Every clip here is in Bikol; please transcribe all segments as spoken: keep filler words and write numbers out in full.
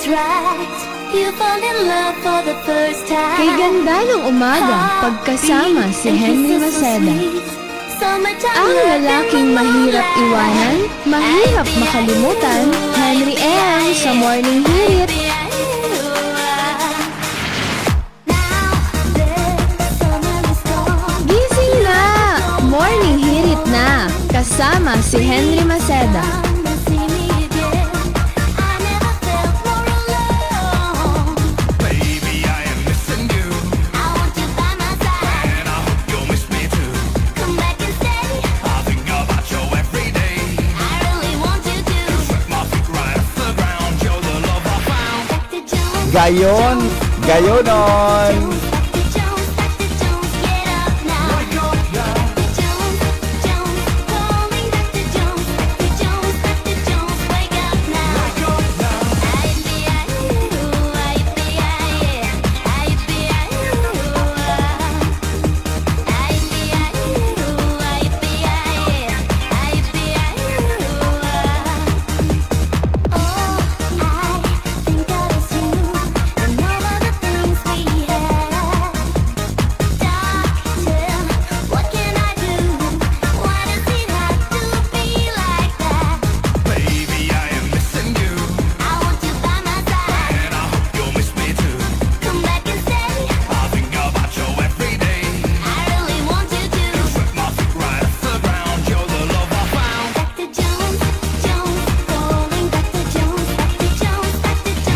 Right, you fall in love for the first time. Kay ganda ng umaga, pagkasama si Henry Maceda. Ang lalaking mahirap iwanan, mahirap makalimutan, Henry M sa Morning Hirit. Gising na! Morning Hirit na! Kasama si Henry Maceda. Gayon, gayonon.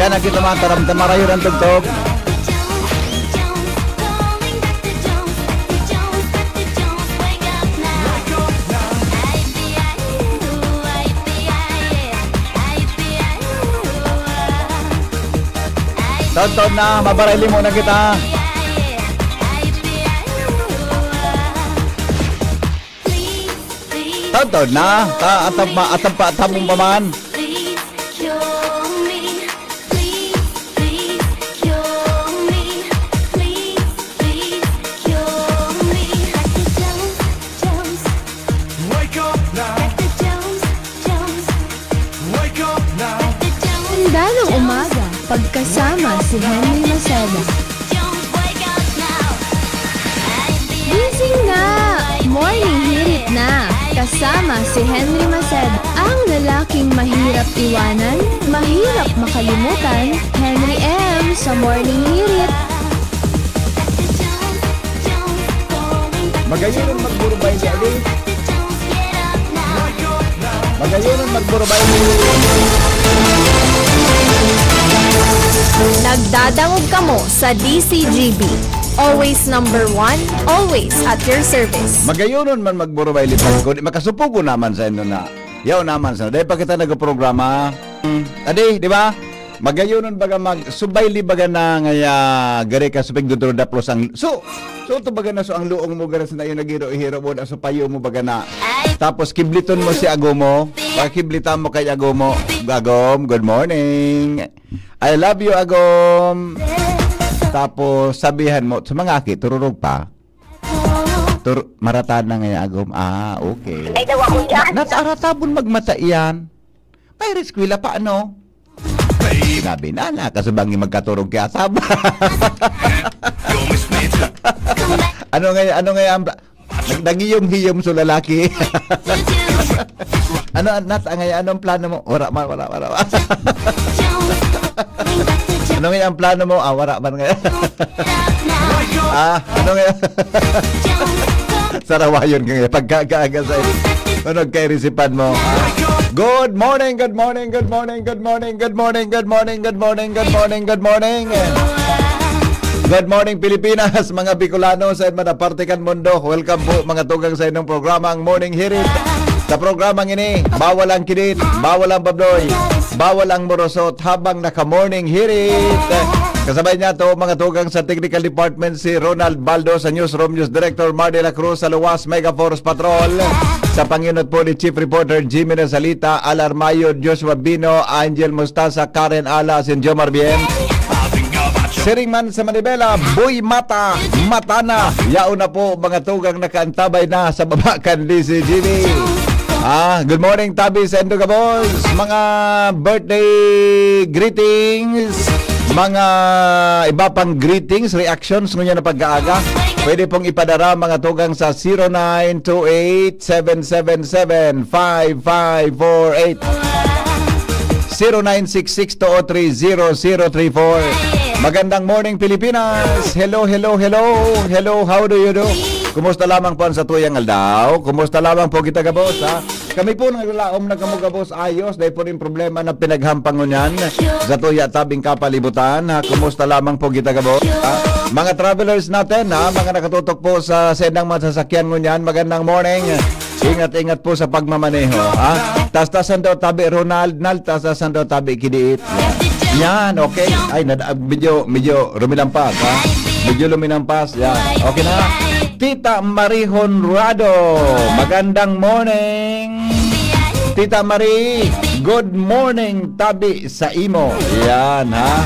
Diyan na kita, mga taramdam, marayo ang tugtog. Taon-taon na, mabaray limo na kita. Taon-taon na, ta atap pa, atap pa, atap mo pa man. Wake up now. Wake up now. Ang danong umaga, pagkasama si Henry Maceda. Gising na! Morning Hirit na! Kasama si Henry Maceda. Ang lalaking mahirap iwanan, mahirap makalimutan, Henry M sa Morning Hirit. Magayon ang magburbay ni Ali. Magayon ang magburbay ni Nagdadangog kamo sa D C G B. Always number one, always at your service. Magayonon man magburbay lipat ko, di makasupugo naman sa inyo na. Yaw naman sa, dahil pa kita nagprograma. Hmm, adi, di ba? Magayonon baga mag, subay li baga na ngaya gari ka supig dudro daplos ang, so, so to baga na so ang luong mo gara sa nayo nagiro-hiro mo na so payo mo baga na. Tapos kibliton mo si Agomo, pakiblita mo kay Agomo. Agom, good morning. I love you, Agom. Tapos sabihan mo, sa mga aki, tururog pa. Tur maratan na ngaya, Agom. Ah, okay. Ay, daw ako dyan. Nat aratabon magmata iyan. May eskwela pa, ano? Sinabi na, na, kasubang yung magkaturog kaya saba. Ano nga, ano nga ang pla-, nag-, nagiyom-hiyom sa lalaki. Ano, Nat, ang, anong plano mo? Wala man, wala, wala, wala. Ano nga ang plano mo? Ah, wala man ngayon. Ah, ano nga? Sarawayon ka ngayon. Pagkakaaga sa, ano, kay risipan mo. Ah. Good morning, good morning, good morning, good morning, good morning, good morning, good morning, good morning, good morning. Good morning, Pilipinas, mga Bicolano, sa man na parte kan mundo. Welcome po, mga tugang, sa inyong programang Morning Hirit. Sa programang ini, bawal ang kinit, bawal ang babloy, bawal ang morosot habang naka-Morning Hirit. Kasabay niya to, mga tugang, sa Technical Department, si Ronald Baldo, sa Newsroom, News Director Mar de la Cruz, sa Luwas, Mega Force Patrol. Sa panginot po ni Chief Reporter Jimmy Nasalita, Alar Mayo, Joshua Bino, Angel Mustasa, Karen Alas, and Jomar Bien. Siring man sa Manibela, Boy Mata, Mata na. Yaon na po, mga tugang, nakaantabay na sa baba kan D C G B. Ah, good morning, Tabi, saindo gabos. Mga birthday greetings, mga iba pang greetings, reactions ngunyan na pag-aaga, pwede pong ipadara, mga tugang, sa zero nine two eight, seven seven seven, five five four eight, zero nine six six two oh three zero zero three four. Magandang morning, Pilipinas! Hello, hello, hello! Hello, how do you do? Kumusta lamang po ang satuyang aldaw? Kumusta lamang po kita gabos, ha? Kami po naglalaom na kamo gabos ayos, dahil po rin problema na pinaghampangon yan sa tuya tabing kapalibutan, ha? Kumusta lamang po kita gabos, ha? Mga travelers natin, ha? Mga nakatutok po sa sendang mga sasakyan ngunyan, magandang morning. Ingat-ingat po sa pagmamaneho, ha? Tastasan daw tabi, Ronald, Nal, tastasan daw tabi, kidiit. Yan, okay. Ay, nada, medyo, medyo rumilampas, ha? Medyo luminampas, yan. Okay na? Tita Marie Honrado, magandang morning. Tita Marie, good morning, tabi sa imo. Yan, ha?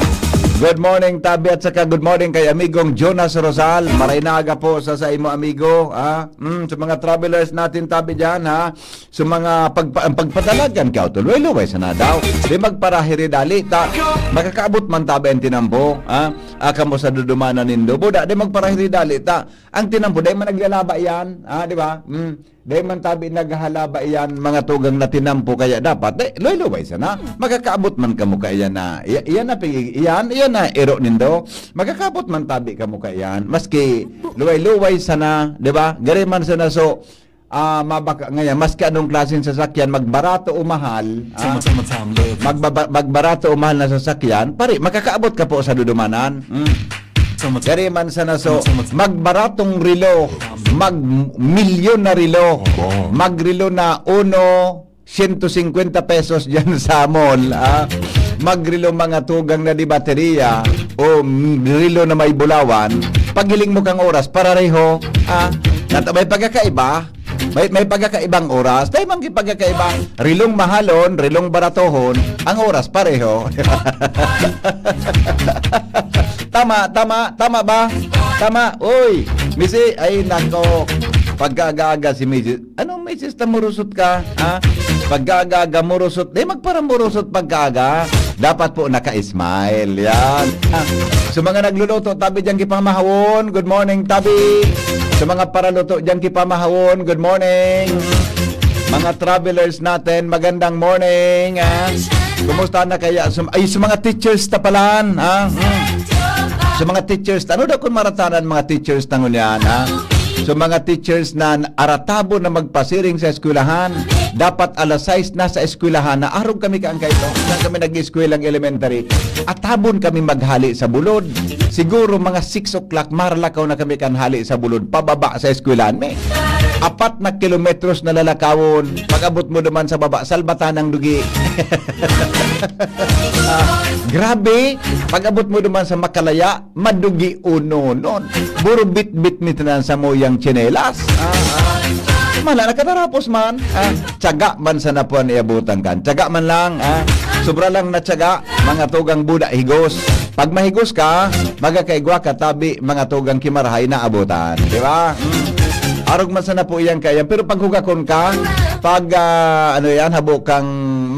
Good morning, tabi, at saka good morning kay amigong Jonas Rosal. Maray na aga po sa, sa imo, amigo, ha? Mm, sa mga travelers natin, tabi dyan, ha? Sa mga pagpa-, ang pagpadalagan ka, luway-luway sana daw. Di magparahiri dali, ta. Makakaabot man tabi ang tinampo, ha? Ah, kamo sa dudumanan nindo. Buda, di magparahiri dali, ta. Ang tinampo, dahil man naglalaba yan, ha? Di ba? Mm. Dahil man tabi naghahalaba yan, mga tugang na tinampo, kaya dapat, di, luway-luway sana. Makakaabot man kamo kaya na, i-, iyan na, pig-, iyan, iyan na, iro nindo. Makakaabot man tabi kamo kaya yan. Maski, luway-luway sana, di ba? Gari man sana, so, ah, mabaka ngayon, maski anong klaseng sasakyan, magbarato o mahal, ah, magbaba-, magbarato o mahal na sasakyan, pare, makakaabot ka po sa dudumanan. Mm. Gari man sana, so, magbaratong relo, mag milyon na relo, magrelo na uno, siyento singkwenta pesos dyan sa mall, ah. Magrelo mga tugang na di baterya o relo na may bulawan, paghiling mo kang oras, parareho, ah. Nata-, may pagkakaiba, may, may pagkakaibang oras. Tayo mang pagkakaiba. Rilong mahalon, rilong baratohon, ang oras pareho. Tama, tama, tama ba? Tama. Uy, Misi, ay nako. Pagkaaga-aga si Misi. Anong Misis na murusot ka? Ha? Pagkaaga-aga murusot. Di magparamurusot pagkaaga. Dapat po naka-smile. Yan. Ha? So mga nagluluto, tabi dyan kipamahawon. Good morning, tabi. Sa mga paraluto dyan kipamahawon, good morning. Mga travelers natin, magandang morning, ah. Kumusta na kaya? Sum-, ay, sa mga teachers ta palan, ah. Hmm. Sa mga teachers, ano daw kung maratanan mga teachers na ngunyan, ha? Sa mga teachers na aratabon na magpasiring sa eskwelahan, dapat alas sais na sa eskwelahan na arog kami kaangkay to. Saan kami nag-eskwela ng elementary? Atabon kami maghali sa bulod. Siguro mga six o'clock, marlakaw na kami kan hali sa bulod, pababa sa eskwelahan. May apat na kilometros na lalakawon. Pag-abot mo duman sa baba, salbatan ng dugi. Ah, grabe. Pag-abot mo duman sa Makalaya, madugi unonon. Buro bitbit mi tanan sa moyang tsinelas. Ah, ah. Mala, nakatarapos man. Ah, tiyaga man sana po ang iabutan kan. Tiyaga man lang, ah. Sobra lang na tiyaga, mga tugang buda higos. Pag mahigos ka, magakaigwa ka, tabi, mga tugang kimarahay na abutan. Di ba? Hmm. Arog man sana po iyan kaya. Pero pag hugakon ka, pag, ah, ano yan, habo kang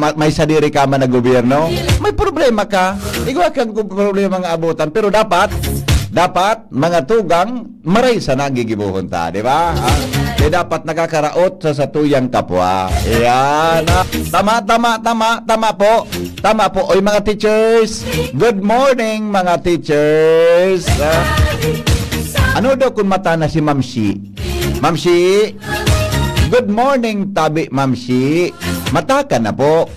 ma-, may sadiri ka man na gobyerno, may problema ka. Igwa kang problema nga abutan. Pero dapat, dapat, mga tugang, maray sana ang gigibohon ta, di ba? Ha? Kaya dapat nakakaraot sa satuyang kapwa. Ayan, ha? Tama, tama, tama, tama po. Tama po. Oy, mga teachers, good morning, mga teachers. Ha? Ano daw kung mata na si Ma'am Shi? Ma'am Shi, good morning, tabi, Ma'am Shi. Mata ka na po.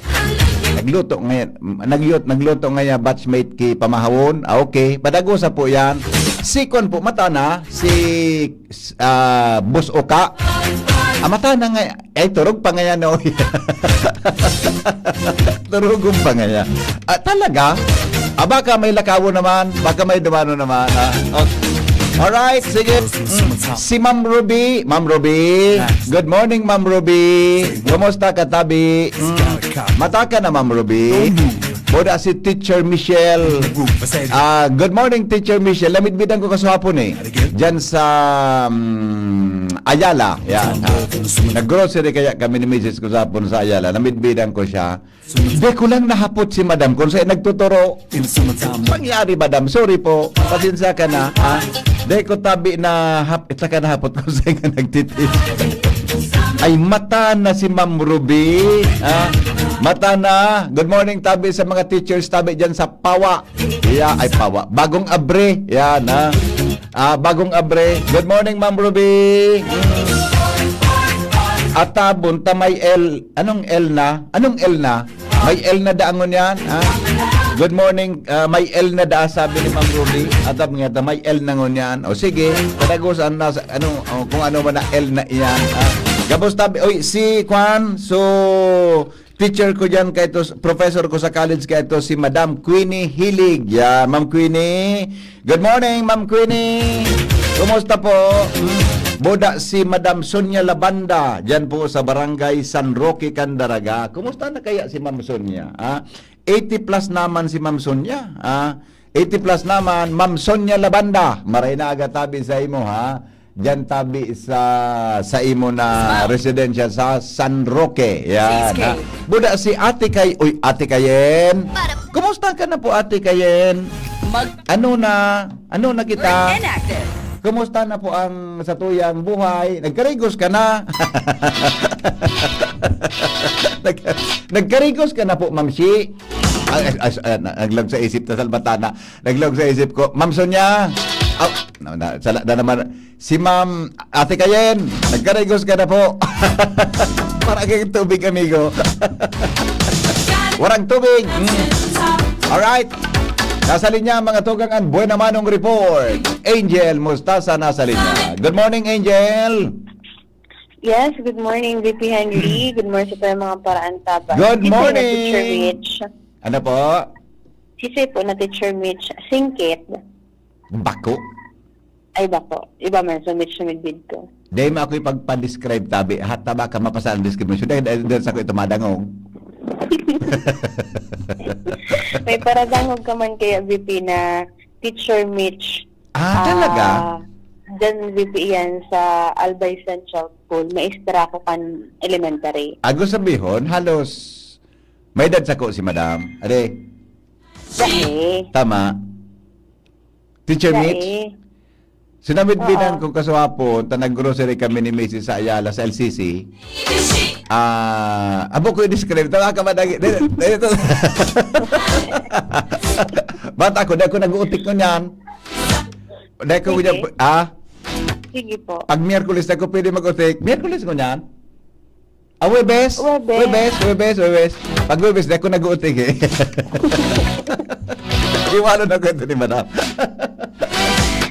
Nagluto ngayon, nagyot, nagluto ngayon, batchmate ki Pamahawon. Ah, okay, padagosa po yan. Si Kwan po, mata na, si, ah, Boss Oka. Ah, mata na nga, ay, turog pa ngayon, no? Turugon pa ngayon. Ah, talaga? Ah, baka may lakawo naman, baka may dumano naman, ha? Okay. Alright, sige. Mm. Si Ma'am Ruby, Ma'am Ruby. Good morning, Ma'am Ruby. Kumusta ka, tabi? Mm. Mata ka na, Ma'am Ruby. Boda si Teacher Michelle. Ah, good morning, Teacher Michelle. Lamidbidan ko kaswapon eh. Diyan sa, mm, Ayala. Yan. Ha? Nag-grocery kaya kami ni misis ko sa hapon sa Ayala. Namidbidan ko siya. Di ko lang nahapot si madam kung saan nagtuturo. Pangyari, madam. Sorry po. Pasensya ka na. Ha? Di ko tabi na hap ita ka nahapot kung saan ka nagtitis. Ay, mata na si Ma'am Ruby. Ha? Mata na. Good morning, tabi sa mga teachers, tabi dyan sa Pawa. Yeah, ay, Pawa. Bagong Abre. Yan, ha? Ah, Bagong Abre. Good morning, Ma'am Ruby. Atabon ta may L. Anong L na? Anong L na? May L na daangon yan, ha? Good morning, ah, may L na da, sabi ni Ma'am Ruby. Atab nga ta, may L na ngon yan. O sige, padagosan na sa, ano, o, kung ano man na L na iyan, ha? Gabos tabi, oy, si Kwan, so, teacher ko dyan, kay to, professor ko sa college, kay to, si Madam Queenie Hilig. Yan, Ma'am Queenie. Good morning, Ma'am Queenie. Kumusta po? Hmm. Boda si Madam Sonia Labanda, dyan po sa Barangay San Roque, Candaraga. Kumusta na kaya si Ma'am Sonia? Ah, eighty plus naman si Ma'am Sonia. Ah, eighty plus naman, Ma'am Sonia Labanda. Maray na aga tabi sa imo, ha? Diyan tabi sa, sa imo na residensya sa San Roque. Yan, ha? Buda si Ate Kay, uy, Ate Kayen. Kumusta ka na po, Ate Kayen? Mag- Ano na? Ano na kita? Kumusta na po ang sa tuyang buhay? Nagkarigos ka na? Nag- nagkarigos ka na po, Ma'am Shi? Ay, ay, ay, ay, na- naglag sa isip ta, Salbatana. Naglag sa isip ko, Ma'am Sonia. Aw, na, na, sala na naman. Si Ma'am Ate Kayen, nagkarigos ka na po. Para kayong tubig, amigo. Warang tubig. Mm. Alright. Nasa linya ang mga tugang an Buena Manong Report. Angel Mustasa nasa linya. Good morning, Angel. Yes, good morning, V P Henry. Good morning sa mga paraan taba. Good Teacher na morning. Teacher Mitch. Ano po? Sisay po na Teacher Mitch. Singkit. Bako. Ay, bako. Iba man, so Mitch na midbid ko. Dahil mo ako ipagpa-describe tabi. Hata ba ka mapasa ang discrimination? Dahil, dahil, dahil sa ko ito madangog. May paradangog ka man kaya, V P, na Teacher Mitch. Ah, talaga? Ah, Diyan, V P, yan sa Albay Central School. Maestra ako kan elementary. Ago sabihon, halos may edad sa ko si madam. Ade, Dahil, tama. Teacher Mitch, dahil, sinamidbinan Oo. ko kaswapon, ta nag-grocery kami ni Missus sa Ayala sa L C C. Ah, abo ko i-describe. Tama ka ba? Dagi, dali, dali, ito. Bata ko, dahil ko nag-uutik ko niyan. Dahil ko Sige. niyan, ah, sige po. pag Miyerkules ako pwede mag-utik, Miyerkules ko niyan. Ah, Webes? Webes. Webes, Webes, Webes. Pag Webes, dahil ko nag-uutik eh. Iwalo na kwento ni Madam.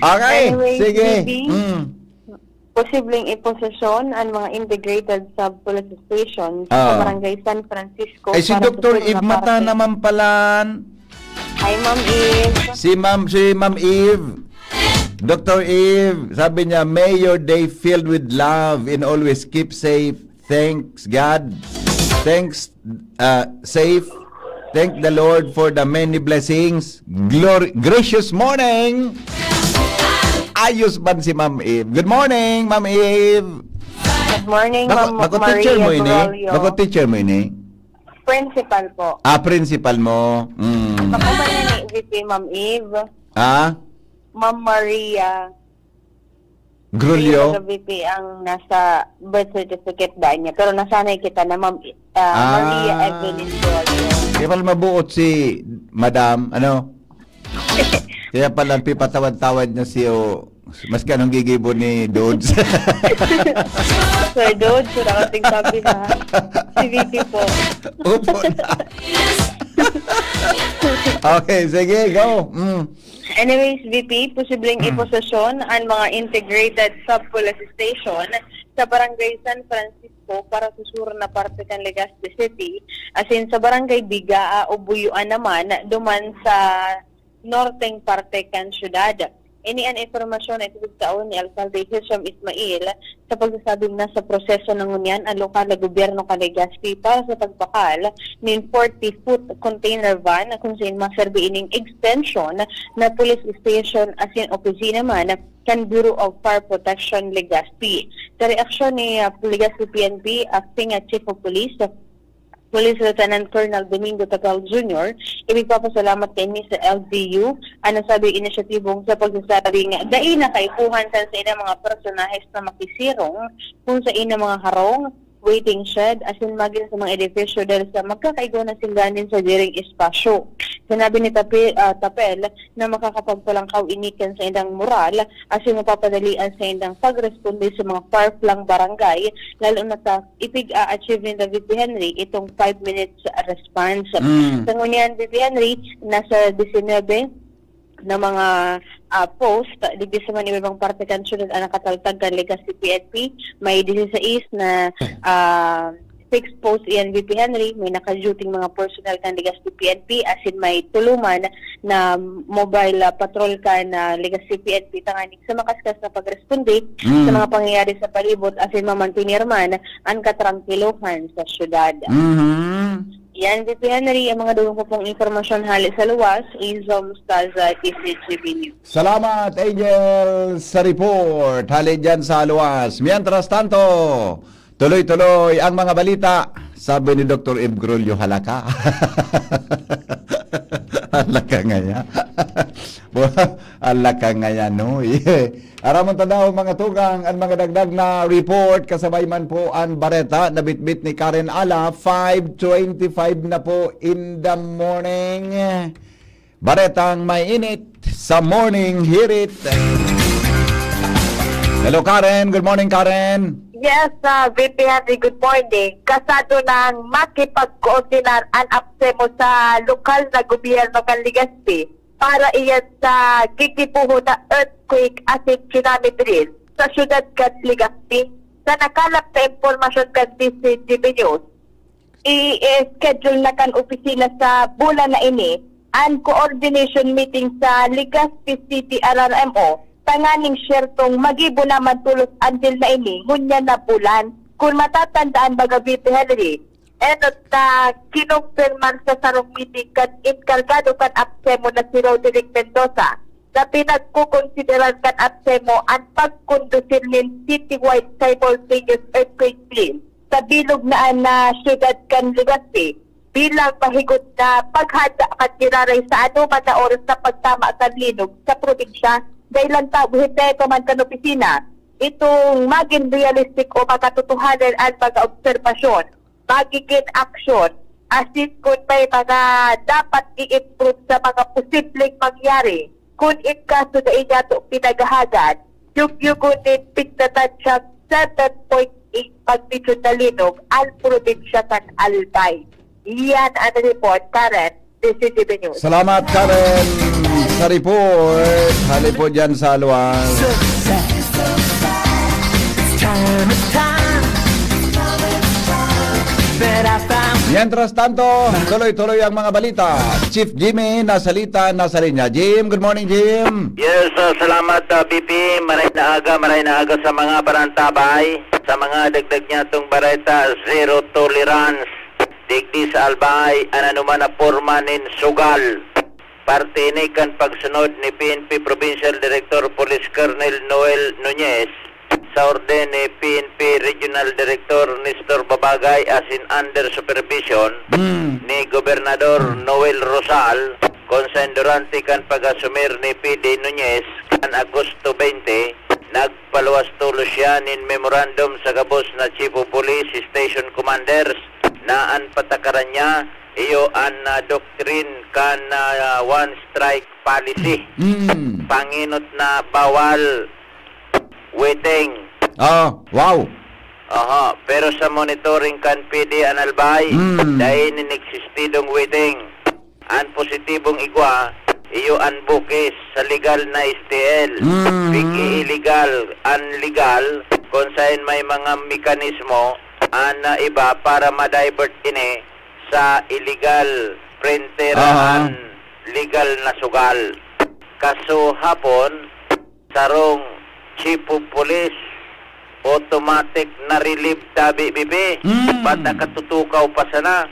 Okay, Anyway, sige. Bibi. Mm. Posibleng iposesyon ang mga integrated sub-police stations Ah. sa Barangay San Francisco. Ay, si para sa Doktor sunod Eve na Mata parte. naman palan. Hi, Ma'am Eve. Si Ma'am, si Ma'am Eve. Doktor Eve, sabi niya, "May your day filled with love and always keep safe. Thanks God. Thanks, uh, safe. Thank the Lord for the many blessings. Glory, gracious morning." Ayos man si Ma'am Eve. Good morning, Ma'am Eve. Good morning, Bako, Ma'am bako Maria teacher mo ini? Borolio. Bako teacher mo ini? Principal po. Ah, principal mo. Mm. Bako man ni V P, Ma'am Eve. Ah? Ma'am Maria. Grulio? Yung V P ang nasa birth certificate ba niya? Pero nasanay kita na Ma'am ah, Ah. Maria Evelyn Grulio. Kaya pala mabuot si Madam, ano? Kaya pala pipatawad-tawad na siyo, maski anong gigibo ni Dudes. Sir Dudes, wala kasing sabi na. Si V P po. Upo na. Okay, sige, go. Mm. Anyways, V P, posibleng iposesyon ang mga integrated sub-police station sa Barangay San Francisco para sa sur na parte kan Legazpi City, asin sa Barangay Bigaa o Buyuan naman, duman sa norteng parte kan syudad. Ini an impormasyon na itutugtaon ni Alcalde Hisham Ismail sa pagsasabing nasa proseso na ngunyan ang lokal na gobyerno kan Legazpi para sa pagbakal nin forty-foot container van na kung saan maserbi ining extension na police station asin opisina man kan Bureau of Fire Protection Legazpi. Sa reaksyon ni, ah, Legazpi P N P Acting, ah, Chief of Police, Police Lieutenant Colonel Domingo Tapel Junior, ipigpapasalamat kaini sa L G U an nasabing inisyatibong sa pagsasabing dai na kaipuhan kan saindang mga personahes na makisirong kun saindang mga harong, waiting shed, asin magin sa mga edipisyo dahil sa magkakaigwa na sila nin sadiring espasyo. Sinabi ni Tapi-, ah, Tapel na makakapagpalangkaw ini kan saindang moral asin mapapadali an saindang pagresponde sa mga far-flung barangay, lalo na sa ipig-a-achieve ni David P. Henry itong five minutes response. Mm. Sa ngunyan, V P Henry, nasa disinebe na mga, ah, post, digdi sa man iba-ibang parte kan syudad ang nakataltag kan Legazpi P N P. May diseseis na, ah, fixed post iyan, V P Henry. May naka-duty mga personnel kan Legazpi P N P, asin may tulo man na mobile, ah, patrol kan, ah, Legazpi P N P tanganing sa makaskas na pagresponde Mm. sa mga pangyayari sa palibot asin mamantener man an katrangkilohan sa syudad. Mhm. Yan, V P Henry, ang mga dugang ko pong impormasyon hale sa luwas, Izom Staza, D C G B News. Salamat, Angel, sa report. Hale dyan sa luwas. Mientras tanto, tuloy-tuloy ang mga balita. Sabi ni Doktor Ib Grulio, "Halaka." Halaka ngaya. Halaka ngaya, no? Aramon ta daw, mga tugang, an mga dagdag na report, kasabay man po an bareta na bitbit ni Karen Ala. Five twenty-five na po in the morning. Baretang may init sa morning, hear it. Hello, Karen. Good morning, Karen. Yes, ah, V P Henry, good morning. Kasado nang makipagkoordinar an APSEMO sa lokal na gobyerno kan Legazpi para iyan sa gigibohon na earthquake asin tsunami drill sa siyudad kan Legazpi. Sa nakalap na impormasyon kan D C G B News, i-schedule na kan opisina sa bulan na ini an coordination meeting sa Legazpi City R R M O tanganing syertong magibo na man tolos an drill na ini ngunyan na bulan. Kun matatandaan, baga, V P Henry, enot na kinumpirmar sa sarong meeting kan enkargado kan APSEMO na si Roderick Mendoza na pinagkokonsideran kan APSEMO an pagkondusir nin citywide simultaneous earthquake drill sa bilog na an, ah, siyudad kan Legazpi bilang mahigot na paghanda kan giraray sa anoman na oras na pagtama kan linog sa probinsya. Dai lang ta, hepe pa man kan opisina, itong magin realistic o makatotohanan an mga obserbasyon, magigin aksyon, asin kun may mga dapat i-improve sa mga posibleng mangyari. Kun in kaso dai niyato pinaghahagad, yugyugon nin pigtatansiyang seven point eight magnitude na linog an probinsya kan Albay. Iyan an report, Karen, D C G B News. Salamat, Karen, sa report. Hale po dyan sa Aluang. Success. It's time, it's time. But I found Mientras tanto, tuloy-tuloy ang mga balita. Chief Jimmy, nasalita na sa linya. Jim, good morning, Jim. Yes, ah, salamat, ah, B P. Maray na aga, maray na aga sa mga parantabay. Sa mga dagdag niyatong bareta, zero tolerance. Digdi sa Albay, an anoman na porma nin sugal. Parte ini kan pagsunod ni P N P Provincial Director Police Colonel Noel Nunez sa orden ni P N P Regional Director Nestor Babagay asin under supervision Mm. ni Gobernador Noel Rosal, konsen durante kan pag-asumir ni P D Nunez kan Agosto twenty, nagpaluwas tolos siya nin memorandum sa gabos na Chief of Police Station Commanders na an patakaran niya iyo an, ah, doctrine kan, ah, one strike policy. Mm. Pangenot na bawal, waiting. Oh, wow. Aha, pero sa monitoring kan P D an Albay, Mm. dai nin eksistidong waiting. An positibong igwa, iyo an bukis sa legal na S T L. Mm. Pig-i-illegal an legal, kun saen may mga mekanismo an, ah, iba para ma-divert ini sa illegal printer Aha. an legal na sugal. Kasuhapon, sarong chief of police, automatic na relieve tabi, B P. Mm. Bata katutukaw pa sana.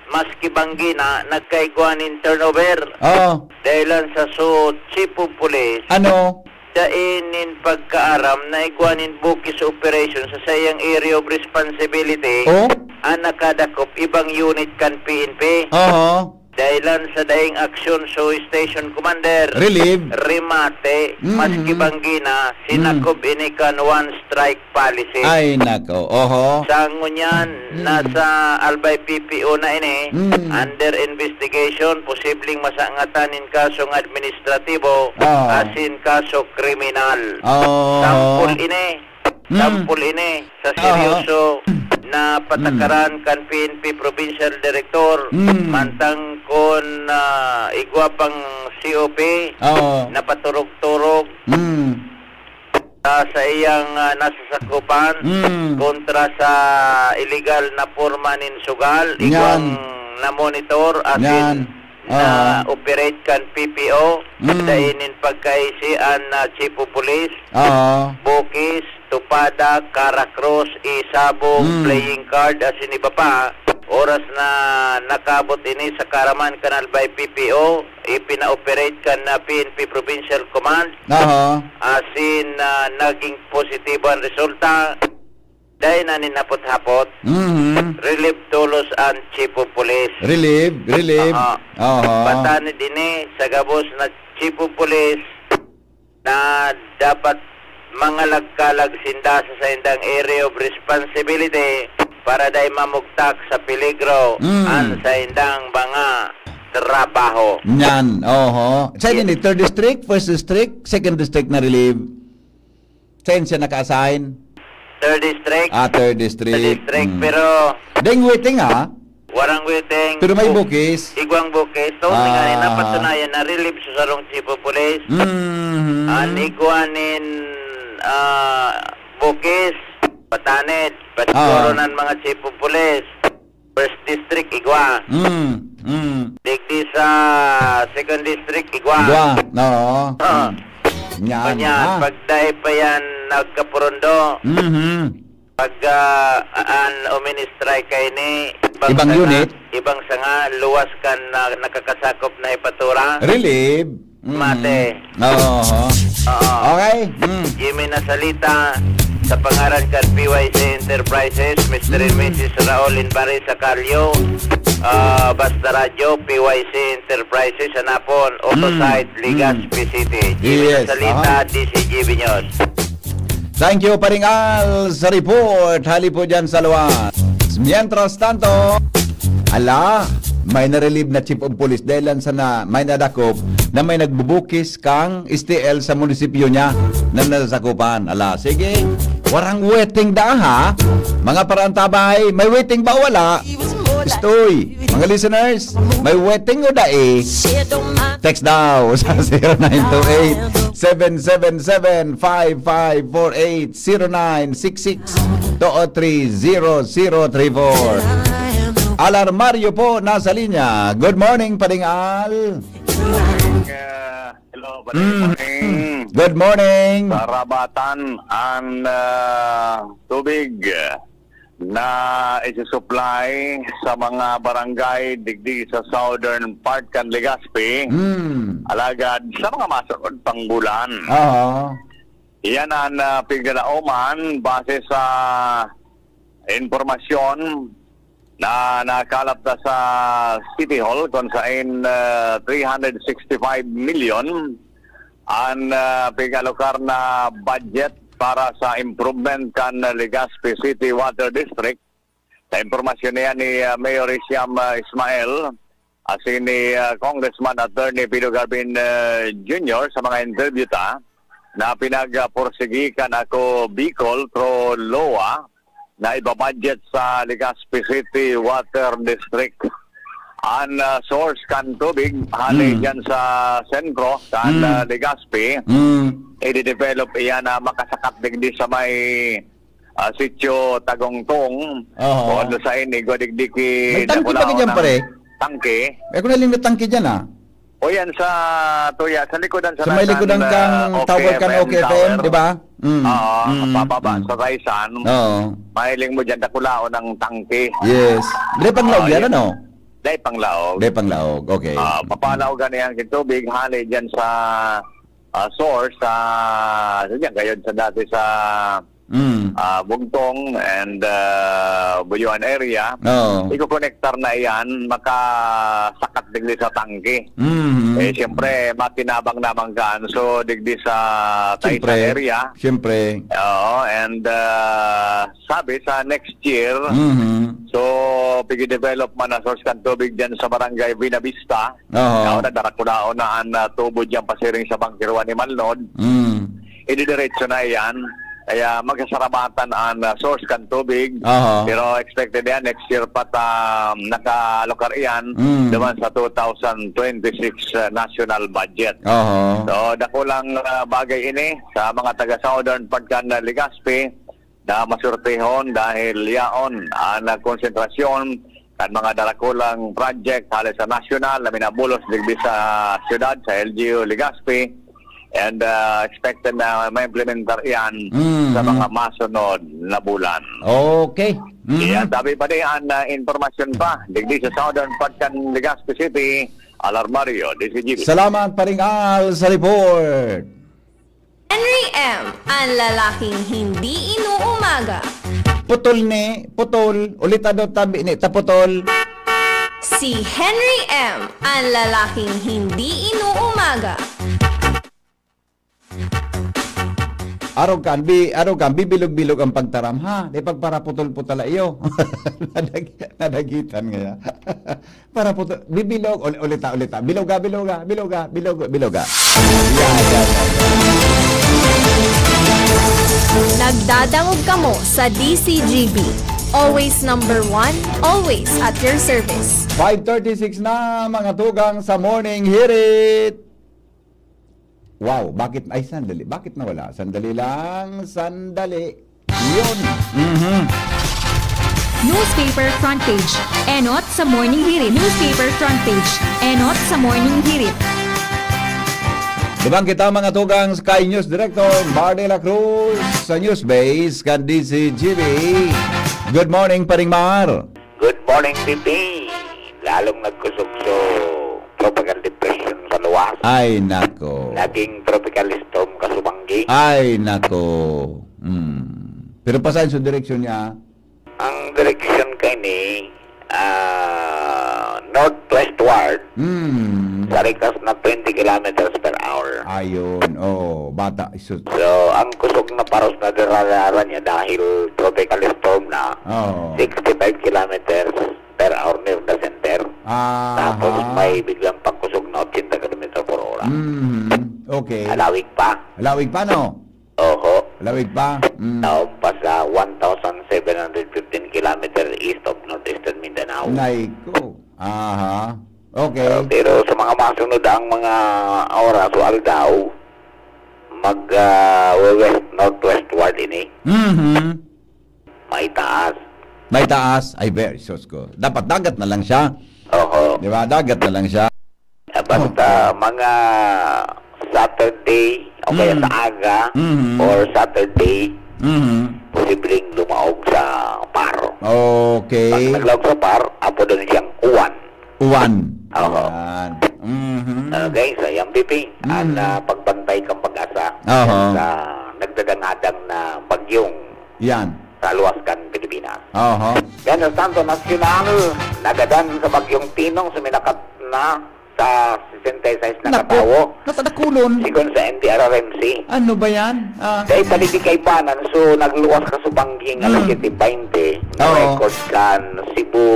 Maski banggi na, nagkaigwa nin turnover. Oo. Dahil lang sa so chief of police, Ano? Dai nin pagkaaram na igwa nin bukis operation sa saiyang area of responsibility, Oh? An nakadakop ibang unit kan P N P. Oho. Dahilan sa daing aksyon sa station commander. Relieve. Remate, Mm. maski banggi na, Mm. sinakob ini kan one strike policy. Ay, nako. Oho. Sa ngunyan, Mm. nasa Albay P P O na ini, Mm. under investigation, posibleng masangatan nin kasong administratibo, Ah. asin kaso kriminal. Oho. Sampol ini. Mm. Sampol ini sa Aha. seryoso na Mm. patakaran kan P N P Provincial Director, Mm. mantang kun, ah, igwa pang C O P Oo. na paturog-turog Mm. sa, sa iyang, ah, nasasakupan Mm. kontra sa illegal na porma nin sugal, Yan. igwang na-monitor, asin Yan. na Aha. operate kan P P O, Mm. dai nin pagkaisi an, ah, Chief of Police, Oo. bukis, tupada, kara krus, isabong, Mm. playing card, asin iba pa. Oras na nakabot ini sa kaaraman kan Albay P P O, ipina-operate kan, ah, P N P Provincial Command. Aha. Asin, ah, naging positibo an resulta. Dai na nin hapot-hapot. Mhm. Relieve tolos an Chief of Police. Relieve, relieve. Aha. Aha. Patanid ini sa gabos na Chief of Police na dapat mangalagkalag sinda sa saindang area of responsibility para dai mamugtak sa peligro Mm. an saindang mga trabaho. Yan, oho. Sa Yes. inyo ni, third district, first district, second district na relieve? Saan siya naka-assign? Third district. Ah, third district. Third district, Mm. pero Deng waiting, ah. Warang waiting. Pero may Bu-, bukis. Igwang bukis. So, Ah. nga, napatunayan na relieve sa sarong chief of police. Mhm. An igwa nin, ah, bukis, patanid, pasiguro Ah. ng mga chief of police. First district, igwa. Mm, mm. Digdi sa second district, igwa. Igwa, oo. Ah. Mm. Yan, Ganyan, ha? pag dai pa yan nagkapurundo, Mhm. pag, ah, an umin-strike kaini, ibang Ibang sanga, unit? ibang sanga, luwas kan na, nakakasakop na hepatura. Relieve. Mhm. Mate. Oo. Oo. Okay. Mm. Jimmy Nasalita, sa pangaran kan P Y C Enterprises, Mister and Mm. Missus Raul Inbarisa Calio, ah, Basta Radyo, P Y C Enterprises, Anapon, Auto Mm. Site, Legazpi Mm. City. Jimmy Yes, Nasalita, aha. D C G B News. Thank you, Paring Al, sa report. Hali po dyan sa luwas. Mientras tanto, ala, may na-relieve na chief of police dahil lang sana may nadakop na may nagbubukis kang S T L sa munisipyo niya na nasakupan. Ala, sige, warang waiting da, ha? Mga parantabay, may waiting ba o wala? Stoy, mga listeners, may waiting o dai? Text daw sa zero nine two eight, seven seven seven, five five four eight, zero nine six six, two three zero zero three four. Alarmario po nasa linya. Good morning, Paring Al. Ah, hello, Paring Mm. Morning. Good morning. Sa Rabatan, ang, ah, tubig na isusupply sa mga barangay digdi sa southern part kan Legazpi. Mm. Alagad sa mga masunod pang bulan. Oo. Iyan ang, ah, pigdalaoman base sa impormasyon na nakalap na sa City Hall, kung sain, ah, three hundred sixty-five million ang, ah, pigalokar na budget para sa improvement kan Legazpi City Water District. Sa impormasyon niya ni, ah, Mayor Hisham, ah, Ismael, asin ni, ah, Congressman Attorney Pido Garbin, ah, Junior sa mga interview ta, na pinagpursigi kan Ako Bicol through LOA na ibabudget sa Legazpi City Water District. An, ah, source kan tubig, hali Hmm. dyan sa sentro, kan, Hmm. ah, Legazpi, Hmm. i-develop iyan na makasakat digdi sa may, ah, sitio Tagongtong. Oho. O ano sa ini, igwa digdi ki May tangke pa Dakulaon ka dyan, ng pare? tangke. Eh, kung naling na tangke dyan, ah. O yan sa, tuya, sa likodan sa Sa may Nasan, likodan ah, kang O K tower, kan F M O K F M, tower. di ba? Mm. Oo, Mm. pababa Mm. sa Raisan. Oo. Mahiling mo dyan, dakulaon ng tangke. Yes. Dai panglaog Oo, yan, yan. ano? Dai panglaog. Dai panglaog, okay. Ah, papalaogan niya ang tubig, hali dyan sa ah, source sa, sa diyan, gayod sa dati sa, Mm. ah, Bugtong and, ah, Buyuan area. Oo. Ikokonektar na iyan, makasakat digdi sa tangke. Mhm. Eh, siyempre, makinabang naman kaan. So, digdi sa Taysan Siyempre. area. Siyempre. Oo, and, ah, sabi sa next year, Mhm. so, pigi-develop man ang source kan tubig diyan sa barangay Buenavista. Oo. Yaon na, darakulaon na an, ah, tubo diyan pasiring sa Bangkeroan ni Malnod. Mm. Ididiretso na iyan. Kaya magsasarabatan an, ah, source kan tubig. Aha. Pero expected yan, next year pa ta nakalokar iyan Mm. duman sa two thousand twenty-six, ah, national budget. Aha. So, dakulang, ah, bagay ini sa mga taga Southern part kan, ah, Legazpi. Na masurtihon dahil yaon an konsentrasyon kan mga darakulang project hale sa nasyonal na minabulos digdi sa siyudad, sa L G U Legazpi, and, ah, expected na maimplementar iyan Mhm. sa mga masunod na bulan. Okay. Mhm. Iyan, sabi pa di an, ah, impormasyon pa digdi sa Southern part kan Legazpi City, Al Armario, D C G B. Salamat, Paring Al, sa report. Henry M, ang lalaking hindi inuumaga. Putol ni, putol. Ulita daw tabi ni, taputol. Si Henry M, ang lalaking hindi inuumaga. Arog kan, bi-, arog kan, bibilog-bilog ang pagtaram, ha? Di pagparaputol-putol iyo. Nadag-, nadagitan ngaya. Para puto, bibilog, uli-, ulita, ulita. Biloga, biloga, biloga, biloga, biloga. Yan, yan, yan. Nagdadangog kamo sa D C G B. Always number one, always at your service. Five thirty-six na, mga tugang, sa Morning Hirit. Wow, bakit, ay, sandali. Bakit nawala? Sandali lang, sandali. Yun. Mhm. Newspaper front page. Enot sa Morning Hirit. Newspaper front page. Enot sa Morning Hirit. Duman kita, mga tugang, Sky News Director Mar de la Cruz sa News Base kan D C G B. Good morning, Paring Mar. Good morning, P P. Lalong nagkusog so tropical depression sa luwas. Ay, nako. Naging tropical storm kasubanggi. Ay, nako. Hmm. Pero pasan sa direksyon niya? Ang direksyon kaini, ah, northwestward, Hmm. sa rikas na twenty kilometers per hour. Ayun. Oh, bata. Isus. So, ang kusog na paros na darararan niya dahil tropical storm na, Oo. sixty-five kilometers per hour near the center. Aha. Tapos may biglang pagkusog na eighty kilometer per hour. Mhm. Okay. Halawig pa. Halawig pa, no? Oho. Halawig pa. Mm. Taon pa sa one thousand seven hundred fifteen kilometer east of northeastern Mindanao. Nay ko. Aha. Okay. Ah, pero sa mga masunod ang mga oras o aldaw, mag, ah, west-northwestward ini. Mhm. May taas. May taas? Ay, very, sus ko. Dapat dagat na lang siya. Oho. Di ba? Dagat na lang siya. Ah, basta Oh. mga Saturday, o kaya Mm. sa aga, Mhm. or Saturday, Mhm. posibleng lumaog sa par. Okay. Pag naglaog sa par, apo din siyang uwan. Uwan. Oho. Yan. Mhm. Okay, so yan, P P. Ang, Mm. ah, pagbantay kang pag-asa Oho. sa nagdadangadang na bagyong Yan. sa luwas kan Pilipinas. Oho. Yan, sa Santo Nacional, nagadan sa bagyong Tinong, suminakat na sa sesenta y seis na Naku, katawo. Natadakulon. Sigon sa N D R R M C. Ano ba yan? Ah. Sa Italy, di kaibanan, so, nagluwas kasubanggi nga alas Mm. siyete bente, Oo. na-record kan Cebu,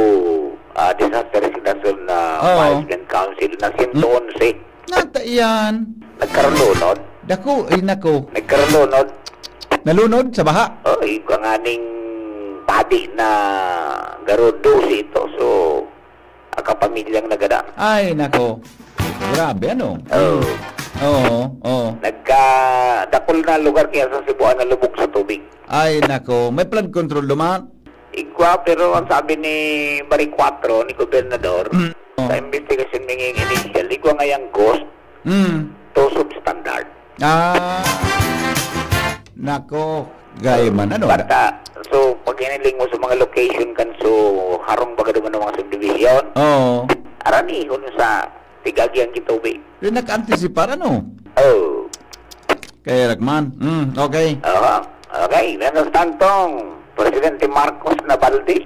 ah, Disaster Risk Reduction, ah, Oo. Management Council na siyento onse. Nata yan. Nagkarunod. Dako, ay nako. Nagkarunod. Nalunod sa baha? Oh, igwa nganing padi na garo dose ito. So, ang kapamilyang nagadan. Ay, nako. Grabe, ano? Oo. Oo, oo. Nagka-, dakul na lugar kaya sa Cebu ang nalubog sa tubig. Ay, nako. May flood control duman? Igwa, pero ang sabi ni Baricuatro, ni Gobernador, Mm. sa investigasyon minging initial, igwa ngayang ghost Mm. to substandard. Ah. Nako, gaya man, ano? Bata, so, pag hiniling mo sa mga location kan, so, harong baga duman ng mga subdivision, Oo. aranihon sa tigagi ang gitubig. Yung nag-anticipar, ano? Oh. Kay Rakman. Mm, okay. Aha. Okay. Mientras tanto, Presidente Marcos na baldi,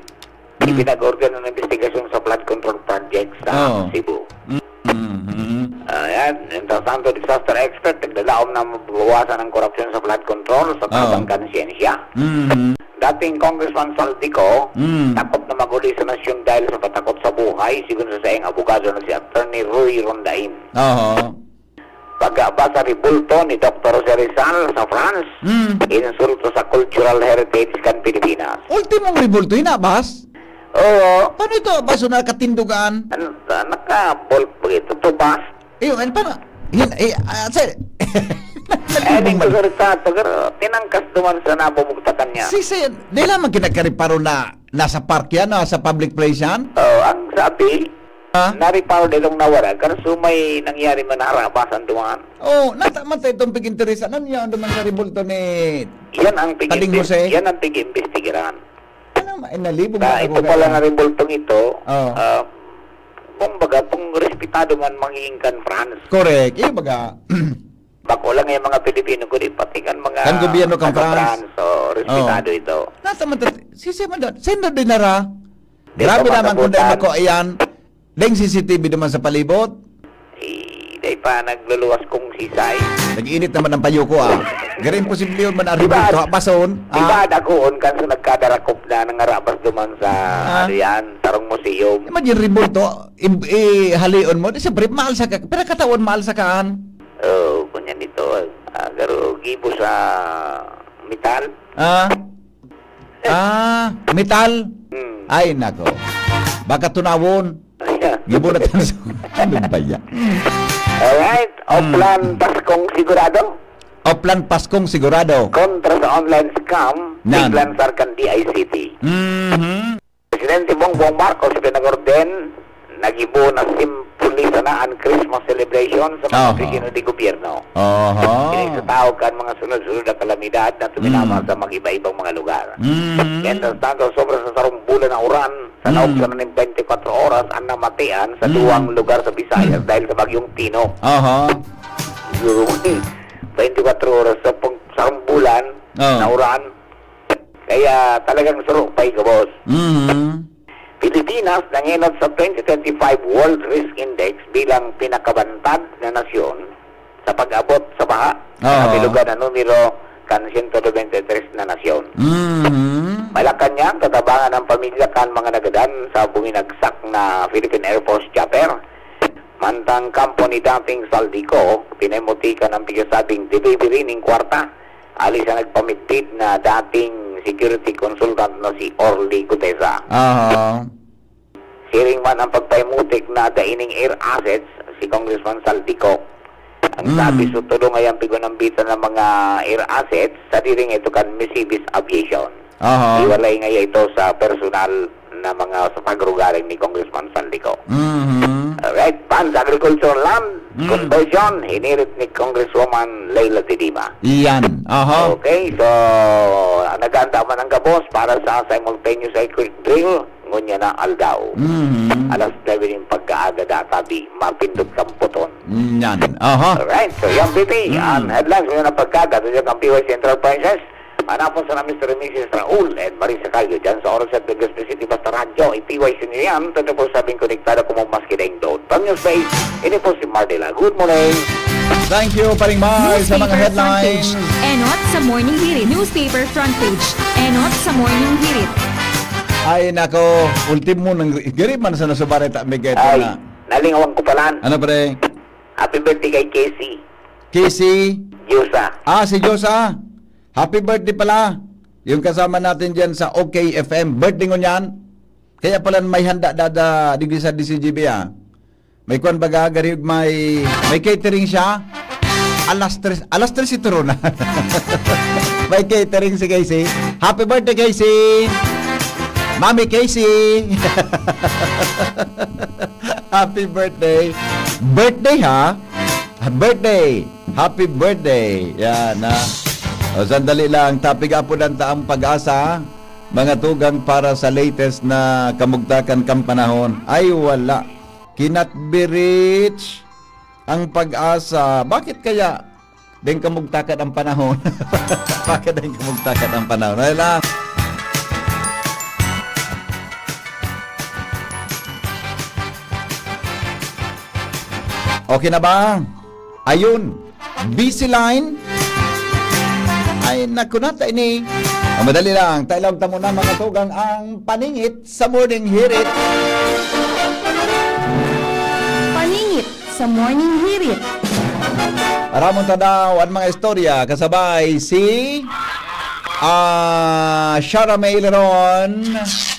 Mm. ipinag-order ng investigasyon sa flood control project sa Oo. Cebu. Mm, mm. Ayan. Mientras tanto, disaster expert, nagdadaom na mabawasan ang korupsyon sa flood control sa Oo. tabang kansiyensya. Mm. Dating Congressman Saldico, Mm. takot na maguli sa nasyon dahil sa patakot sa buhay, sigon sa saiyang abogado na si Attorney Roy Rondain. Oho. Pag-aaba sa rebulto ni Doktor Jose Rizal sa France, Mm. insulto sa cultural heritage kan Pilipinas. Ultimong rebulto, inabas? Oo. Paano ito, abas o nakatindugan? Ano, ah, nakabol-, ito, tubas. Iyo, ano, paano? Hin-, eh, ah, sir. Eh, di ko salita, pero tinangkas duman sa nabubugtakan niya. Si, si, di lamang kinakariparo na nasa park yan, nasa public place yan? Oh, ang sabi, Ah? nariparo nilong nawara, kaso may nangyari man na harabasan duman. Oh, nata-, mata itong pig-interesan. Ano niya duman sa rebulto ni Yan ang pig-, Taling Jose? yan ang pig-imbestigaran. Ano, ma-, inalibog Na na ito ako pala kaya. na rebultong ito, Oh. ah, kumbaga, kung respetado man magiging kan France. Correct. Iyo baga. Bako lang yung mga Pilipino, kundi pati kan mga Kan gobyerno kan taga France. France, oh, respetado Oh. ito. Nasa man tat-, si, si, man doon, sino dinara? Di Grabe pa naman kung dahil matabutan. mako, ayan. Deng C C T V naman sa palibot. Eh, dahil pa nagluluwas kung sisay. Nag-iinit naman ang payo ko, ah. Gari imposible yun man ang Diba, rebulto, ha, bason, diba, ah. dagoon kan sa nagkadarakop na nangarabas duman sa, Ah. ano yan, sarong museum. Imagine, rebulto, i-, i-, halion mo. Di, siyempre, mahal sa ka-, pero katawan, mahal sa kaan. Oo, ganyan ito. Ah, pero gibo sa metal. Ah? Ah, metal? Hmm. Ay, nako. Baka tunawon. Ayan. Gibo na tayo sa, ano ba yan? Alright. Hmm. Oplan Paskong sigurado. Oplan Paskong sigurado. Kontra sa online scam, Nan. Biglang Sarkan D I C T. Mhm. Presidente Bongbong Marcos pinag-orden, nagibo na simpuli sana an Christmas celebration sa mga Aha. opisina de gobyerno. Aha. Ini sa tao kan mga sunod-sunod na kalamidad na tuminama Mm. sa mag-iba-ibang mga lugar. Mm. Mientras tanto, sobra sa sarong bulan na uran, sa laog Mm. sana nin twenty-four oras, ang namatian sa Mm. duwang lugar sa Visayas Mm. dahil sa Bagyong Tino. Aha. Siguro, twenty-four oras sa pag-, sarong bulan Oo. na uran, kaya talagang suro pa yung gabos. Mhm. Pilipinas nangenot sa twenty twenty-five World Risk Index bilang pinakabantad na nasyon sa pag-abot sa baha sa Oo. kabilugan na numero kan sento nobenta y tres na nasyon. Mhm. Malacanang, tatabangan ang pamilya kan mga nagadan sa buminagsak na Philippine Air Force chopper. Mantang kampo ni dating Saldico, pinaimuti kan ang pigasabing delivery nin kwarta. Ali sa nagpamidbid na dating security consultant na si Orly Guteza. Aha. Siring man ang pagpaimutik na daining air assets si Congressman Saldico. Ang Mm. sabi, so, tulo ngayang pigunambitan ng mga air assets, sadiri nga ito kan Misibis Aviation. Aha. Hiwalay ngaya ito sa personal na mga sa pagrugaring ni Congressman Saldico. Mhm. Alright, pan sa agricultural land Mm. conversion, hinirit ni Congresswoman Leila de Lima. Iyan. Aha. Okay, so, nag-aanda man ang gabos para sa simultaneous circuit drill, ngunya na aldaw. Mhm. Alas nuebe nin pagkaaga data, di mapindot kang puton. Yan. Aha. Alright, so yan, P P, Mm. ang headlines ngayon ng pagkaaga, ito yung P Y C Enterprises. Manapos na Mister and Missus Raul and Marisa Callo dyan sa Oras at Legazpi City, basta radyo, i-P Y C niyo yan, twenty-four seven konektado kung maski daing doon. From News Base, ini po si Mardela. Good morning. Thank you, Paring Mar, sa mga Newspaper front headlines. Page. Enot sa Morning Hirit. Newspaper front page. Enot sa Morning Hirit. Ay, nako, ultimo nang gari man sa nasubarit, Miguel, Ay, na. Nalingawan ko pala. Ano, pre? Happy birthday kay Casey. Casey? Diyosa. Ah, si Diyosa. Happy birthday pala. Yung kasama natin dyan sa O K F M. Birthday ngunyan. Kaya pala may handa dada digdi sa D C G B, ah. May kwan baga, gari, may, may catering siya. Alas tres, alas tres ito ron. May catering si Casey. Happy birthday, Casey! Mami Casey! Happy birthday. Birthday, ha? Birthday. Happy birthday. Yan, ha? O, sandali lang. Tapiga po ng taang pag-asa. Mga tugang para sa latest na kamugtakan kan panahon. Ay, wala. Cannot be reached ang pag-asa. Bakit kaya? Deng kamugtakan ang panahon. Baka deng kamugtakan ang panahon. Ay lang. Okay na ba? Ayun. Busy line. Ay, naku na, ta ini. Ah, madali lang. Tailog ta muna, mga tugang, ang paningit sa morning hirit. Paningit sa morning hirit. Aramon ta daw an mga istorya kasabay si, ah, Shara May Leron.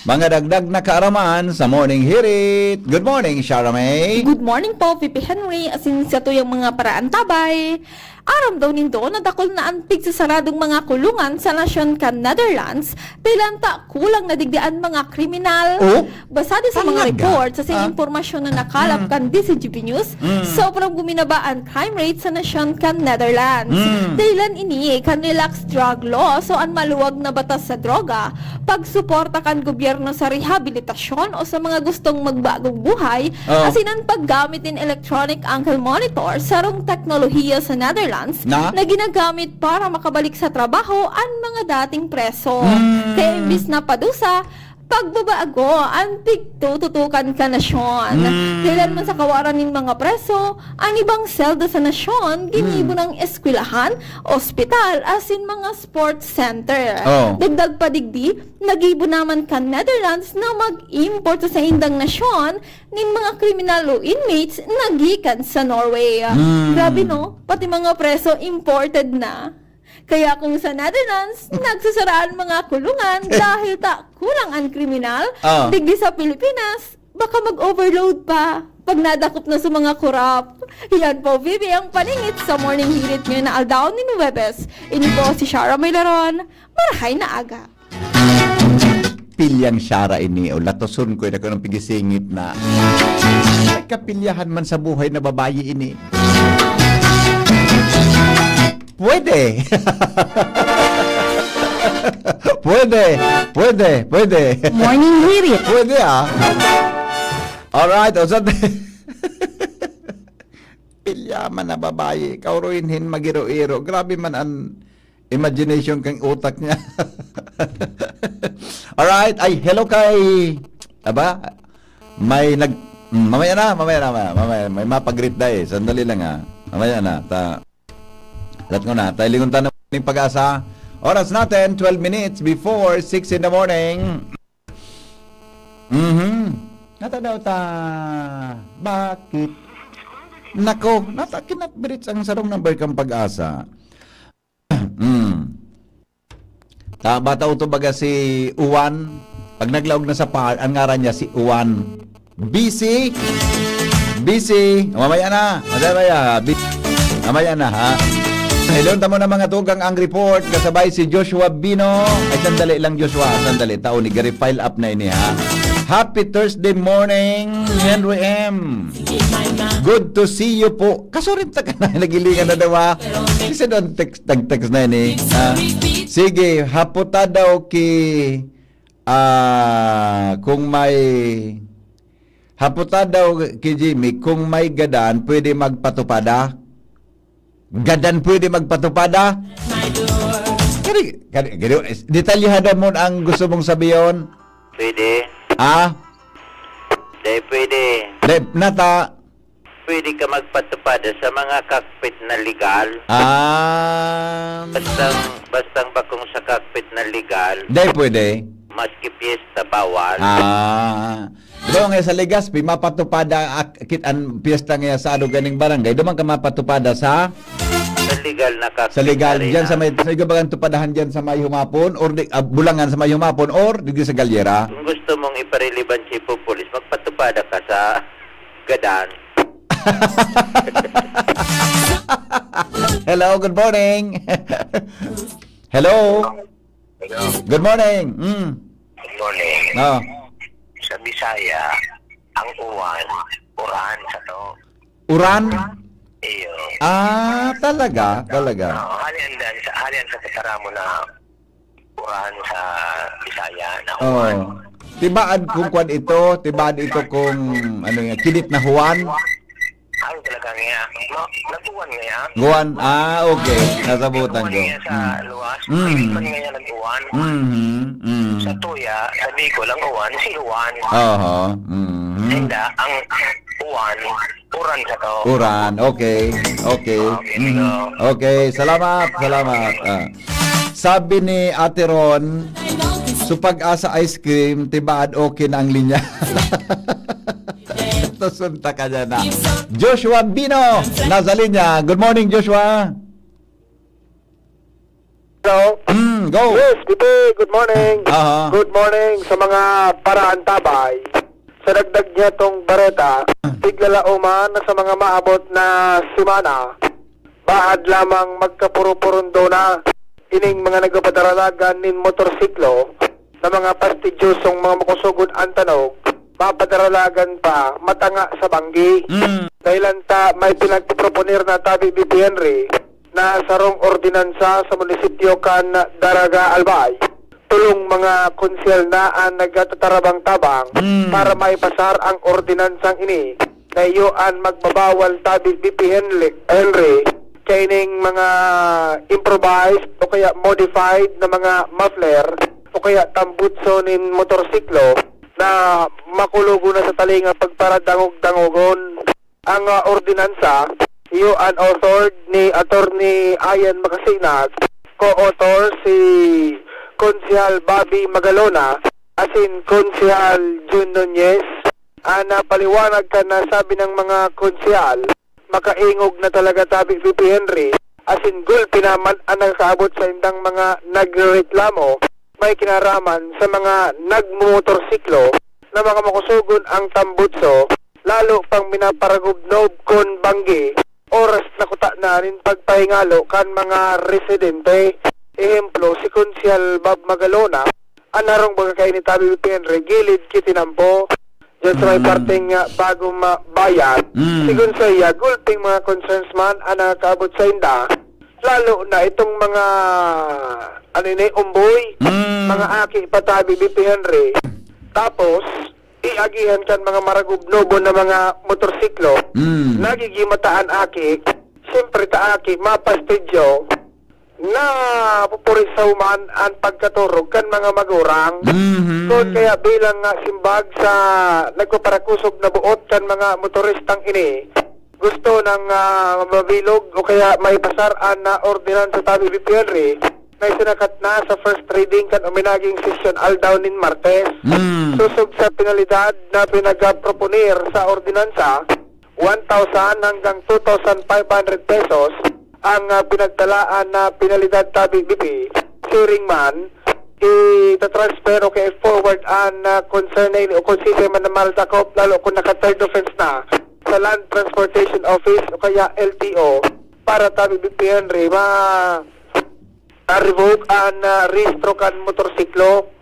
Mga dagdag na kaaraman sa morning hirit. Good morning, Shara May. Good morning po, Pipi Henry. Asin sa tuyang mga paraantabay. Aram daw nindo na dakul na an pigsasaradong mga kulungan sa nasyon kan Netherlands, dahil ta kulang na digdi an mga kriminal. Oh? Basado sa mga Talaga? report sa Ah. impormasyon na nakalap Mm. kan D C G B News, Mm. sobrang guminaba an crime rate sa nasyon kan Netherlands. Mm. Dahilan ini kan relaxed drug law, so an maluwag na batas sa droga, pagsuporta kan gobyerno sa rehabilitasyon o sa mga gustong magbagong buhay, Oh. asin an paggamit nin electronic ankle monitor, sarong teknolohiya sa Netherlands Na? na ginagamit para makabalik sa trabaho an mga dating preso. Mm. Kaya imbis na padusa, pagbabago an pigtututukan kan nasyon. Mm. Dahilan man sa kawaran nin mga preso, an ibang selda sa nasyon, ginibo Mm. nang eskwelahan, ospital, asin mga sports center. Oh. Dagdag pa digdi, nagibo naman kan Netherlands na mag-import sa saindang nasyon nin mga kriminal o inmates na gikan sa Norway. Mm. Grabe, no? Pati mga preso imported na. Kaya kung sa Netherlands, nagsasaraan mga kulungan dahil ta kulang an kriminal, Ah. digdi sa Pilipinas, baka mag-overload pa pag nadakop na sa mga korap. Yan po, Vivi, ang paningit sa Morning Hirit ngayon na aldaw nin Huwebes. Ini po si Shara Maylaron. Marahay na aga. Pilyang Shara ini, o latoson ko, yun ako ng pigisingit na. May kapilyahan man sa buhay na babayi ini. Pwede. Pwede. Pwede. Pwede. Morning Hirit. Pwede, ah. Alright, o sa... Pilya man na babayi, kauruinhin magiro-iro. Grabe man an imagination kan utak niya. Alright. Ay, hello kay, aba, may nag-, mm, mamaya na, mamaya na, mamaya, mamaya, may mapag-greet da eh. Sandali lang, ah. Mamaya na, ta-, lat ko na, ta lingon ta na ning Pag-asa. Oras natin, twelve minutes before six in the morning. Mhm. Nata daw ta, bakit? Nako, nata cannot be reached ang sarong number kang Pag-asa. Mm. Ta, bata uto baga si Juan. Pag naglaog na sa par, ang ngaran niya si Juan. Busy. Busy. Mamaya na. Mamaya, bi-, mamaya na, ha? Hello, tamo na mga tugang ang report. Kasabay si Joshua Bino. Ay, sandali lang, Joshua. Sandali. Tao ni Gary, file up na ini, ha? Happy Thursday morning, Henry M. Good to see you po. Kasurit ta ka na, nagilingan na daw, ha? Kasi doon text, nag-text na ini, ha? Sige, hapota daw ki, ah, kung may, hapota daw ki Jimmy, kung may gadan, pwede magpatupada? Gadan pwede magpatupada? Kani, kani, kani, detalyado mo ang gusto mong sabihin? Pwede. Ah? Di pwede. Di, nata. Pwede ka magpatupada sa mga cockpit na legal. Ah. Bastang, bastang bakong sa cockpit na legal. Di pwede. Maski piyesta, bawal. Ah. Pero nga sa Legazpi, mapatupada ak-, kit an piyesta nga sa adog ganing barangay, duman ka mapatupada sa Sa legal na sa legal, kapitarina. Diyan sa may, sa iba bagang tupadahan diyan sa may humapon, or di, ah, bulangan sa may humapon, or digdi sa galyera. Kung gusto mong ipareliban si Pupulis, magpatupada ka sa gadan. Hello, good morning. Hello. Hello. Good morning. Mm. Good morning. Oh. Sa Bisaya, ang uwan, uran sa to. Uran? Iyo. Ah, talaga? Talaga? Oo, hali andan sa, hali an sa kasara mo na uran sa Bisaya na uwan. Oo. Tibaad kung kwan ito, tibaad ito kung, ano nga, kinit na Juan? Ay, talaga niya. Ma, nag-uwan niya. Guwan? Ah, okay. Nasabutan ko. Nag-uwan niya sa Mm. luwas. Mm. Ay, man niya nag-uwan. Mhm, mm. Sa tuya, sa Bicol, ang uwan, si Juan. Aha, mhm. Tinda, ang uwan, uran sa to. Uran, okay. Okay. Okay, Mhm. so Okay, salamat, salamat. Ah. Sabi ni Ate Ron, "Sa Pag-asa ice cream, tibaad okay na ang linya." Tasunta ka dyan na. Joshua Bino, nasa linya. Good morning, Joshua. Hello? Mm, go. Yes, Bibi, good morning. Aha. Good morning sa mga paraantabay. Sa dagdag niya tong bareta, tiglalaoman na sa mga maabot na semana, baad lamang magkapuro-purundo na ining mga nagpapadaralagan nin motorsiklo na mga pastidyosong mga makusugod an tanog, mapadaralagan pa matanga sa banggi. Mm. Dahilan ta may pinagpoproponer na tabi, B P Henry, na sarong ordinansa sa munisipyo kan Daraga Albay. Tolong mga konsehal na an nagtatarabang-tabang Mm. para maipasar ang ordinansang ini. Kaya an magbabawal tabi, B P Henry, Henry, kaining mga improvised o kaya modified na mga muffler o kaya tambutso nin motorsiklo na makulogon na sa talinga pagparadangog-dangogon. Ang, ah, ordinansa, iyo an authored ni Attorney Ian Macasinag, co-author si Konsehal Bobby Magalona, asin Konsehal Jun Nunez. An, ah, paliwanag kan nasabi ng mga konsehal, makaingog na talaga tabi, V P Henry, asin gulpi naman an nakakaabot sa indang mga nagrereklamo, may kinaraman sa mga nagmomotorsiklo na mga makusugon ang tambutso, lalo pang minaparagubnob kon banggi, oras na kuta na nin pagpahingalo kan mga residente. Ehemplo, si Konsehal Bob Magalona, an harong baga kaini tabi, V P Henry, gilid ki tinampo. Diyan sa may Mm. parteng, ah, Bagong Ma-, Bayan, Mm. sigon saiya, gulping mga concerns man an nakakaabot sainda, lalo na itong mga, ano ini, umboy, Mm. mga aki pa tabi, V P Henry. Tapos, iagihan kan mga maragubnobo na mga motorsiklo, Mm. nagigimata an aki, siyempre ta aki, mapastidyo, napupurisaw man an pagkaturog kan mga magurang. Mhm. Kun kaya bilang, ah, simbag sa nagpaparakusog na buot kan mga motoristang ini, gusto nang, ah, mabilog o kaya maipasar an, ah, ordinansa tabi, V P Henry, na isinakat na sa first reading kan uminaging sesyon aldaw nin Martes. Mm. Sosog sa penalidad na pinagproponer sa ordinansa, one thousand hanggang two thousand five hundred pesos ang, ah, pinagtalaan na penalidad tabi, V P. Siring man, ita-transfer o kaya forward an, ah, concern na ini o kung siisay man na maladakop, lalo kung naka-third offense na, sa Land Transportation Office o kaya L T O para tabi, V P Henry, ma-, ma-revoke an, ah, rehistro kan motorsiklo.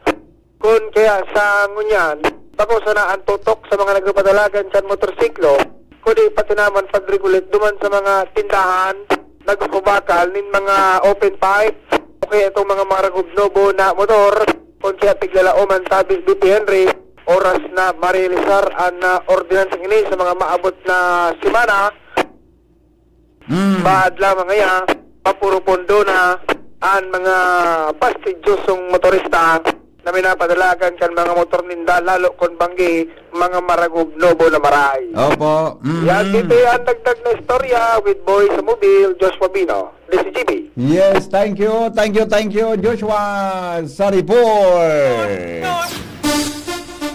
Kun kaya sa ngunyan, bako sana an tutok sa mga nagpapadalagan kan motorsiklo, kundi pati naman pag-regulate duman sa mga tindahan, nagkukubakal nin mga open pipe, o kaya itong mga maragubnobo na motor, kun kaya piglalaoman tabi, V P Henry, oras na marealisar an, ah, ordinansang ini sa mga maabot na semana, Mm. Baad lamang ngaya, mapuro-pondo na an mga pastidyosong motorista na minapadalagan kan mga motor ninda, lalo kon banggi, mga maragubnobo na maray. Opo. Mm. Yan, dito yan, dagdag na istorya with Boy sa Mobil, Joshua Bino, D C G B. Yes, thank you, thank you, thank you, Joshua, sa report.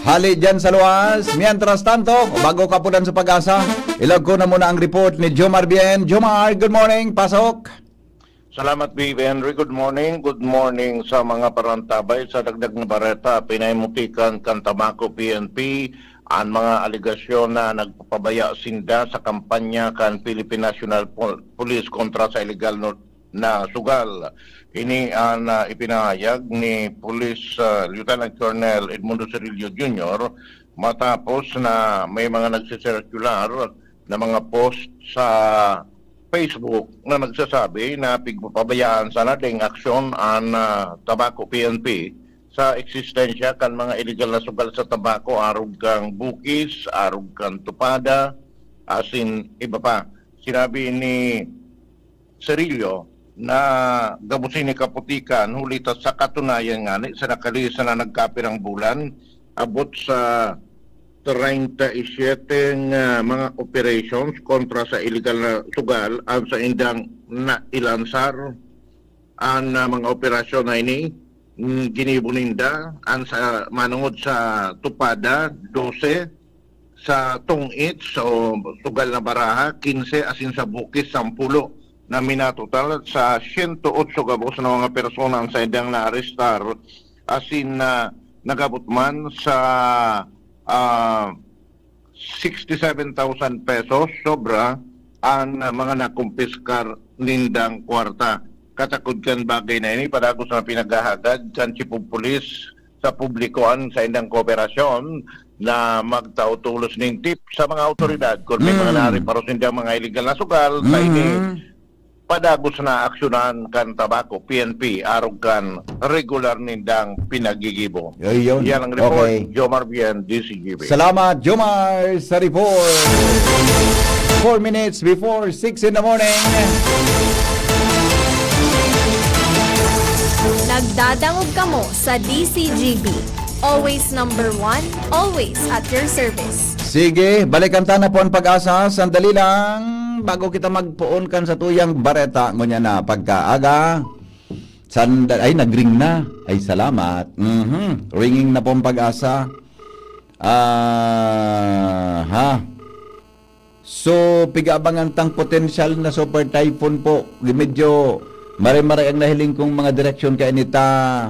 Hali dyan sa luwas. Mientras tanto, bago kapunan sa Pag-asa, ilagko na muna ang report ni Jomar Bien. Jomar, good morning. Pasok. Salamat, Vive Henry. Good morning. Good morning sa mga parantabay. Sa dagdag na bareta, pinahimutikan kan Tabaco P N P an mga alegasyon na nagpapabaya sinda sa kampanya kan Philippine National Pol-, Police kontra sa illegal no-, na sugal. Ini an, ah, ipinahayag ni Police, ah, Lieutenant Colonel Edmundo Cirillo Junior matapos na may mga nagsisirkular na mga post sa Facebook na nagsasabi na pigpapabayaan sana ding aksyon an, ah, Tabaco P N P sa eksistensya kan mga iligal na sugal sa tabako, arog kan bukis, arog kan tupada, asin iba pa. Sinabi ni Cirillo na gabos ini kaputikan, huli ta sa katunayan ngani, sa nakalihis na nagkapirang bulan, abot sa treinta y siete nga mga operations kontra sa iligal na sugal an saindang nailansar. An, ah, mga operasyon na ini, mm, ginibo ninda, an sa, manongod sa Tupada, dose, sa Tong-its o sugal na baraha, quince, asin sa Bukis, sampulo, na minatotal sa siyento otso gabos na mga persona an saindang naarestar, asin na nagabot man sa, ah, sixty-seven thousand pesos sobra an mga nakumpiskar nindang kwarta. Katakod kan bagay na ini, padagos na pinaghahagad kan Chief of Police sa publiko an saindang kooperasyon na magtao tolos nin tip sa mga awtoridad kun may mga Mm. naarestaran sindang mga iligal na sugal sa ini. Mm. Padagos na aksyonan kan Tabaco P N P arog kan regular nindang pinagigibo. Ayun. Yan ang report, Okay. Jomar Bien, D C G B. Salamat, Jomar, sa report. Four minutes before six in the morning. Nagdadangog kamo sa D C G B. Always number one, always at your service. Sige, balikan ta na po ang Pag-asa. Sandali lang, bago kita magpoon kan satuyang bareta, ngunyan na pagkaaga. Sanda-, ay, nag-ring na. Ay, salamat. Mhm. Ringing na po ang Pag-asa. Ah, ha. So, pig-aabangan tang potensyal na super typhoon po. Medyo mare-mare ang nahiling kong mga direksyon kay nita.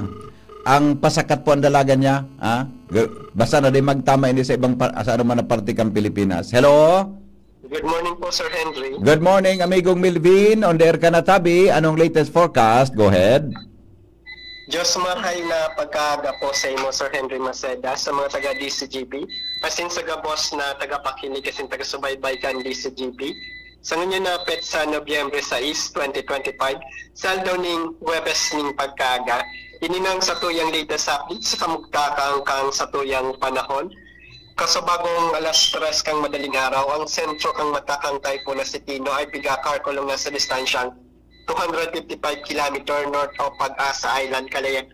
Ang pasakat po ang dalagan niya, ha? G-, basta na di magtama ini sa ibang pa-, sa anuman na parte kang Pilipinas. Hello? Good morning po, Sir Henry. Good morning, amigong Melvin. On the air ka na, tabi. Anong latest forecast? Go ahead. Diyos mahay na pagkaaga po sa imo, Sir Henry Maceda, sa mga taga D C G B, asin sa gabos na tagapakinig asin taga-subaybay kan D C G B. Sa ngunyan na petsa, Nobyembre sais, twenty twenty-five, sa aldaw ning Huwebes ning pagkaaga, ini nang satuyang latest update sa kamugtakan kan satuyang panahon. Kasabagong alas tres kan madaling araw, ang sentro kan matakang typhoon na si Tino ay piga-Carcolong na sa distansyang two hundred fifty-five kilometer north of Pag-asa Island, Calayan,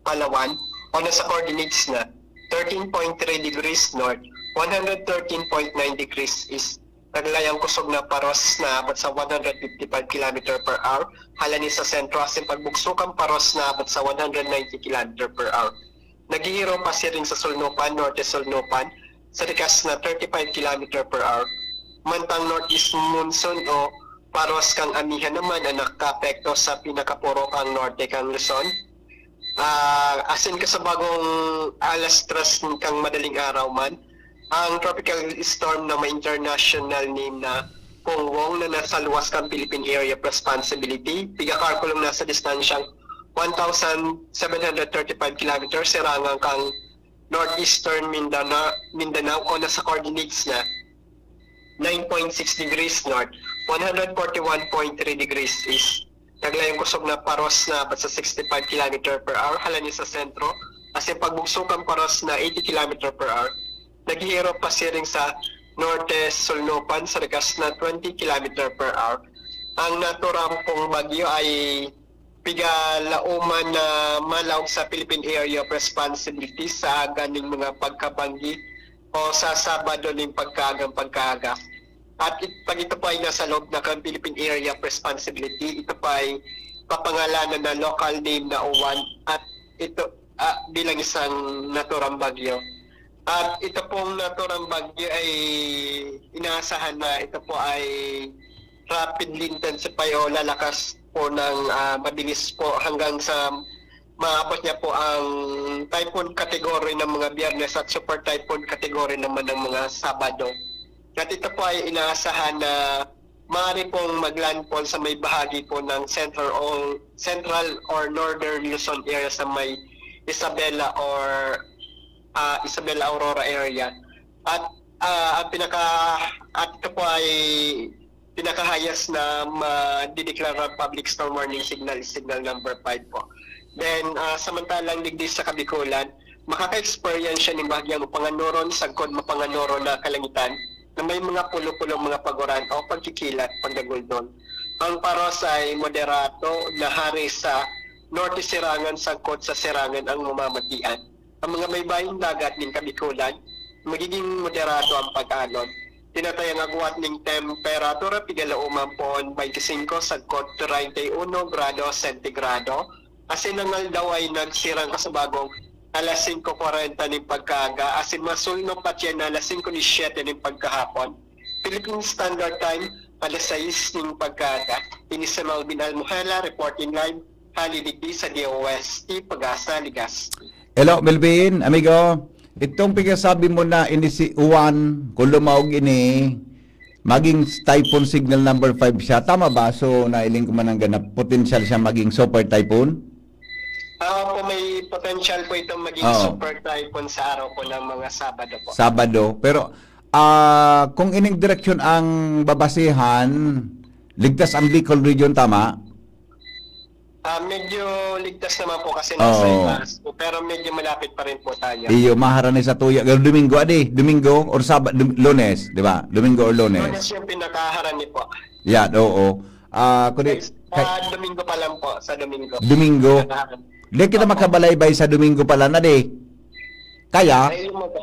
Palawan, o nasa coordinates na thirteen point three degrees north, one hundred thirteen point nine degrees east. Naglayang kusog na paros na abot sa one hundred fifty-five kilometer per hour, halani sa sentro, asin pagbugso kan paros na abot sa one hundred ninety kilometer per hour. Naghihiro pasiring sa Sulnupan, Norte Sulnupan, sa rikas na thirty-five kilometer per hour. Mantang northeast monsoon o paros kan amihan naman ang nakakaapekto sa pinakaporo kan norte kan Luzon. Ah, asin kasabagong alas tres kan madaling araw man, ang tropical storm na may international name na Pongwong na nasa luwas kan Philippine Area of Responsibility, piga-Carcolong nasa distansyang one thousand seven hundred thirty-five kilometers, sirangan kan northeastern Mindanao, Mindanao o nasa coordinates na nine point six degrees north, one hundred forty-one point three degrees east. Naglayang kusog na paros na abot sa sixty-five kilometer per hour halani sa sentro, asin pagbugso kan paros na eighty kilometer per hour. Naghihiro pasiring sa norte Sulnupan sa rikas na twenty kilometer per hour. Ang naturang pong bagyo ay piga-Lauman na malaog sa Philippine Area of Responsibility sa aga ning mga pagkabanggi o sa Sabado ning pagkaagang pagkaaga. At it-, pag ito po ay nasa loob na kan Philippine Area of Responsibility, ito po ay papangalanan na local name na Uwan at ito, ah, bilang isang naturang bagyo. At ito pong naturang bagyo ay inaasahan na ito po ay rapidly intensify o lalakas po ng, ah, mabilis po hanggang sa maabot niya po ang typhoon category ng mga Biyernes at super typhoon category naman ng mga Sabado. At ito po ay inaasahan na maaari pong maglandfall sa may bahagi po ng central o, central or northern Luzon area sa may Isabela or, ah, Isabela Aurora area. At, ah, ang pinaka-, at ito po ay pinaka-highest na madideklara public storm warning signal is signal number five po. Then, ah, samantalang digdi sa Kabikulan, makaka-experience siya nin bahagyang mapanganoron sagkod mapanganoron na kalangitan. na may mga pulo-pulong mga paguran o pagkikilat, pagdaguldol. Ang paros ay moderato na hari sa Norte Sirangan, sagkod sa Sirangan ang mamamatian. Ang mga baybayong dagat nin Kabikulan, magiging moderato ang pag-alon. Tinatayang agwat ning temperatura, pigalaoman poon twenty-five, sagkod treinta y uno grado sentigrado. Asin ang aldaw ay nagsirang kasubagong alas singko kwarenta nin pagkaaga, asin masulno pa tiyan na alas singko disiyete nin pagkahapon. Philippine Standard Time, alas sais nin pagkaaga. Ini si Melvin Almohela, reporting live, hali digdi sa D O S T, Pag-asa, Legazpi. Hello, Melvin, amigo. Itong pagkasabi mo na ini si Uwan, kung lumaog ini, maging typhoon signal number five siya. Tama ba? So, nailing ko man ang ganap, potential siya maging super typhoon? Ah, opo, may potential po itong maging Oo. super typhoon sa araw po ng mga Sabado po. Sabado. Pero, ah, kung ining direksyon ang babasihan, ligtas ang Bicol region, tama? Ah, medyo ligtas naman po kasi nasa Oo. itaas po, pero medyo malapit pa rin po tayo. Iyo, maharani sa tuya. Pero Domingo, adi, Domingo or Saba-, Dom-, Lunes, di ba? Domingo or Lunes. Lunes yung pinakaharani po. Yan, oo. Ah, kundi, Yes, kay ah, Domingo pa lang po, sa Domingo. Domingo. Pinakaharani. Di kita Opo. makabalaybay sa Domingo pala na, di? Kaya? Ay, yun mo ba?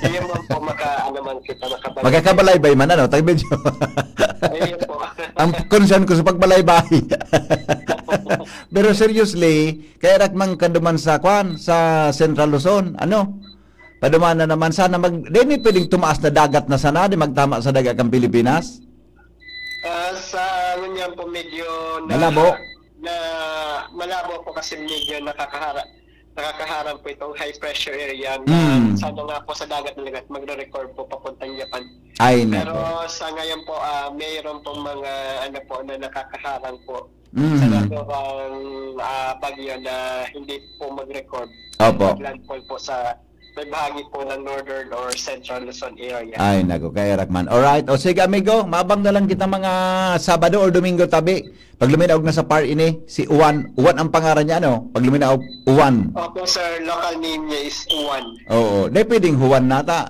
Yun mo po, maka, ano man kita, makabalik. Magkakabalaybay man, ano? Tayo medyo Ayun po. Ang concern ko sa pagbalaybay. Pero seriously, kaya rak man kaduman sa, kwan, sa Central Luzon, ano? Paduman na naman, sana mag, di ni pwedeng tumaas na dagat na sana, di magtama sa dagat ang Pilipinas? Ah, sa ngunyan po, medyo na Malabo? na malabo po kasi medyo nakakahara-, nakakaharang po itong high pressure area na Mm. sana nga po sa dagat na lagat magre-record po papuntang Japan. Ay, Pero nako. sa ngayon po, ah, mayroon pong mga, ano po, na nakakaharang po sa Mm. naturang, ah, bagyo na hindi po mag-record. Opo. Mag-landfall po sa may bahagi po ng Northern or Central Luzon area. Ay, nako, kaya rak man. Alright. O sige, amigo, maabang na lang kita mga Sabado or Domingo tabi. Pag luminaog na sa par ini, si Uwan. Uwan ang pangaran niya, ano? Pag luminaog, Uwan. Opo, sir. Local name niya is Uwan. Oo. Di pwedeng Juan nata.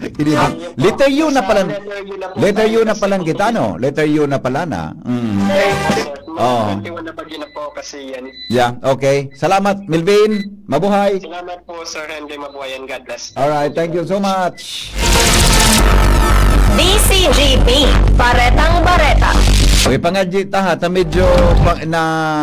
Hindi ba? Ah, yun po. Letter U na Sa pala. letter U na po Letter tayo U na kasi. pala kita, no? Letter U na pala na. Mm. Yes, sir. Mga Oo. twenty-one na bagyo na po kasi yan. Yeah, okay. Salamat, Melvin. Mabuhay. Salamat po, Sir Henry. Mabuhay and God bless. Alright, thank you so much. D C G B, Baretang Bareta. Okay, pangadji ta ha, ta medyo pa, na,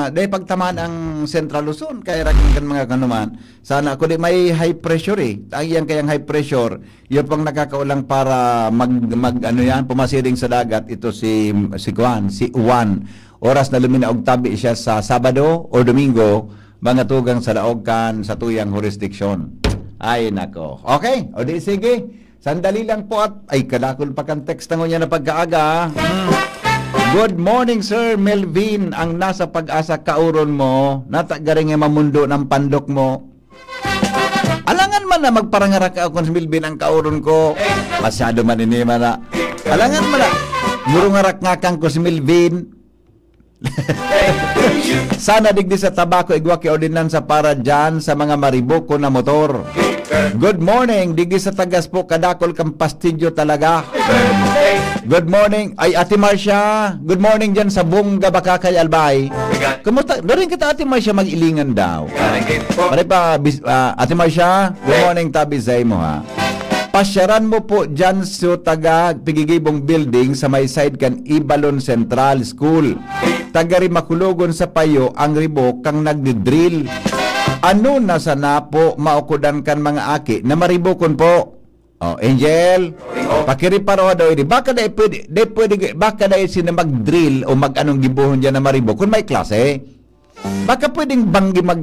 dahil pagtamaan ang Central Luzon, kaya raking kan mga kanuman. Sana, kundi may high pressure eh. Ang iyang kayang high pressure, yun pang nakakaulang para mag, mag ano yan, pumasiring sa dagat, ito si, si Kuan, si Uwan. Oras na luminaog tabi siya sa Sabado or Domingo, mga tugang sa laog kan sa tuyang jurisdiction. Ay, nako. Okay, o di sige. Sandali lang po at, ay, kadakol pa kan text na ngunyan na pagkaaga. Hmm. Good morning, Sir Melvin. Ang nasa pag-asa kauron mo, natagaring ay mamundo ng pandok mo. Alangan man na magparangarak ako kung si Melvin ang kauron ko. Masyado man ini man na. Alangan man na. Murungarak nga kang ko si Melvin. Sana digdi sa Tabaco, igwa ki ordinansa para dyan sa mga mariboko na motor. Good morning, digdi sa Tagas po, kadakol kang pastidyo talaga. Good morning. Ay, Ate Marcia, good morning dyan sa Bunga, Bacacay, Albay. Kumusta? Doon kita, Ate Marcia, mag-ilingan daw. Pare pa, bis- ah, Ate Marcia, good morning, tabi sa imo, ha. Pasyaran mo po dyan sa taga Pigigibong Building sa may side kan Ibalon Central School. Taga Rimaculogon sa Payo ang ribok kang nagdidrill. Ano na sana po maukudan kan mga aki na maribokon po? Oh, Angel, pakiriparo daw ini. Baka dai pwede, dai pwede, baka dai sila mag-drill o mag-anong gibohon dyan na maribok kung may klase. Baka pwedeng banggi mag,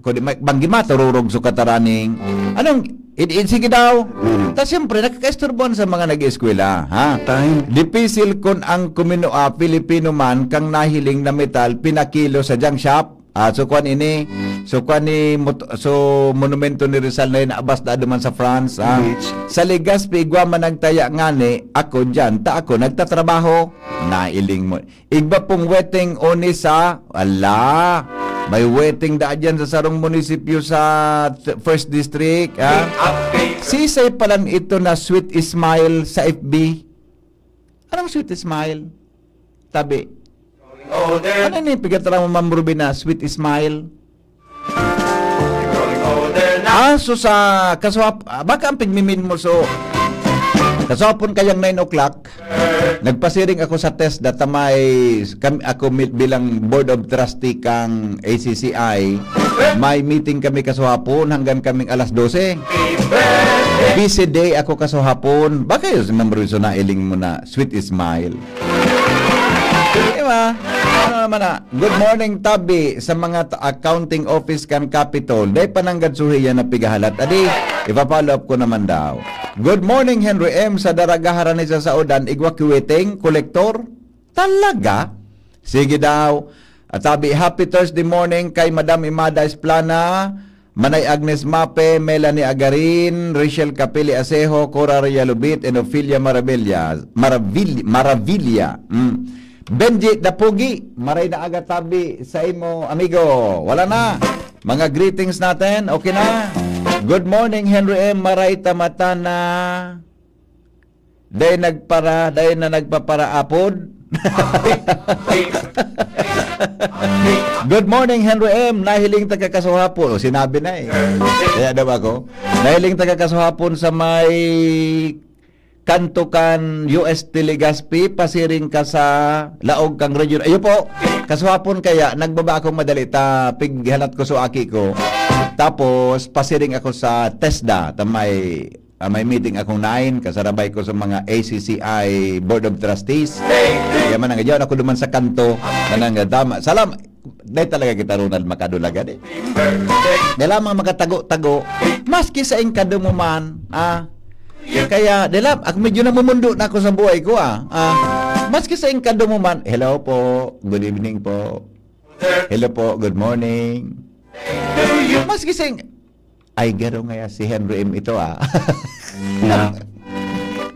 kundi mag, banggi matururog sa kataraning. Anong, id, id, sige daw. Ta siyempre, nakakaisturbo sa mga nag-eskwela, ha? Time. Dipisil kun ang kuminoa, Filipino man, kang nahiling na metal, pinakilo sa junk shop. Ah, so kwan ini, so kwan ni, mot- so monumento ni Rizal na inaabas na duman sa France, ha? Sa Legazpi, igwa man nagtaya ngani, ako dyan, ta ako nagtatrabaho. Nailing mo. Igba pong weteng oni sa, ala. May wedding daa dyan sa sarong munisipyo sa th-, First District, ha? Sisay palan ito na sweet smile sa F B? Anong sweet smile? Tabi. Ano ni pigatra mo, Ma'am Ruby, na sweet smile? Ah, so sa kasuhap-, ah, baka ang pigmimin mo, so, kasuhapon kayang nine o'clock, nagpasiring ako sa TESDA ta may, kam-, ako mi-, bilang Board of Trustee kang A C C I, may meeting kami kasuhapon hanggang kaming alas dose. Busy day ako kasuhapon. Baka yun si Ma'am Ruby, so nailing mo na sweet smile. Di ba? Ano naman na? Good morning, Tabi, sa mga ta-, accounting office kan Capitol. Dai pa nanggad suhiyan na pigahalat. Adi, ipa-follow up ko naman daw. Good morning, Henry M. Sa Daraga, harani sa Saodan, igwa kiwiting, kolektor? Talaga? Sige daw. At Tabi, happy Thursday morning kay Madam Imada Esplana. Manay Agnes Mape, Melanie Agarin, Rachel Capili Asejo, Cora Realubit, and Ophelia Maravilla, Maravil-, Maravilla. Mm. Benji Dapugi, maray na aga, Tabi, sa imo, amigo. Wala na. Mga greetings natin, okay na. Good morning, Henry M. Maray ta mata na. Dai nagpara-, dai na nagpaparaapod. Good morning, Henry M. Nahiling ta ka kasuhapon. O, sinabi na eh. Kaya daw ako. Nahiling ta ka kasuhapon sa may kanto kan U S Telegaspi, pasiring ka sa laog kang region. Ayun po, kasuhapon kaya, nagbaba akong madali ta, pighalat ko sa aki ko. Tapos, pasiring ako sa TESDA, ta may Ah, may meeting akong nine, kasarabay ko sa mga A C C I Board of Trustees. Kaya man, nangadyaon ako duman sa kanto, na nangadama. Salam, dahil talaga kita, Ronald, makadulagan eh. Di lamang makatago-tago, maski sa ingkado mo man, ah. Kaya, di lam-, ak-, medyo namumundo na ako sa buhay ko, ah. Ah, maski sa ingkado mo man, "Hello po, good evening po. Hello po, good morning." Maski sa ing-, Ay, garo ngaya si Henry M ito, ah. Na.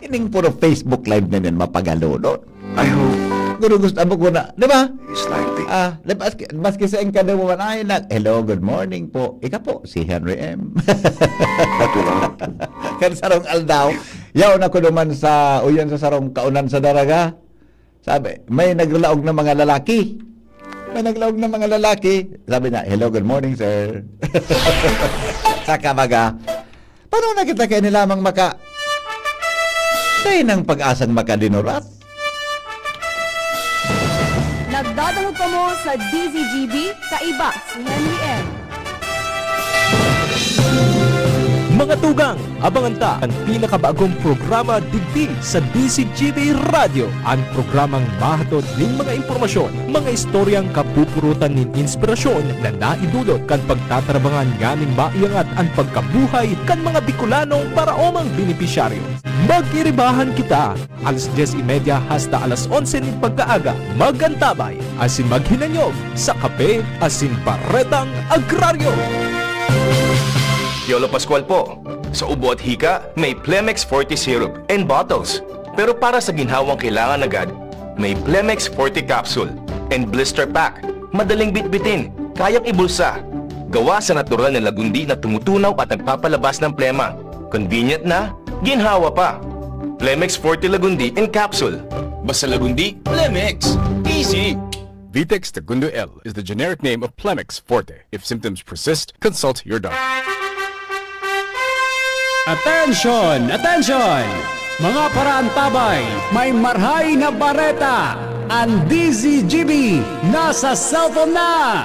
Ining puro Facebook Live na niyan, mapagalo, no? I hope Garo gusto, amo ko na, di ba? It's like the Ah, di ba, maski, maski sa ingkado mo man, ay, nag-, "Hello, good morning po." Ika po, si Henry M. That will all. Kan sarong aldaw, yaon ako naman sa, uyan sa sarong kaunan sa Daraga. Sabi, may naglaog na mga lalaki. May naglaog na mga lalaki. Sabi niya, "Hello, good morning, sir." Saka baga, paano na kita kaya nilamang maka-, tayo ng pag-asang makadinurat? Nagdadangog kamo sa D Z G B, kaiba si Henry M. Mga tugang, abangan ta an pinakabagong programa digdi sa D Z G B Radyo, an programang mahatod nin mga impormasyon, mga istoryang kapupurutan nin inspirasyon na naidulot kan pagtatarabangan nganing maiangat an pagkabuhay kan mga Bicolanong paraomang benepisyaryo. Mag-iribahan kita! Alas dyes y media hasta alas onse nin pagkaaga, mag-antabay asin maghinanyog sa kape asin baretang agraryo. Piolo Pascual po. Sa ubo at hika, may Plemex Forte Syrup and bottles. Pero para sa ginhawang kailangan agad, may Plemex Forte Capsule and Blister Pack. Madaling bitbitin, kayang ibulsa. Gawa sa natural na lagundi na tumutunaw at nagpapalabas ng plema. Convenient na, ginhawa pa. Plemex Forte Lagundi in capsule. Basta Lagundi, Plemex. Easy! Vitex Segundo L is the generic name of Plemex Forte. If symptoms persist, consult your doctor. Attention! Attention! Mga paraantabay, may marhay na bareta! An D Z G B nasa cellphone na!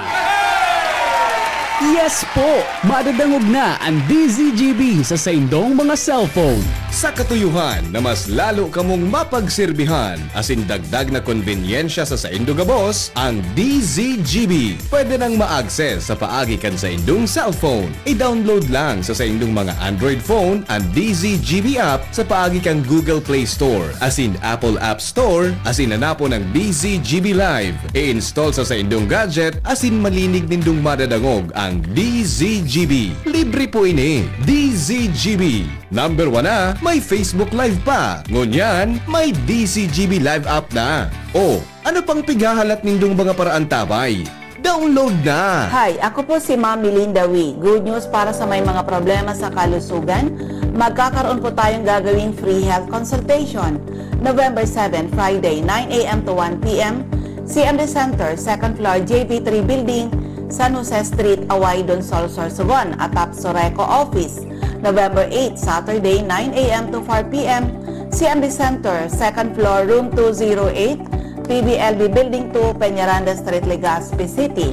Yes po! Madadangog na an D Z G B sa saindong mga cellphone. Sa katuyohan na mas lalo kamong mapagserbihan asin dagdag na konbenyensya sa saindo gabos, ang D Z G B pwede nang ma-access sa paagi kan saindong cellphone. I-download lang sa saindong mga Android phone an D Z G B app sa paagi kan Google Play Store asin Apple App Store asin hanapon ang D Z G B Live. I-install sa saindong gadget asin malinig nindong madadangog ang D Z G B. Libre po ini. D Z G B. Number one na, may Facebook Live pa. Ngunyan, may D Z G B Live app na. O, ano pang pighahalat nindong mga paraantabay? Download na! Hi, ako po si Ma'am Melinda Wee. Good news para sa may mga problema sa kalusugan. Magkakaroon po tayong gagawing free health consultation. November seven, Friday, nine a m to one p m. C M D Center, second floor, J B three Building, San Jose Street, Away, Donsol, Sorsogon, atop Soreco Office. November eight, Saturday, nine a m to four p m. C M D Center, second floor, room two zero eight, P B L B Building two, Peñaranda Street, Legazpi City.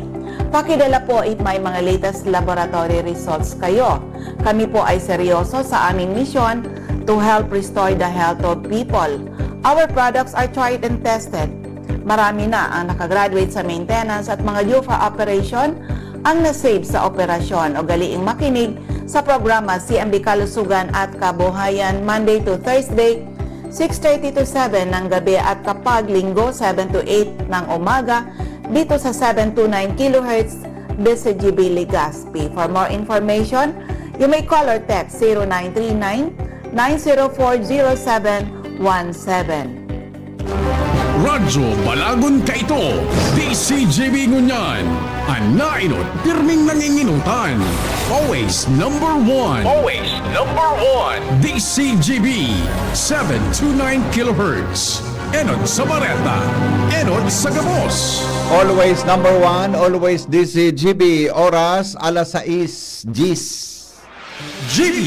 Pakidala po if may mga latest laboratory results kayo. Kami po ay seryoso sa aming misyon to help restore the health of people. Our products are tried and tested. Marami na ang nakagraduate sa maintenance at mga due for operation ang na-save sa operasyon. Ugaliing makinig sa programa C M B Kalusugan at Kabuhayan, Monday to Thursday, six thirty to seven ng gabi, at kapag Linggo, seven to eight ng umaga, dito sa seven two nine kilohertz, D C G B Legazpi. For more information, you may call or text zero nine three nine, nine zero four, zero seven one seven. Radyo Balagon Kaito, D C G B ngunyan. An nainot, pirming nanginginutan. Always number one. Always number one. D C G B, seven two nine kilohertz. Enot sa bareta, enot sa gabos. Always number one, always D C G B. Oras, alas sais diyes. G B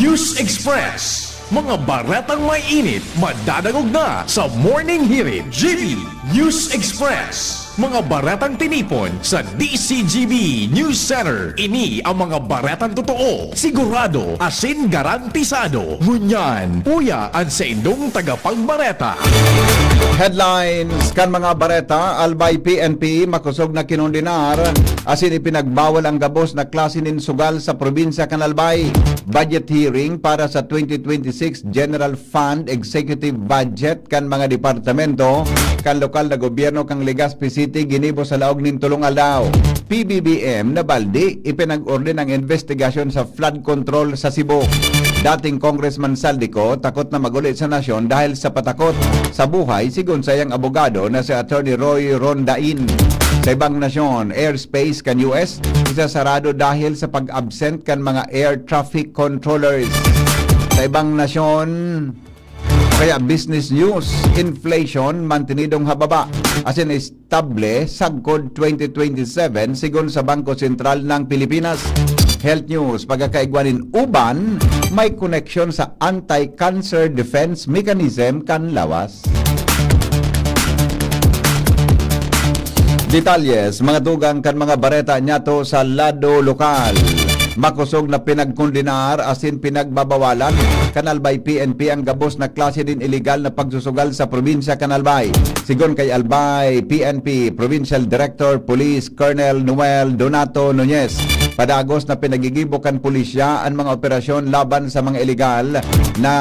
News Express. Mga baretang may init, madadangog na sa Morning Hirit. G B News Express. Mga baretang tinipon sa D C G B News Center. Ini ang mga baretang totoo, sigurado, asin garantisado. Ngunyan, uya an saindong tagapagbareta. Headlines kan mga bareta. Albay P N P makosog na kinondenar asin ipinagbawal ang gabos na klase nin sugal sa probinsya kan Albay. Budget hearing para sa twenty twenty-six General Fund Executive Budget kan mga departamento kan lokal na gobyerno kan Legazpi City ginibo sa laog nin tolong aldaw. P B B M nabaldi, ipinag-orden ang investigasyon sa flood control sa Cebu. Dating Congressman Zaldy Co takot na mag-uli sa nasyon dahil sa patakot sa buhay, sigon sa iyang abogado na si Attorney Roy Rondain. Sa ibang nasyon, airspace kan U S isasarado dahil sa pag-absent kan mga air traffic controllers. Sa ibang nasyon, kaya business news, inflation mantinidong hababa, asin estable sagkod twenty twenty-seven, sigon sa Bangko Sentral ng Pilipinas. Health news, pagkakaigwa nin uban, may koneksyon sa anti-cancer defense mechanism kan lawas. Detalyes, mga tugang kan mga bareta niyato sa lado lokal. Makosog na pinagkondenar asin pinagbabawalan kan Albay P N P ang gabos na klase nin iligal na pagsusugal sa probinsya kan Albay. Sigon kay Albay P N P Provincial Director Police Colonel Noel Donato Nunez, padagos na pinagigibo kan pulisya an mga operasyon laban sa mga iligal na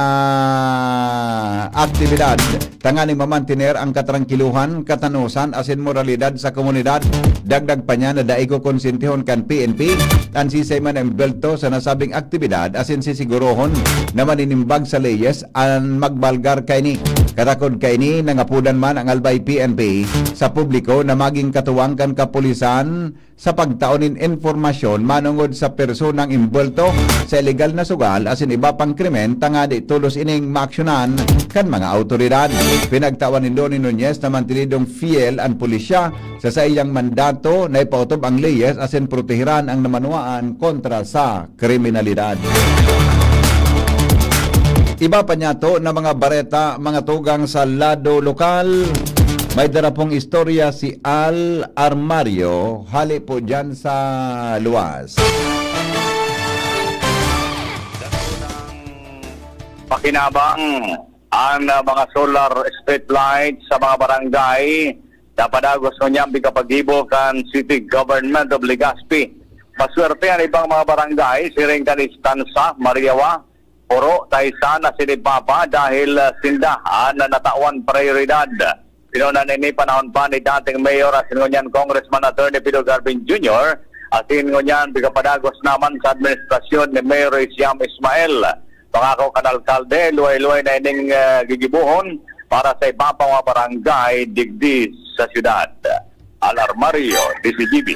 aktibidad tanganing mamantener ang katrangkiluhan, katanosan asin moralidad sa komunidad. Dagdag pa niya na dai kokonsentihon kan P N P an sisay man na embwelto sa nasabing aktibidad asin sisigurohon na maninimbag sa leyes an magbalgar kaini. Katakod kaini, nangapodan man ang Albay P N P sa publiko na magin katuwang kan kapulisan sa pagtao nin impormasyon manongod sa personang embwelto sa iligal na sugal asin iba pang krimen, tangani tolos ining maaksyonan kan mga awtoridad. Pinagtawan nindo ni Nunez na mantinidong fiyel an pulisya sa saiyang mandato na ipautob ang leyes asin proteheran ang namanwaan kontra sa kriminalidad. Iba pa niyato na mga bareta, mga tugang sa lado lokal. May dara pong istorya si Al Armario, hali po dyan sa luwas. Pakinabang ang ah, mga solar street light sa mga barangay na padagos ngunyan pigkapaggibo kan City Government of Legazpi. Maswerte an ibang mga barangay, siring kan Estansa, Mariawa, Poro, Taysan asin iba pa dahil ah, sinda an natawan prayoridad. Pinuna ini panahon pa ni dating Mayor asin ngunyan Congressman Attorney Pido Garvin Junior, asin ngunyan pigkapadagos naman sa administrasyon ni Mayor Isiam Ismael. Pangako kan alkalde, luway-luway na ining ah, gigibohon para sa iba pang mga barangay digdi sa syudad. Alarmario, D Z G B.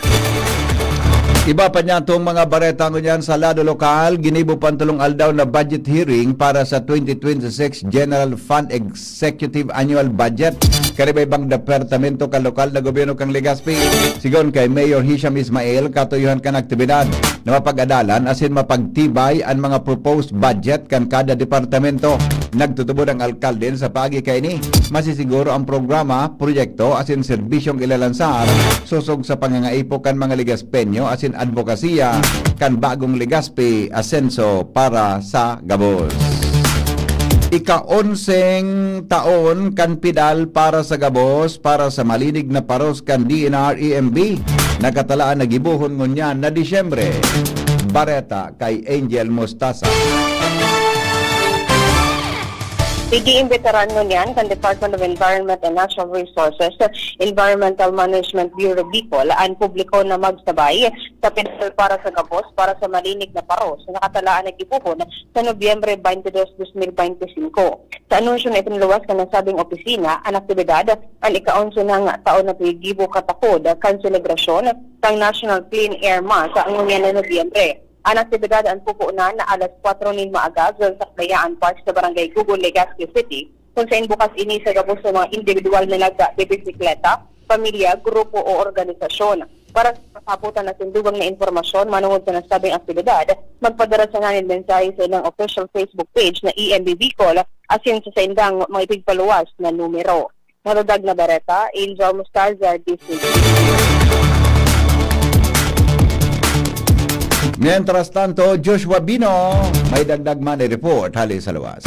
Iba pa niya itong mga bareta ngunyan sa lado lokal, ginibo pang tulong aldaw na budget hearing para sa twenty twenty-six General Fund Executive Annual Budget. Kariba-ibang departamento kan lokal na gobyerno kan Legazpi. Sigon kay Mayor Hisham Ismail, katuyohan kan aktibidad na mapag-adalan asin mapagtibay an mga proposed budget kan kada departamento. Nagtutubod ang alkalde sa paagi kaini. Masisiguro ang programa, proyekto asin serbisyong ilalansar sosog sa pangangaipo kan mga Legazpeño asin adbokasiya kan bagong Legazpi Asenso para sa gabos. Ika-onseng taon kan pidal para sa gabos para sa malinig na paros kan D N R E M B. Nakatalaan na gibohon ngunyan na Disyembre. Bareta kay Angel Mostaza. Igiimbitaran ngunyan kan Department of Environment and Natural Resources, Environmental Management Bureau Bicol, an publiko na magsabay sa pidal para sa gabos para sa malinig na paros na nakatalaan na gibohon sa Nobyembre twenty-two, twenty twenty-five. Sa anunsyo na ipinaluwas kan nasabing opisina, an aktibidad, an ika-onse nang taon na paggibo katakod kan selebrasyon kan National Clean Air Month sa ngunyan na Nobyembre. An aktibidad an pupunan na alas kwatro nin maaga sa Kalayaan Park sa Barangay Gugon, Legazpi City, kung sain bukas ini sa gabos sa mga individual na nagbibisikleta, pamilya, grupo o organisasyon. Para sa kasabutan na tindugang na impormasyon manungod sa nasabing aktibidad, magpadara sana nin mensahe sa ilang official Facebook page na E M B Bicol asin sa saindang mga ipigpaluwas na numero. Naradag na Bareta, Angel Mostarza, D C. Mientras tanto, Joshua Bino, may dagdag money report hali sa luwas.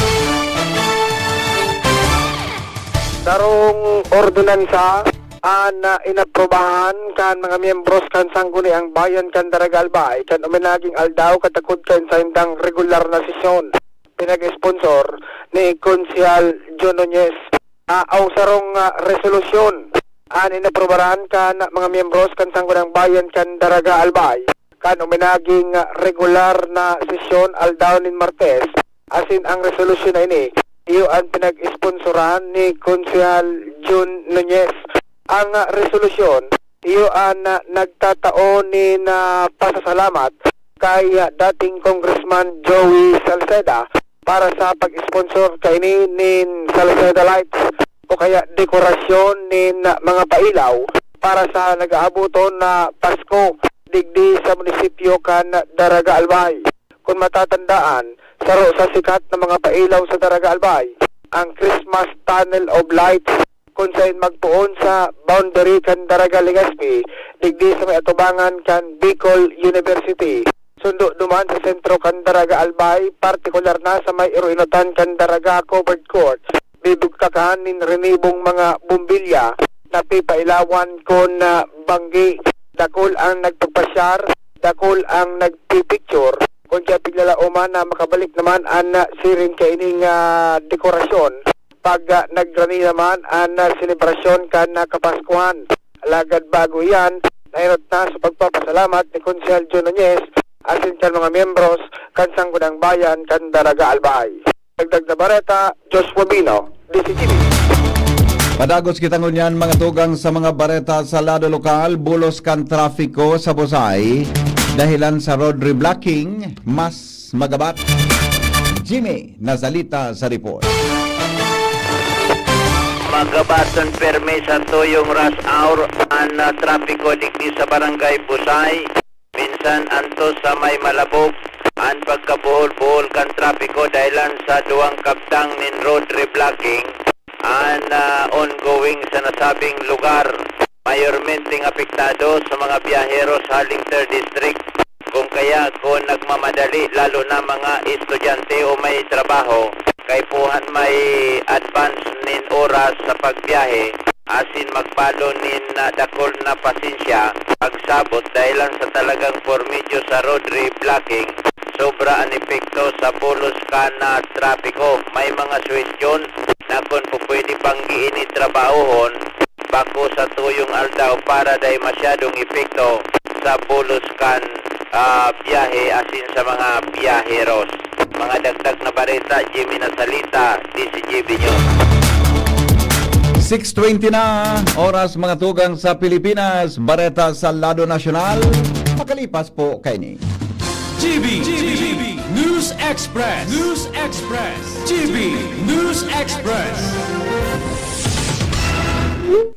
Sarong ordinansa an, ah, inaprubahan kan mga miyembros kan Sangguniang Bayan kan Daraga Albay kan uminaging aldaw katakod kan saindang regular na sesyon. Pinag-sponsor ni Konsehal John Nunez. Ah, ang sarong, ah, resolusyon an inaprubaran kan mga miyembros kan Sangguniang Bayan kan Daraga Albay kan uminaging, ah, regular na sesyon aldaw nin Martes, asin ang resolusyon na ini iyo an pinag-sponsoran ni Konsehal Jun Nunez. Ang, ah, resolusyon iyo an, ah, nagtatao nin, ah, pasasalamat kay, ah, dating Congressman Joey Salceda para sa pag-sponsor kaini nin Salceda Lights o kaya dekorasyon nin mga pailaw para sa nag-aaboton na Pasko digdi sa munisipyo kan Daraga Albay. Kun matatandaan, saro sa sikat na mga pailaw sa Daraga Albay, ang Christmas Tunnel of Lights, kun sain magpoon sa boundary kan Daraga Legazpi, digdi sa may atubangan kan Bicol University. Sundo duman sa sentro kan Daraga Albay, partikular na sa may iruinotan kan Daraga Covered Court, bibugtakan nin rinibong mga bombilya na pipailawan kun, ah, banggi. Dakul ang nagpapasyar, dakul ang nagpipicture, kun kaya piglalaoman na makabalik naman an, ah, siring kaining, ah, dekorasyon pag, ah, nagrani naman an, ah, selebrasyon kan, ah, Kapaskuhan. Alagad bago iyan, naenot na sa pagpapasalamat ni Konsehal Jun Nunez asin kan mga miyembros kan Sangguniang Bayan kan Daraga Albay. Dagdag na bareta, Joshua Bino, D C T V. Padagos kita ngunyan, mga tugang, sa mga bareta sa lado lokal. Bulos kan trapiko sa Busay dahilan sa road reblocking. Mas magabat, Jimmy Nazalita sa report. Magabat an permi sa tuyong rush hour an, ah, trapiko digdi sa Barangay Busay. Minsan antos sa may Malabog an pagkabuhol-buhol kan trapiko dahilan sa duwang kabtang nin road reblocking an, ah, ongoing sa nasabing lugar. Mayormenteng apektado sa mga biyaheros haling Third District, kung kaya kun nagmamadali, lalo na mga estudyante o may trabaho, kaipuhan may advance nin oras sa pagbiyahe asin magpalo nin, ah, dakul na pasensya pagsabot dahilan sa talagang por medyo sa road reblocking, sobra an epekto sa bulos kan, ah, trapiko. May mga suhestyon na kun pupwede banggi ini trabahohon bako sa tuyong aldaw para dai masyadong epekto sa bulos kan, ah, biyahe asin sa mga biyaheros. Mga dagdag na bareta, Jimmy Nasalita, D C G B News. Six twenty na, oras mga tugang sa Pilipinas. Bareta sa lado nasyonal. Makalipas po kaini. G B, G B, News Express, News Express, G B News Express.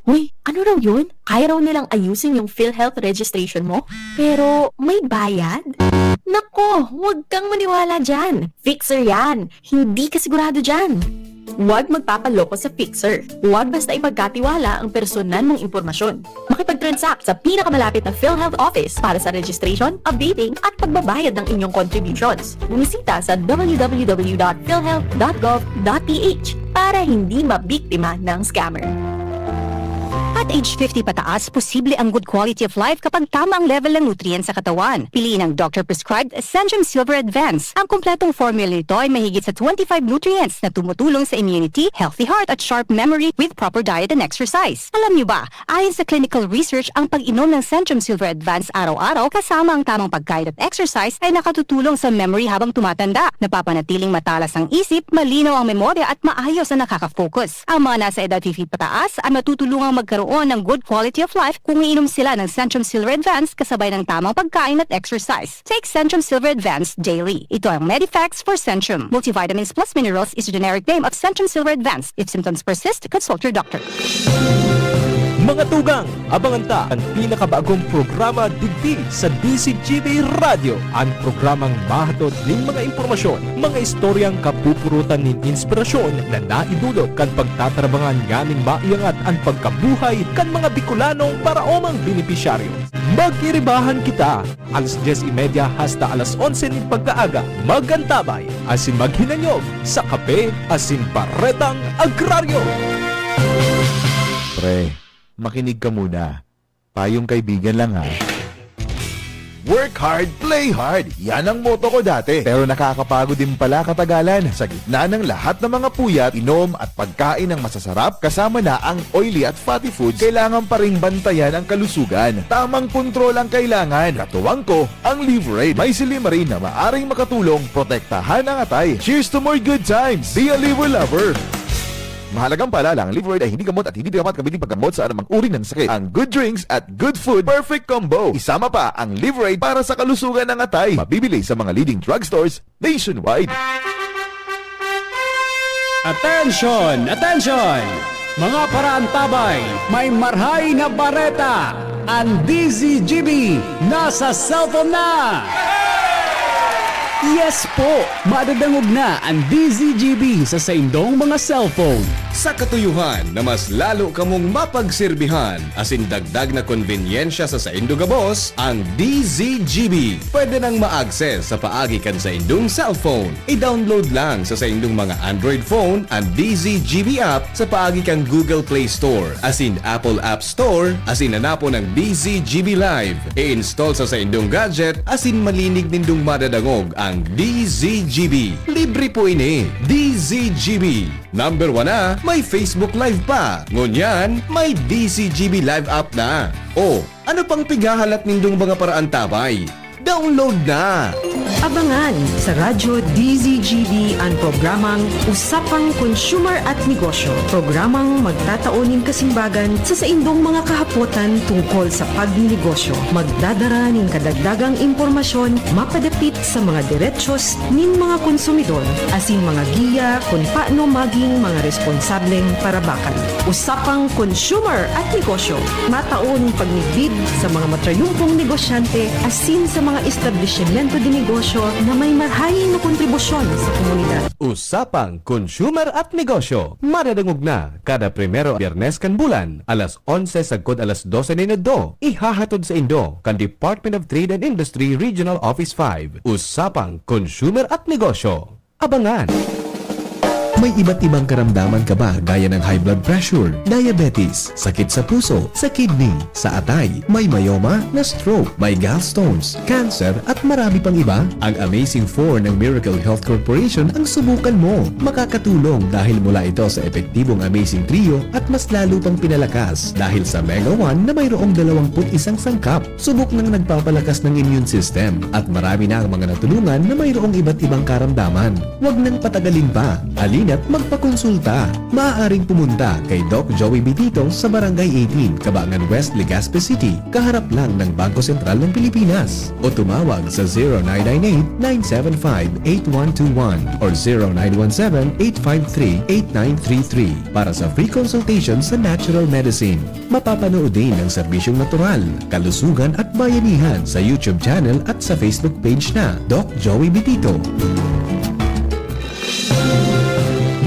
Uy, ano raw yun? Kaya raw nilang ayusin yung PhilHealth registration mo? Pero may bayad? Nako, huwag kang maniwala dyan. Fixer yan. Hindi ka sigurado dyan. Huwag magpapaloko sa fixer. Huwag basta ipagkatiwala ang personal mong impormasyon. Makipag-transact sa pinakamalapit na PhilHealth office para sa registration, updating, at pagbabayad ng inyong contributions. Bumisita sa w w w dot philhealth dot gov dot p h para hindi mabiktima ng scammer. At age fifty pataas, posible ang good quality of life kapag tama ang level ng nutrients sa katawan. Piliin ang doctor-prescribed Centrum Silver Advance. Ang kompletong formula nito ay mahigit sa twenty-five nutrients na tumutulong sa immunity, healthy heart at sharp memory with proper diet and exercise. Alam niyo ba, ayon sa clinical research, ang pag-inom ng Centrum Silver Advance araw-araw kasama ang tamang pagkain at exercise ay nakatutulong sa memory habang tumatanda. Napapanatiling matalas ang isip, malinaw ang memorya at maayos ang nakaka-focus. Ang mga nasa edad fifty pataas ay matutulungang magkaroon ng good quality of life kung iinom sila ng Centrum Silver Advance kasabay ng tamang pagkain at exercise. Take Centrum Silver Advance daily. Ito ang Medifax for Centrum. Multivitamins plus minerals is a generic name of Centrum Silver Advance. If symptoms persist, consult your doctor. Mga tugang, abangan ta an pinakabagong programa digdi sa D Z G B Radyo, an programang mahatod nin mga impormasyon, mga istoryang kapupurutan nin inspirasyon na naidulot kan pagtatrabangan nganing maiangat an pagkabuhay kan mga Bicolanong paraomang benepisyaryo. Mag-iribahan kita, alas dyes y media hasta alas onse nin pagkaaga, mag-antabay asin maghinanyog sa Kape asin Baretang Agraryo. Pre, makinig ka muna. Payong kaibigan lang ha. Work hard, play hard. Yan ang motto ko dati. Pero nakakapagod din pala katagalan. Sa gitna ng lahat ng mga puyat, inom at pagkain ng masasarap, kasama na ang oily at fatty foods, kailangan pa ring bantayan ang kalusugan. Tamang kontrol ang kailangan. Katuwang ko, ang Liverade. May silymarin na maaring makatulong protektahan ang atay. Cheers to more good times! Be a Liver Lover! Mahalagang paalala, ang Liverade ay hindi gamot at hindi dapat gamitin paggamot sa anumang uri ng sakit. Ang good drinks at good food, perfect combo. Isama pa ang Liverade para sa kalusugan ng atay. Mabibili sa mga leading drugstores nationwide. Attention! Attention! Mga paraantabay, may marhay na bareta! An D Z G B nasa cellphone na! Yes po! Madadangog na an D Z G B sa saindong mga cellphone. Sa katuyohan na mas lalo kamong mapagserbihan asin dagdag na konbenyensya sa saindo gabos, ang D Z G B pwede nang ma-access sa paagi kan saindong cellphone. I-download lang sa saindong mga Android phone an D Z G B app sa paagi kan Google Play Store asin Apple App Store asin hanapon ang D Z G B Live. I-install sa saindong gadget asin malinig nindong madadangog ang D Z G B. Libre po ini. D Z G B. Number one na, may Facebook Live pa. Ngunyan, may D Z G B Live app na. O, ano pang pighahalat nindong mga paraantabay? Download na! Abangan sa Radyo D Z G B an programang Usapang Consumer at Negosyo, programang magtatao nin kasimbagan sa saindong mga kahapotan tungkol sa pagninegosyo. Magdadara nin kadagdagang impormasyon mapadapit sa mga derechos nin mga konsumidor asin mga giya kun paano magin mga responsableng parabakan. Usapang Consumer at Negosyo, matao nin pagmidbid sa mga matrayumpong negosyante asin sa mga establisimyento de negosyo na may marhay na kontribusyon sa komunidad. Usapang Consumer at Negosyo, madadangog na kada primero Biyernes kan bulan, alas onse sagkod alas dose nin adto. Ihahatod saindo kan Department of Trade and Industry Regional Office five. Usapang Consumer at Negosyo. Abangan! May iba't ibang karamdaman ka ba gaya ng high blood pressure, diabetes, sakit sa puso, sa kidney, sa atay, may myoma, na-stroke, may gallstones, cancer, at marami pang iba? Ang Amazing four ng Miracle Health Corporation ang subukan mo. Makakatulong dahil mula ito sa epektibong Amazing Trio at mas lalo pang pinalakas dahil sa Mega one na mayroong dalawampu't isang sangkap. Subok nang nagpapalakas ng immune system at marami na ang mga natulungan na mayroong iba't ibang karamdaman. Huwag nang patagalin pa. Halina at magpakonsulta. Maaaring pumunta kay Doc Joey Bitito sa Barangay eighteen, Cabangan West, Legazpi City, kaharap lang ng Bangko Sentral ng Pilipinas. O tumawag sa zero nine nine eight, nine seven five, eight one two one or zero nine one seven, eight five three, eight nine three three para sa free consultation sa natural medicine. Mapapanood din ang serbisyong natural, kalusugan at bayanihan sa YouTube channel at sa Facebook page na Doc Joey Bitito.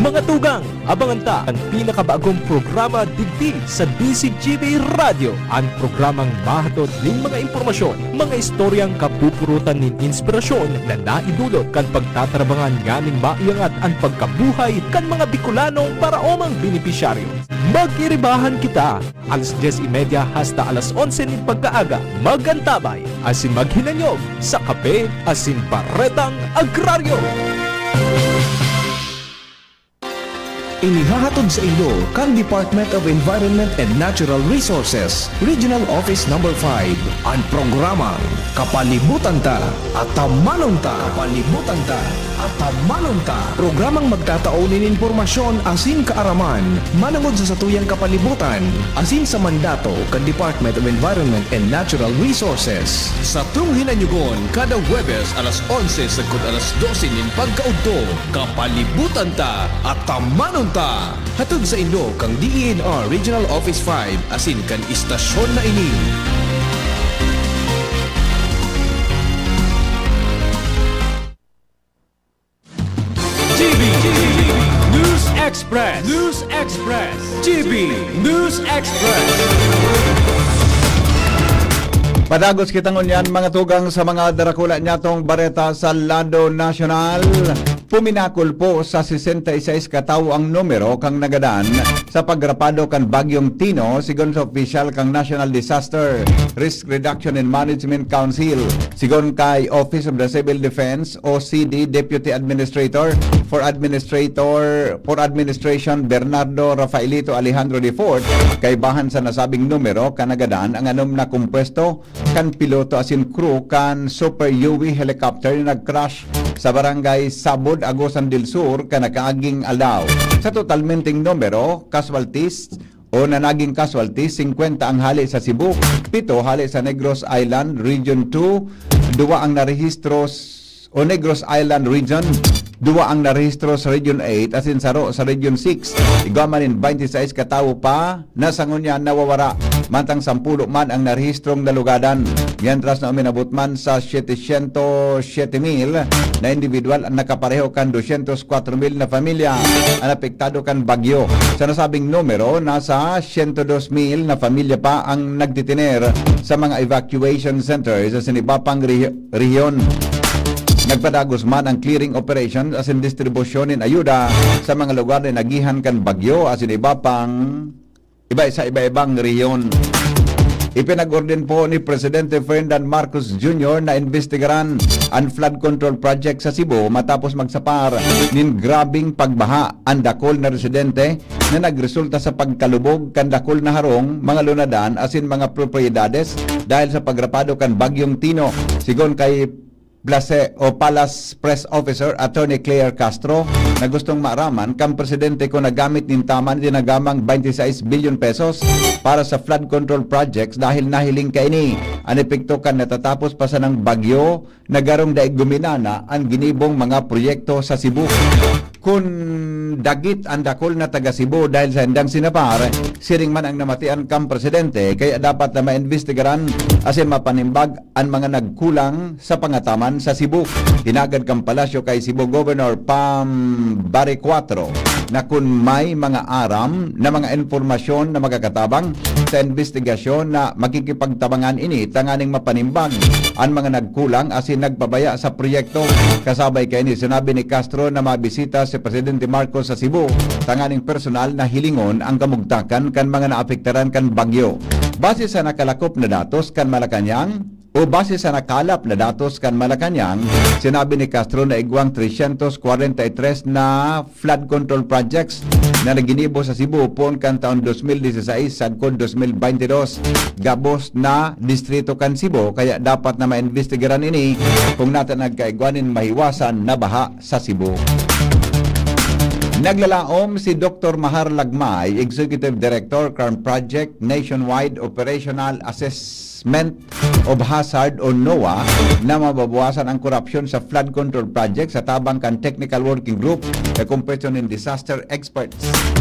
Mga tugang, abangan ta an pinakabagong programa digdi sa D Z G B Radyo, an programang mahatod nin mga impormasyon, mga istoryang kapupurutan nin inspirasyon na naidulot kan pagtatarabangan nganing maiangat an pagkabuhay kan mga Bicolanong paraomang benepisyaryo. Mag-iribahan kita! Alas dyes y media hasta alas onse nin pagkaaga, mag-antabay asin maghinanyog sa Kape asin Baretang Agraryo. Inihahatod saindo kan Department of Environment and Natural Resources, Regional Office Number five, an programang Kapalibutan Ta, Atamanon Ta. Kapalibutan Ta, Atamanon Ta. Programang magtatao nin impormasyon asin kaaraman manongod sa satuyang kapalibutan asin sa mandato kan Department of Environment and Natural Resources. Satong hinanyogon kada Huwebes alas onse sagkod alas dose nin pagkaudto, Kapalibutan Ta, Atamanon Ta. Hatod saindo kan D E N R Regional Office five asin kan istasyon na ini. G B News Express. News Express. G B News Express. Padagos kita ngunyan, mga tugang, sa mga darakula nyatong bareta sa lado nasyonal. Puminakol po sa sesenta y seis katawo ang numero kan nagadan sa pagrapado kan Bagyong Tino, sigon sa opisyal kan National Disaster Risk Reduction and Management Council. Sigon kay Office of the Civil Defense, O C D, Deputy Administrator for Administrator for Administration Bernardo Rafaelito Alejandro the fourth, kaibahan sa nasabing numero kan nagadan ang anom na kompuesto kan piloto asin crew kan Super Yui helicopter na nag-crash sa Barangay Sabod, Agusan del Sur, kan nakaaging aldaw. Sa totalmenteng numero, casualties o na naging casualties, singkwenta ang hale sa Cebu, pito hale sa Negros Island Region two, duwa ang narehistro s-, o Negros Island Region, duwa ang narehistro sa Region eight, asin saro sa Region six. Igwa man nin baynte sais katawo pa na sa ngunyan nawawara, mantang sampulo man ang narehistrong nalugadan, mientras na uminabot man sa setecientos siete mil na individual ang nakapareho kan dosyentos kwatro mil na pamilya ang apektado kan bagyo. Sa nasabing numero, nasa sento dos mil na pamilya pa ang nagtitiner sa mga evacuation centers sa iba pang rehi-, rehiyon. Nagpadagos man ang clearing operation asin distribusyon nin ayuda sa mga lugar na nagihan kan bagyo asin iba pang iba sa iba-ibang rehiyon. Ipinag-orden po ni Presidente Ferdinand Marcos Junior na imbestigaran an flood control project sa Cebu matapos magsapar nin grabeng pagbaha an dakul na residente na nagresulta sa pagkalubog kan dakul na harong, mga lunadan asin mga propriedades dahil sa pagrapado kan Bagyong Tino. Sigon kay Blase o Palace Press Officer Attorney Claire Castro na gustong maaraman kan presidente kun nagamit nin tama an ginagamang baynte sais bilyon pesos para sa flood control projects dahil nahiling kaini an epekto kan natatapos pa sanang bagyo na garong dai guminana an ginibong mga proyekto sa Cebu. Kun dagit an dakul na taga Cebu dahil sa handang sinapar, siring man ang namatian kan presidente, kaya dapat na maimbestigaran asin mapanimbag an mga nagkulang sa pangataman sa Cebu. Hinagad kan Palasyo kay Cebu Governor Pam Baricuatro na kun may mga aram na mga impormasyon na makakatabang sa imbestigasyon na makikipagtabangan ini tanganing mapanimbag an mga nagkulang asin nagpabaya sa proyekto. Kasabay kaini, sinabi ni Castro na mabisita si Presidente Marcos sa Cebu tanganing personal na hilingon ang kamugtakan kan mga naapektaran kan bagyo. Base sa nakalakop na datos kan Malacañang, o base sa nakalap na datos kan Malacañang, sinabi ni Castro na igwang tresyentos kwarenta y tres na flood control projects na naginibo sa Cebu poon kan taon dos mil disisais sagkod dos mil baynte dos. Gabos na distrito kan Cebu, kaya dapat na maimbestigaran ini kung nata nagkaigwa nin mahiwasan na baha sa Cebu. Naglalaom si Doktor Mahar Lagmay, Executive Director kan Project Nationwide Operational Assessment of Hazard o NOAA, na mababawasan ang korupsyon sa flood control project sa tabang kan Technical Working Group na kompuesto nin disaster experts.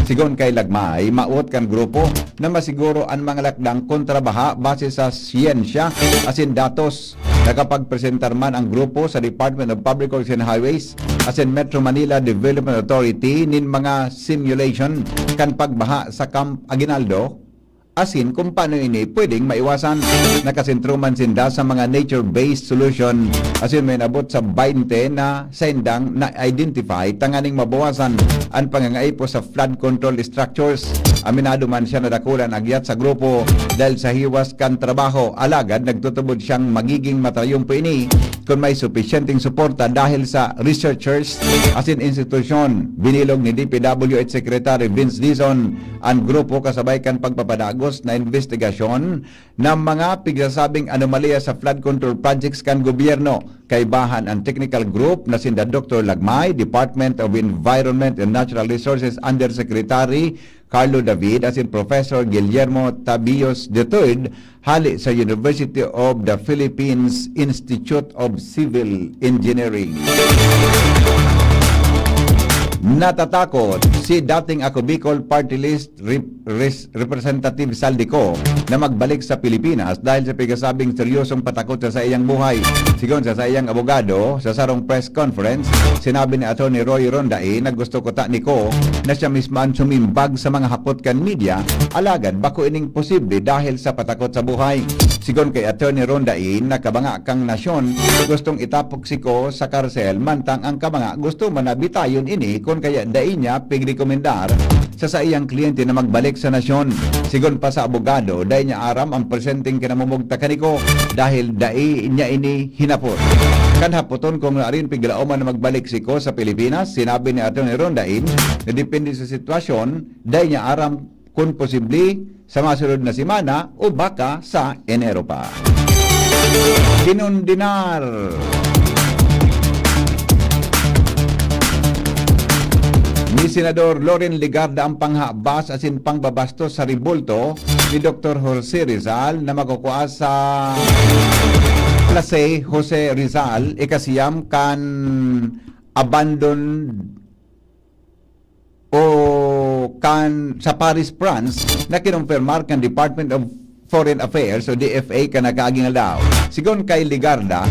Sigon kay Lagmay, mawot kan grupo na masiguro an mga lakdang kontra baha base sa siyensya asin datos. Nakapagpresentar man ang grupo sa Department of Public Works and Highways asin Metro Manila Development Authority nin mga simulation kan pagbaha sa Camp Aguinaldo, asin kung paano ini pwedeng maiwasan. Nakasentro man sinda sa mga nature-based solution, asin may nabot sa baynte na sendang na-identify tanganing mabawasan an pangangaipo sa flood control structures. Aminado man siya na dakula an agyat sa grupo dahil sa hiwas kan trabaho, alagad nagtutubod siyang magiging matayumpo ini kun may supisyenteng suporta dahil sa researchers asin institusyon. Binilog ni D P W H Secretary Vince Dizon an grupo kasabay kan pagpapadagos na investigasyon na mga pigsasabing anomalya sa flood control projects kan gobyerno. Kaibahan an technical group na sinda Doktor Lagmay, Department of Environment and Natural Resources Undersecretary Carlo David, asin Professor Guillermo Tabios the third, hali sa University of the Philippines Institute of Civil Engineering. Natatakot si dating Ako Bicol Party List Rep-, Res-, Representative Zaldy Co na magbalik sa Pilipinas dahil sa pigasabing seryosong patakot sa saiyang buhay. Sigon sa saiyang abogado, sa sarong press conference, sinabi ni Attorney Roy Rondae na gusto kuta ni Co na siya mismo an sumimbag sa mga hapot kan media, alagad bako ining posible dahil sa patakot sa buhay. Sigon kay Attorney Rondae, nakabanga kang nasyon, gustong itapok si Co sa karsel, mantang ang kabanga gusto man na bitayon ini kun kaya dai niya pigrekomendar sa saiyang kliyente na magbalik sa nasyon. Sigon pa sa abogado, dai niya aram ang presenteng kinamumugtakan ni Co dahil dai niya ini hinapot. Kan hapoton kung naarin pigraoman na magbalik si Co sa Pilipinas, sinabi ni Attorney Rondae na depende sa sitwasyon, dai niya aram kun posible sa masunod na semana o baka sa Enero pa. Kinondenar ni Senador Loren Legarda ang panghabas asin pangbabastos sa rebulto ni Doktor Jose Rizal na makukua sa Plaza Jose Rizal, ikasiyam kan abandoned o kan sa Paris, France, na kinumpirmar kan Department of Foreign Affairs o D F A kan nakaaging aldaw. Sigon kay Legarda,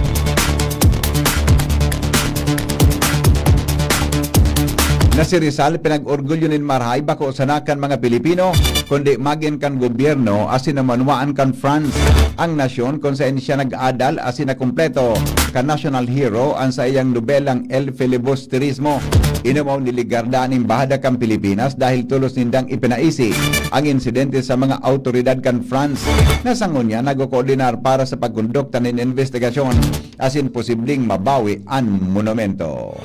na si Rizal pinag-orgulyo nin marahay bako sana kan mga Pilipino, kundi magin kan gobyerno asin namanwaan kan France, ang nasyon kun saen siya nag-adal asin nakumpleto kan national hero an saiyang nobelang El Filibusterismo. Inumaw ni Legarda an embahada kan Pilipinas dahil tolos nindang ipinaisi ang insidente sa mga awtoridad kan France, na sa ngunyan nagkokoordinar para sa pagkondukta nin investigasyon asin posibleng mabawi an monumento.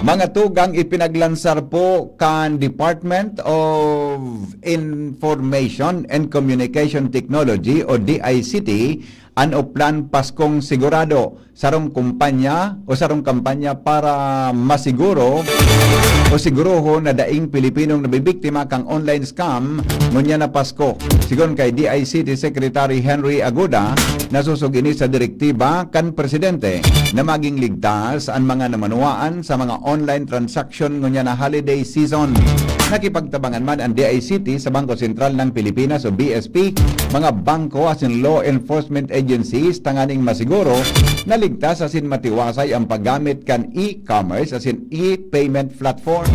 Mga tugang ipinaglansar po kan Department of Information and Communication Technology o D I C T an Oplan Paskong Sigurado, sarong kumpanya o sarong kampanya para masiguro o sigurohon na daing Pilipinong nabibiktima kan online scam ngunyan na Pasko. Sigon kay D I C T Secretary Henry Aguda, nasusog ini sa direktiba kan presidente na maging ligtas an mga namanuwaan sa mga online transaction ngunyan na holiday season. Nakipagtabangan man an D I C T sa Bangko Sentral ng Pilipinas o B S P, mga bangko asin law enforcement agencies tanganing masiguro na ligtas asin matiwasay ang paggamit kan e-commerce asin e-payment platform.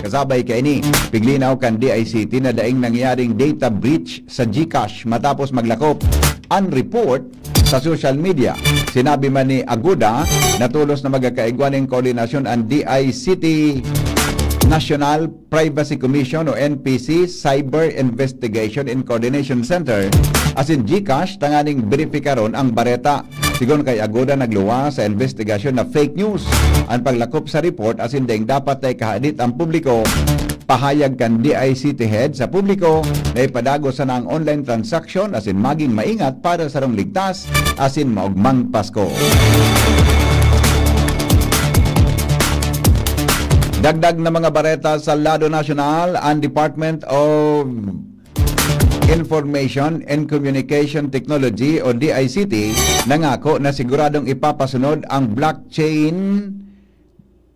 Kasabay kaini, piglinaw kan D I C T na daing nangyaring data breach sa GCash matapos maglakop an report sa social media. Sinabi man ni Aguda na tolos na magkakaigwa nin koordinasyon an D I C T National Privacy Commission o N P C Cyber Investigation and Coordination Center asin GCash tanganing beripikaron ang bareta. Sigon kay Aguda, nagluwas sa investigasyon na fake news an paglakop sa report asin daing dapat na ikahadit ang publiko. Pahayag kan D I C T head sa publiko na ipadagos sana ang online transaction asin maging maingat para sa sarong ligtas asin maogmang Pasko. Dagdag na mga bareta sa lado nasyonal, ang Department of Information and Communication Technology o D I C T nangako na siguradong ipapasunod ang blockchain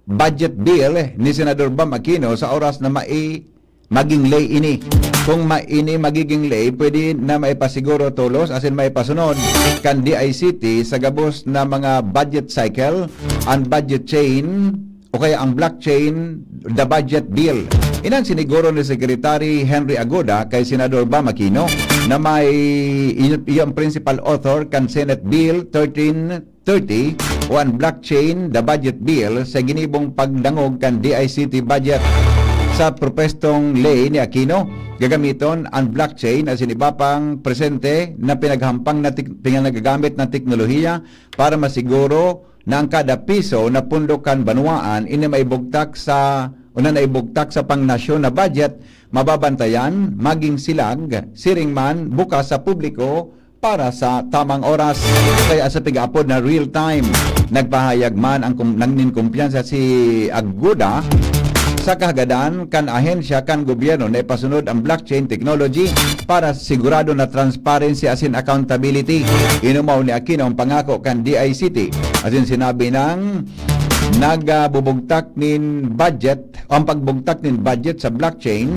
budget bill ni Senador Bam Aquino sa oras na mai-, maging ley ini. Kung ma-, ini magiging ley, pwede na maipasiguro tolos asin maipasunod kan D I C T sa gabos na mga budget cycle, ang budget chain o kaya ang blockchain, the budget bill. Iyan siniguro ni Secretary Henry Aguda kay Senador Bam Aquino na may, iyo, iyo ang principal author kan Senate Bill thirteen thirty o ang blockchain, the budget bill, sa ginibong pagdangog kan D I C T budget. Sa propestong ley ni Aquino, gagamiton ang blockchain asin iba pang presente na pinaghahampang na tek-, pinanagagamit na teknolohiya para masiguro na ang kada piso na pondo kan banwaan ini maibugtak sa, o na naibugtak sa pangnasyon na budget, mababantayan, maging silag, siring man, bukas sa publiko para sa tamang oras. Kaya sa pig-aapod na real time, nagpahayag man ang kum-, nangin kumpiyansa si Aguda sa kahagadan kan ahensya kan gobyerno na ipasunod ang blockchain technology para sigurado na transparency asin accountability. Inumaw ni Aquino ang pangako kan D I C T asin sinabi nang nagbubugtak nin budget, ang pagbugtak nin budget sa blockchain,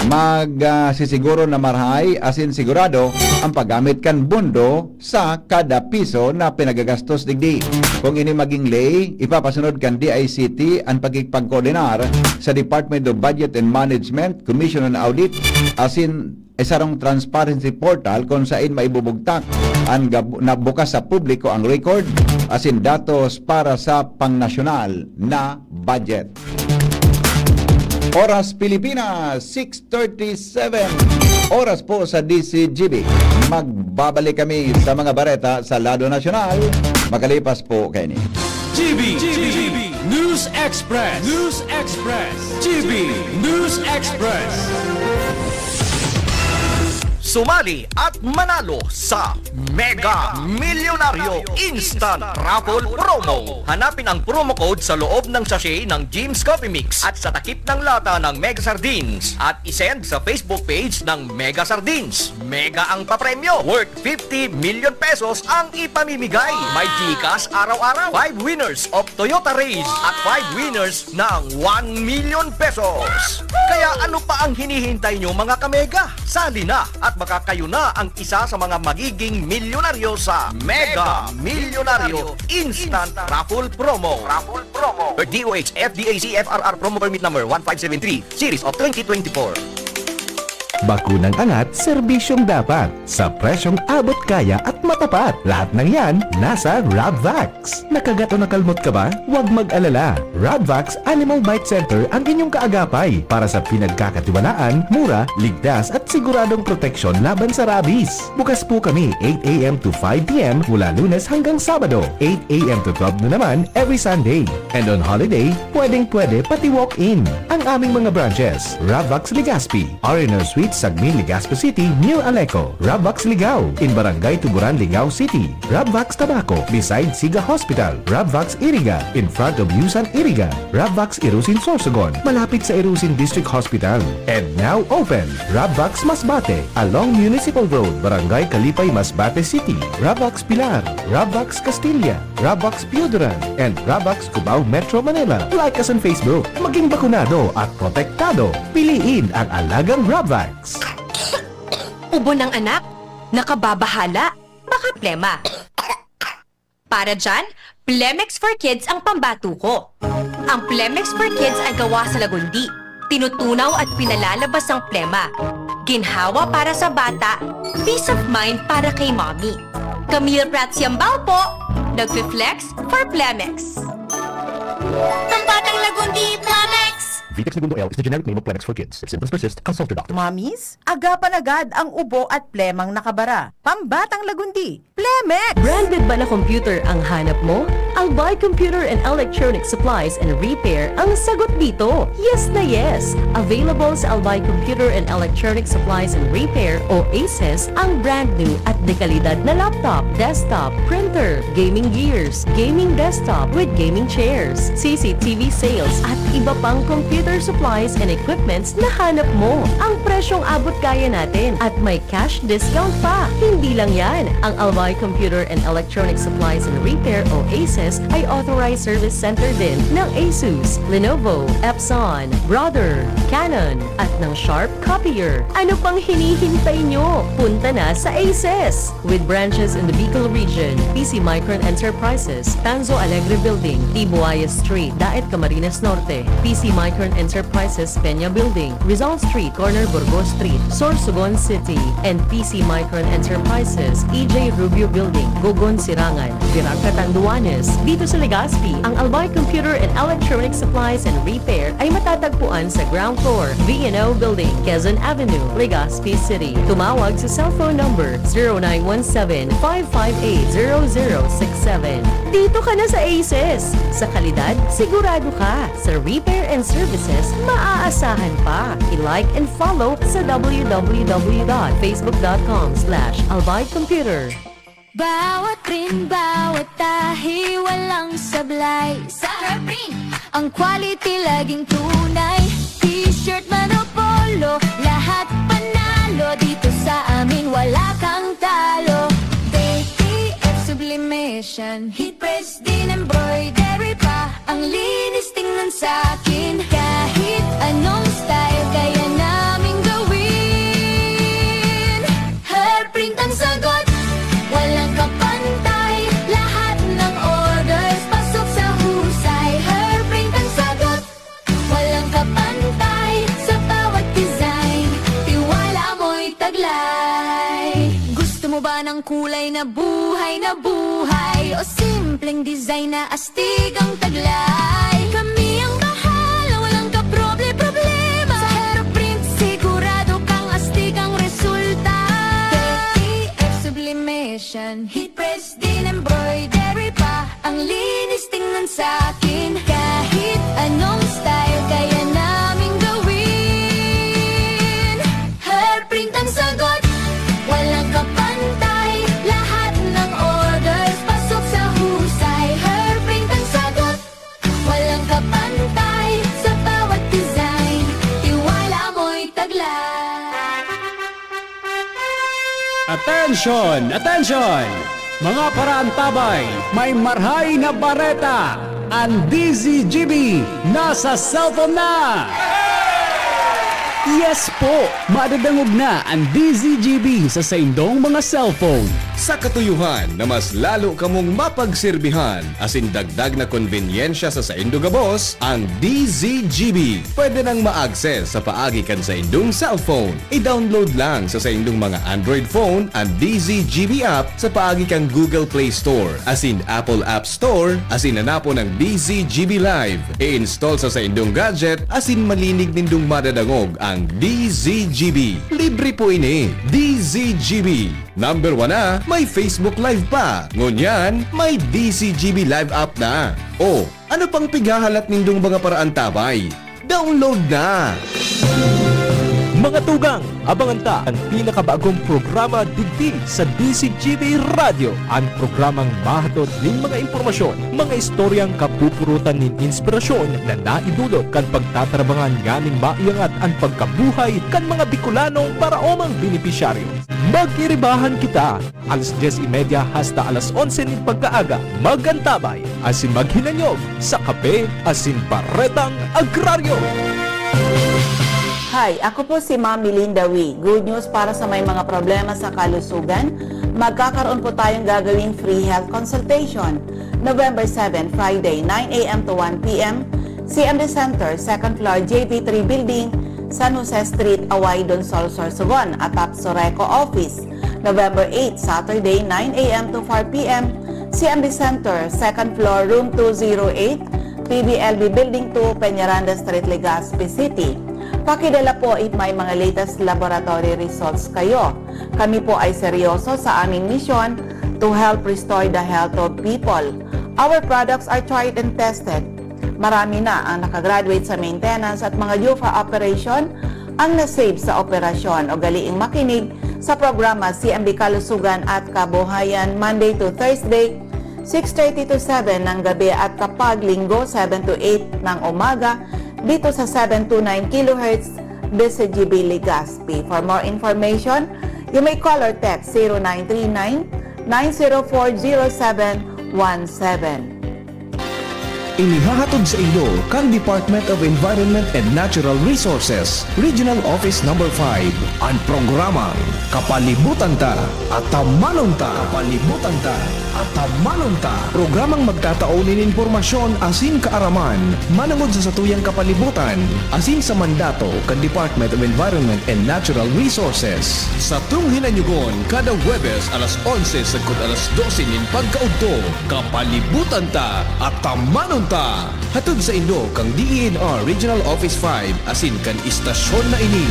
mag, ah, sisiguro na marahay asin sigurado ang paggamit kan bundo sa kada piso na pinagagastos digdi. Kung ini maging ley, ipapasunod kan D I C T ang pakikipagkoordinar sa Department of Budget and Management, Commission on Audit, asin sarong transparency portal kung sain maibubugtak ang gab-, na bukas sa publiko ang record asin datos para sa pangnasyonal na budget. Oras Pilipinas, six thirty-seven. Oras po sa D C G B. Magbabalik kami sa mga bareta sa lado nasyonal. Makalipas po kaini. G B, G B, News Express, News Express, G B News Express. Sumali at manalo sa Mega Milyonaryo Instant Raffle Promo. Hanapin ang promo code sa loob ng sachet ng Jim's Coffee Mix at sa takip ng lata ng Mega Sardines at isend sa Facebook page ng Mega Sardines. Mega ang papremyo, worth fifty million pesos ang ipamimigay. May GCash araw-araw, five winners of Toyota Raize at five winners ng one million pesos. Kaya ano pa ang hinihintay nyo, mga kamega? Sali na at baka kayo na ang isa sa mga magiging milyonaryo sa Mega Milyonaryo Instant Raffle Promo. Raffle Promo. D O H F D A C F R R Promo Permit Number one five seven three, Series of twenty twenty-four. Bakunang angat, serbisyong dapat, sa presyong abot kaya at matapat. Lahat ng yan, nasa Rabvax. Nakagat o nakalmot ka ba? Huwag mag-alala. Rabvax Animal Bite Center ang inyong kaagapay para sa pinagkakatiwalaan, mura, ligtas at siguradong proteksyon laban sa rabies. Bukas po kami eight A M to five P M mula Lunes hanggang Sabado, eight A M to twelve noon naman every Sunday. And on holiday, pwedeng-pwede pati walk-in. Ang aming mga branches, Rabvax Legazpi, R and R Suite, Sagmin, Legazpi City, near Aleco, Rabvax Ligao, in Barangay Tuburan, Ligao City, Rabvax Tabaco, beside Siga Hospital, Rabvax Iriga, in front of Yusan Iriga, Rabvax Irusin Sorsogon, malapit sa Irusin District Hospital. And now open, Rabvax Masbate, along Municipal Road, Barangay Kalipay, Masbate City, Rabvax Pilar, Rabvax Castilla, Rabvax Pioduran, and Rabvax Cubao, Metro Manila. Like us on Facebook. Maging bakunado at protektado. Piliin ang alagang Rabvax. Ubo ng anak? Nakababahala? Baka plema. Para dyan, Plemex for Kids ang pambato ko. Ang Plemex for Kids ay gawa sa lagundi. Tinutunaw at pinalalabas ang plema. Ginhawa para sa bata, peace of mind para kay mommy. Camille Prats Yambao po, nagfi-flex for Plemex. Pambatang lagundi, Plemex! Vitex Negundo L is the generic name of Plemex for kids. If symptoms persist, consult your doctor. Mommies, agapan agad ang ubo at plemang nakabara. Pambatang lagundi, Plemex! Branded ba na computer ang hanap mo? Albay Computer and Electronic Supplies and Repair ang sagot dito. Yes na yes! Available sa Albay Computer and Electronic Supplies and Repair o ACES ang brand new at dekalidad na laptop, desktop, printer, gaming gears, gaming desktop with gaming chairs, C C T V sales at iba pang computer supplies and equipments na hanap mo. Ang presyong abot kaya natin at may cash discount pa. Hindi lang yan, ang Albay Computer and Electronic Supplies and Repair o ACES ay authorized service center din ng Asus, Lenovo, Epson, Brother, Canon, at ng Sharp Copier. Ano pang hinihintay nyo? Punta na sa ACES! With branches in the Bicol region, P C Micron Enterprises, Tanzo Alegre Building, Tibuaya Street, Daet, Camarines Norte, P C Micron Enterprises, Peña Building, Rizal Street, corner Burgos Street, Sorsogon City, and P C Micron Enterprises, E J Rubio Building, Gogon, Sirangan, Virac, Catanduanes. Dito sa Legazpi, ang Albay Computer and Electronic Supplies and Repair ay matatagpuan sa ground floor, V and O Building, Quezon Avenue, Legazpi City. Tumawag sa cellphone number zero nine one seven, five five eight, zero zero six seven. Dito ka na sa ACES! Sa kalidad, sigurado ka! Sa repair and services, maaasahan pa! I-like and follow sa w w w dot facebook dot com slash albay computer. Bawat print, bawat tahi, walang sablay. Sa Herprint, ang quality laging tunay. T-shirt man o polo, lahat panalo. Dito sa amin, wala kang talo. T T F Sublimation, Heat Press, din embroidery pa. Ang linis tingnan sa'kin. Kahit anong style, kaya naming gawin. Herprint ang sagot, walang kapantay. Lahat ng orders, pasok sa husay. Herprint ang sagot, walang kapantay. Sa bawat design, tiwala mo'y taglay. Gusto mo ba ng kulay na buhay na buhay? O simpleng design na astig ang taglay? Kami ang bahala, walang kaproble-problema. Sa Herprint, sigurado kang astig ang resulta. T T F Sublimation, Heat Press, din embroidery pa. Ang linis tingnan sa'kin. Kahit anong style, kaya naming gawin. Herprint ang sagot, walang kapantay. Lahat ng orders, pasok sa husay. Herprint ang sagot, walang kapantay. Sa bawat design, tiwala mo'y taglay. Attention! Attention! Mga paraantabay, may marhay na bareta! Ang D Z G B nasa cellphone na! Yes po! Madadangog na ang D Z G B sa saindong mga cellphone. Sa katuyuhan na mas lalo kamong mapagserbihan asin dagdag na konbenyensya sa saindo gabos, ang D Z G B pwede nang ma-access sa paagi kan saindong cellphone. I-download lang sa saindong mga Android phone an D Z G B app sa paagi kan Google Play Store asin Apple App Store asin hanapon an D Z G B Live. I-install sa saindong gadget asin malinig nindong madadangog ang D Z G B. Libre po ini. D Z G B. Number one na, may Facebook Live pa. Ngunyan, may D Z G B Live app na. O, ano pang pighahalat nindong mga paraantabay? Download na! Mga tugang, abangan ta an pinakabagong programa digdi sa D Z G B Radyo, an programang mahatod nin mga impormasyon, mga istoryang kapupurutan nin inspirasyon na naidulot kan pagtatarabangan nganing maiangat an pagkabuhay kan mga Bicolanong paraomang benepisyaryo. Mag-iribahan kita! Alas dyes y media hasta alas onse nin pagkaaga, mag-antabay asin maghinanyog sa Kape asin Baretang Agraryo. Hi, ako po si Ma'am Melinda Wee. Good news para sa may mga problema sa kalusugan. Magkakaroon po tayong gagawing free health consultation. November seven, Friday, nine a m to one p m, C M D Center, second floor, J B three Building, San Jose Street, Away, Donsol, Sorsogon, atop Soreco Office. November eight, Saturday, nine a m to four p m, C M D Center, second floor, room two zero eight, P B L B Building two, Peñaranda Street, Legazpi City. Pakidala po if may mga latest laboratory results kayo. Kami po ay seryoso sa aming misyon to help restore the health of people. Our products are tried and tested. Marami na ang nakagraduate sa maintenance at mga due for operation ang na-save sa operasyon. Ugaliing makinig sa programa C M B Kalusugan at Kabuhayan, Monday to Thursday, six thirty to seven ng gabi, at kapag Linggo, seven to eight ng umaga, dito sa seven two nine kilohertz, D C G B Legazpi. For more information, you may call or text zero nine three nine, nine zero four, zero seven one seven. Inihahatod sa indo kan Department of Environment and Natural Resources, Regional Office Number five, an programang Kapalibutan Ta, Atamanon Ta. Kapalibutan Ta, Atamanon Ta. Programang magtatao nin impormasyon asin kaaraman manangod sa satuyang kapalibutan asin sa mandato kan Department of Environment and Natural Resources. Satong hinanyugon kada Huwebes alas onse sagkod alas dose nin pagkaudto. Kapalibutan Ta, Atamanon Ta. Hatod sa indo kan D E N R Regional Office five asin kan istasyon na ini.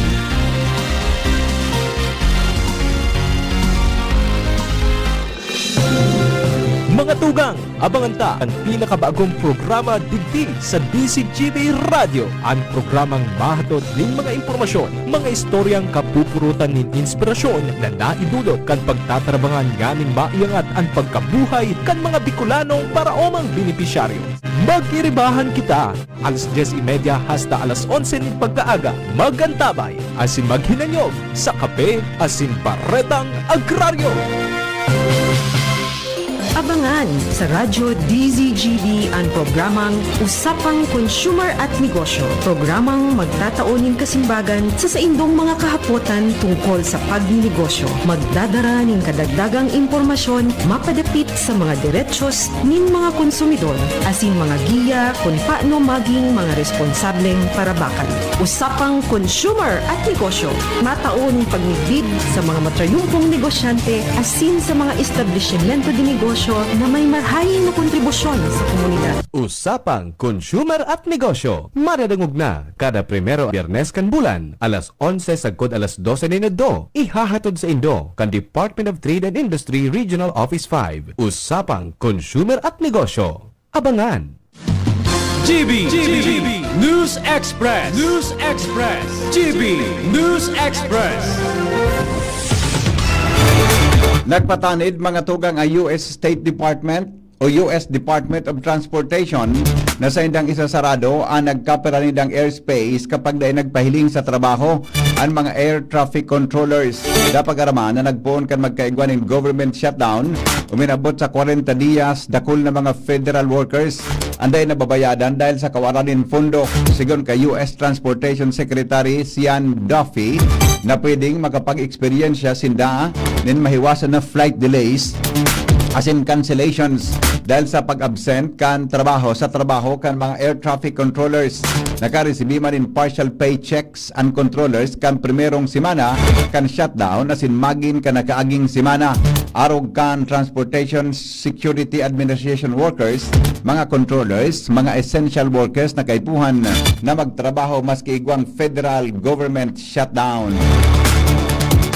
Mga tugang, abangan ta an pinakabagong programa digdi sa D C G B Radyo, an programang mahatod nin mga impormasyon, mga istoryang kapupurutan nin inspirasyon na naidulot kan pagtatarabangan nganing maiangat an pagkabuhay kan mga Bicolanong paraomang benepisyaryo. Magiribahan kita alas dyes y media hasta alas onse nin pagkaaga, mag-antabay asin maghinanyog sa kape asin baretang agraryo. Abangan sa Radyo D Z G B an programang Usapang Consumer at Negosyo, programang magtatao nin kasimbagan sa saindong mga kahapotan tungkol sa pagninegosyo, magdadara nin kadagdagang impormasyon mapadapit sa mga derechos nin mga konsumidor asin mga giya kun paano maging mga responsableng parabakan. Usapang Consumer at Negosyo, matao nin pagmidbid sa mga matrayumpong negosyante asin sa mga establisimento de negosyo na may marahay na kontribusyon sa komunidad. Usapang Consumer at Negosyo, madadangog na kada primero Biyernes kan bulan, alas onse sagkod alas dose nin udto. Ihahatod sa indo kan Department of Trade and Industry Regional Office five. Usapang Consumer at Negosyo. Abangan! G B, G B, News Express, News Express, G B News Express. Nagpatanid mga tugang ang U S State Department o U S Department of Transportation na saindang isasarado an nagkapira nindang airspace kapag dai nagpahiling sa trabaho an mga air traffic controllers. Dapat araman na nagpoon kan magkaigwa nin government shutdown, uminabot sa kwarenta diyas, dakul na mga federal workers an dai nababayadan dahil sa kawalan nin pondo. Sigon kay U S Transportation Secretary Sian Duffy na pwedeng makapag-eksperyensya sinda nin mahiwasan na flight delays asin cancellations dahil sa pag-absent kan trabaho sa trabaho kan mga air traffic controllers. Nakaresibi man nin partial paychecks an controllers kan primerong semana kan shutdown asin magin kan nakaaging semana. Arog kan Transportation Security Administration workers, mga controllers, mga essential workers na kaipuhan na magtrabaho maski igwang federal government shutdown.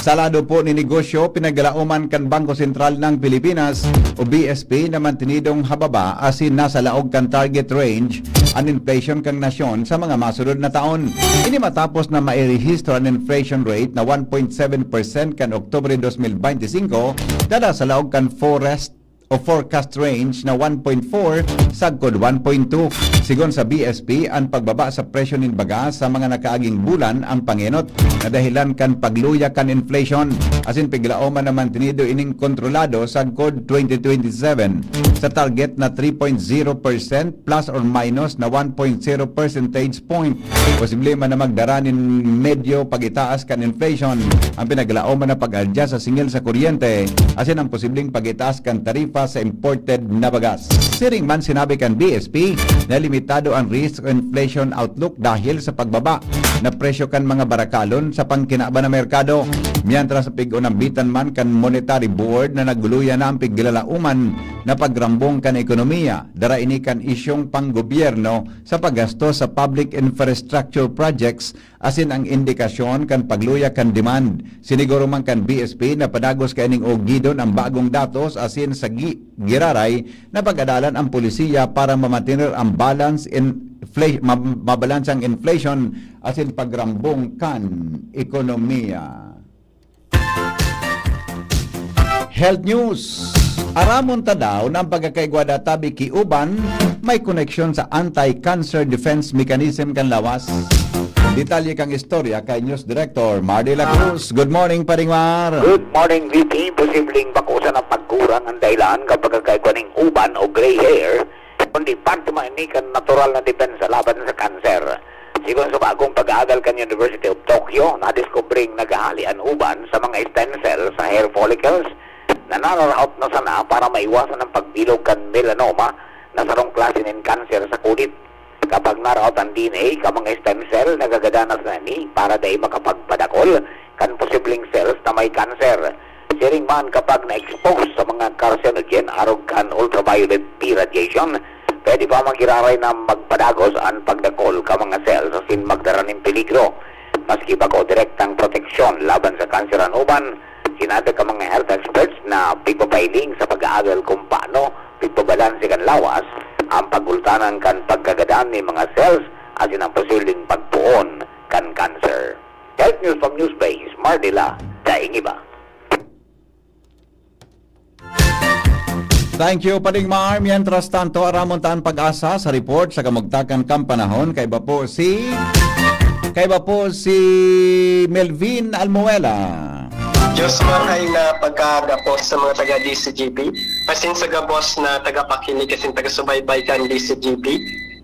Sa lado po ni negosyo, pinaglaoman kan Bangko Sentral ng Pilipinas o B S P na mantinidong hababa asin nasa laog kan target range an inflation kan nasyon sa mga masunod na taon. Ini matapos na mairehistro an inflation rate na one point seven percent kan Oktubre dos mil beinti singko, dada sa laog kan forest o forecast range na one point four sagkod one point two. Sigon sa B S P, an pagbaba sa presyo nin baga sa mga nakaaging bulan ang pangenot na dahilan kan pagluya kan inflation, asin piglaoman na mantenido ining kontrolado sagkod twenty twenty-seven sa target na three point zero percent plus or minus na one point zero percentage point. Posible man na magdara nin medyo pag-itaas kan inflation ang pinaglaoman na pag-adjust sa singil sa kuryente asin ang posibleng pag-itaas kan tarifa sa imported na bagas. Siring man sinabi kan B S P na limitado ang risk o inflation outlook dahil sa pagbaba na presyo kan mga barakalon sa pangkinaban na merkado. Mientras pig-unambitan man kan Monetary Board na nagluya na ang piglalaoman na pagrambong kan ekonomiya. Dara ini kan isyung panggobyerno sa paggastos sa public infrastructure projects asin ang indikasyon kan pagluya kan demand. Siniguro man kan B S P na padagos kaining ugidon ang bagong datos asin sa gi-, giraray na pag-adalan ang polisiya para mamatener ang balance infla-, ma-, mabalanse ang inflation asin pagrambong kan ekonomiya. Health News. Aramon ta daw na ang pagkakaigwa da tabi ki uban may koneksyon sa anti-cancer defense mechanism kan lawas. Detalye kan istorya kay News Director Mardy La Cruz. Good morning, Paring Mar. Good morning, V P. Posibleng bako sana pagkurang ang dahilan kan pagkakaigwa ning uban o gray hair, kundi parte man ini kan natural na depensa laban sa kanser. Sigon sa bagong pag-aagal kan University of Tokyo, nadiskubreng naghahali an uban sa mga stem cell sa hair follicles na nararaot na sana para maiwasan ang pagbilog kan melanoma na sarong klase nin kanser sa kulit. Kapag naraot an D N A kan mga stem cell, nagagadanas na ini para dai makapagpadakol kan posibleng cells na may kanser. Siring man, kapag na-expose sa mga carcinogen arog kan ultraviolet B radiation, pwede pa magiraray na magpadagos an pagdakol kan mga cells asin magdara nin peligro. Maski bako direktang proteksyon laban sa kanser an uban, sinabi kan mga health experts na pigpapailing sa pag-aagal kung paano pigpabalanse kan lawas ang pagultanan kan pagkagadan nin mga cells asin ang posibleng pagpoon kan kanser. Health News from Newsbase, Mardila, daing iba. Thank you, Paring Mar. Mientras tanto, aramon ta an pag-asa sa report sa kamugtakan kan panahon. Kaiba po si, kaiba po si Melvin Almuela. Diyos maray na pagkaaga po sa mga taga D C G B, asin sa gabos na tagapakinig asin taga-subaybay kan D C G B.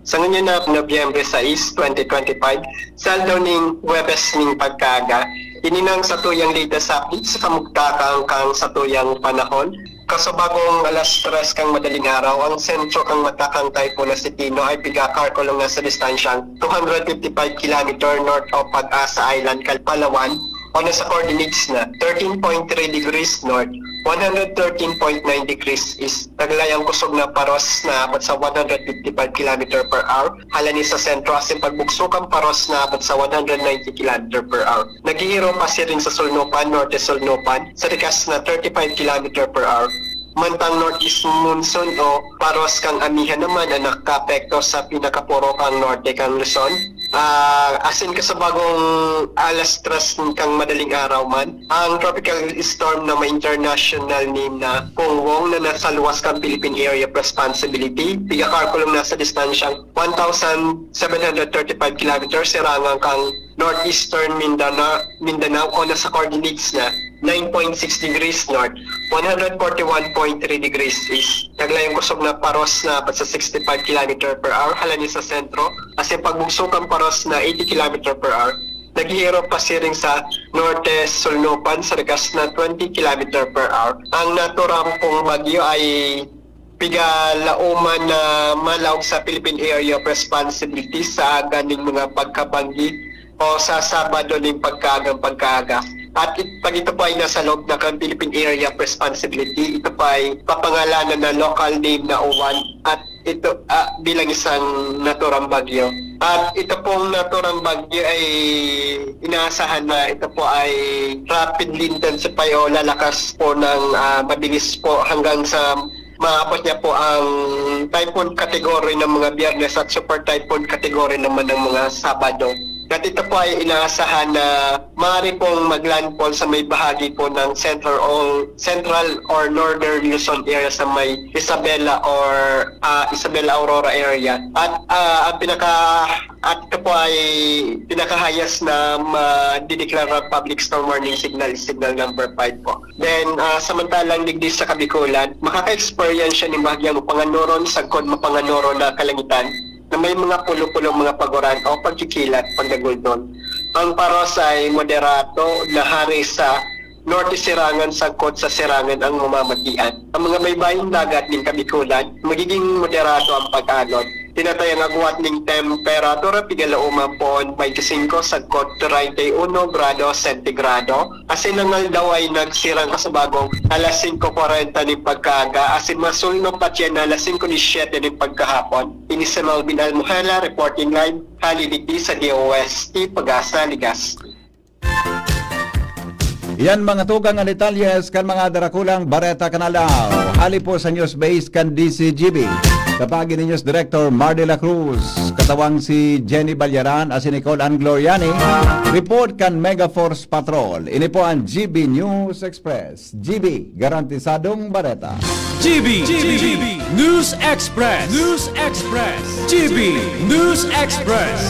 Sa ngunyan na Nobyembre sais, twenty twenty-five, sa aldaw ning Huwebes ning pagkaaga, ini nang satuyang latest update sa kamugtakan kan satuyang panahon. Kasubagong alas tres kan madaling araw, ang sentro kan matakang typhoon na si Tino ay piga-Carcolong na sa distansyang two hundred fifty-five kilometer north of Pag-asa Island, Palawan, o nasa coordinates na thirteen point three degrees north, one hundred thirteen point nine degrees east. Taglay ang kusog na paros na abot sa one hundred fifty-five kilometer per hour, halani sa sentro, asin pagbugso kan paros na abot sa one hundred ninety kilometer per hour. Naghihiro pasiring sa sulnupan, norte sulnupan, sa rikas na thirty-five kilometer per hour. Mantang northeast monsoon o paros kan amihan naman ang nakakaapekto sa pinakaporo kan norte kan Luzon. Ah, asin kasubagong alas tres kan madaling araw man, ang tropical storm na may international name na Kungwong na nasa luwas kan Philippine Area of Responsibility, piga-Carcolong nasa distansyang one thousand seven hundred thirty-five kilometers sirangan kan northeastern Mindanao, Mindanao o nasa coordinates na nine point six degrees north, one hundred forty-one point three degrees east. Taglay ang kusog na paros na abot sa sixty-five kilometer per hour halani sa sentro, asin pagbugso kan paros na eighty kilometer per hour. Naghihiro pasiring sa norte sulnupan sa rikas na twenty kilometer per hour. Ang naturang pong bagyo ay piga-Lauman na malaog sa Philippine Area of Responsibility sa aga ning mga pagkabanggi o sa Sabado ning pagkaagang pagkaaga. At it-, pag ito po ay nasa loob na kan Philippine Area of Responsibility, ito po ay papangalanan na local name na uwan at ito, ah, bilang isang naturang bagyo. At ito pong naturang bagyo ay inaasahan na ito po ay rapidly intensify o lalakas po ng, ah, mabilis po hanggang sa maabot niya po ang typhoon category ng mga Biyernes at super typhoon category naman ng mga Sabado. At ito po ay inaasahan na maaari pong mag-landfall sa may bahagi po ng central or, central or northern Luzon area sa may Isabela or, ah, Isabela Aurora area. At, ah, ang pinaka, at ito po ay pinaka-highest na madideklara public storm warning signal, signal number five po. Then, ah, samantalang digdi sa Kabikulan, makaka-experience siya nin bahagyang mapanganuron sagkod mapanganuron na kalangitan na may mga pulo-pulong mga paguran o pagkikilat, pagdaguldon. Ang paros ay moderato na hari sa norte sirangan sagkod sa sirangan ang mamamatian. Ang mga baybayong dagat nin Kabikulan, magiging moderato ang pag-alon. Tinatayang agwat ning temperatura, pigalauma poon twenty-five sagkod treinta y uno grado sentigrado. Asin ang aldaw ay nagsirang kasubagong alas singko kwarenta nin pagkaaga, asin masulno pa yan na alas singko disiyete nin pagkahapon. Ini si Melvin Almohela, reporting live, hali digdi sa D O S T, Pagasa, Legazpi. Yan mga tugang an detalyes kan mga darakulang bareta kan aldaw. Hali po sa news base kan D C G B. Sa pagi ni News Director Mar de la Cruz, katawang si Jenny Balyaran, asin Nicole Angloriani. Report kan Mega Force Patrol. Ini po ang G B News Express. G B, garantisadong bareta. G B, G B, News Express. News Express. G B News Express.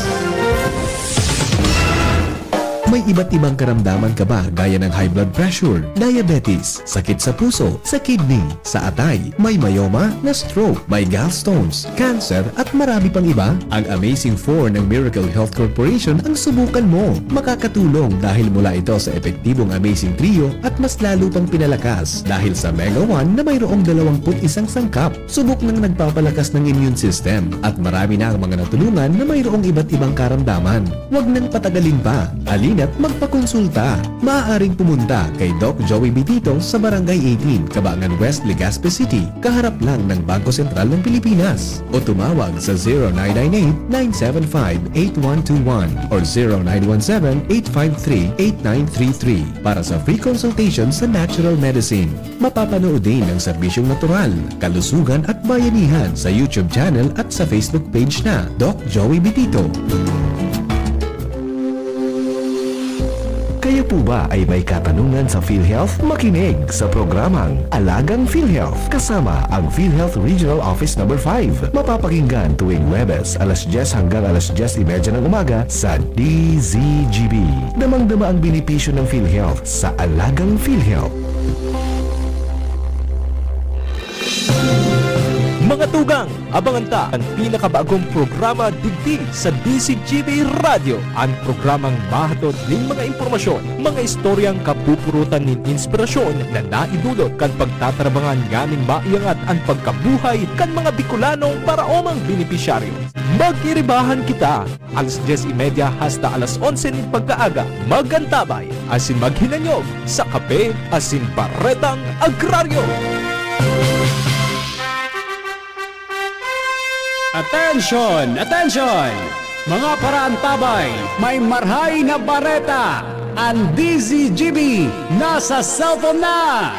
May iba't ibang karamdaman ka ba, gaya ng high blood pressure, diabetes, sakit sa puso, sa kidney, sa atay, may myoma, na-stroke, may gallstones, cancer, at marami pang iba? Ang Amazing Four ng Miracle Health Corporation ang subukan mo. Makakatulong dahil mula ito sa epektibong Amazing Trio at mas lalo pang pinalakas dahil sa Mega One na mayroong dalawang put isang sangkap. Subok nang nagpapalakas ng immune system at marami na ang mga natulungan na mayroong iba't ibang karamdaman. Huwag nang patagalin pa. Halina't magpakonsulta. Maaaring pumunta kay Doc Joey Bitito sa Barangay eighteen, Cabangan West, Legazpi City, kaharap lang ng Bangko Sentral ng Pilipinas. O tumawag sa zero nine nine eight, nine seven five, eight one two one or zero nine one seven, eight five three, eight nine three three para sa free consultation sa natural medicine. Mapapanood din ang serbisyong natural, kalusugan at bayanihan sa YouTube channel at sa Facebook page na Doc Joey Bitito. Kayo po ba ay may katanungan sa PhilHealth? Makinig sa programang Alagang PhilHealth kasama ang PhilHealth Regional Office Number five. Mapapakinggan tuwing Huwebes, alas dyes hanggang alas dyes y media ng umaga sa D Z G B. Damang-dama ang benepisyo ng PhilHealth sa Alagang PhilHealth. Mga tugang, abangan ta an pinakabagong programa digdi sa D Z G B Radyo, an programang mahatod nin mga impormasyon, mga istoryang kapupurutan nin inspirasyon na naidulot kan pagtatrabangan nganing maiangat an pagkabuhay kan mga Bicolanong paraomang benepisyaryo. Magiribahan kita! Alas dyes y media hasta alas onse nin pagkaaga, mag-antabay asin maghinanyog sa Kape asin Baretang Agraryo. Atensyon! Atensyon! Mga paraantabay, may marahay na bareta! An D Z G B nasa cellphone na!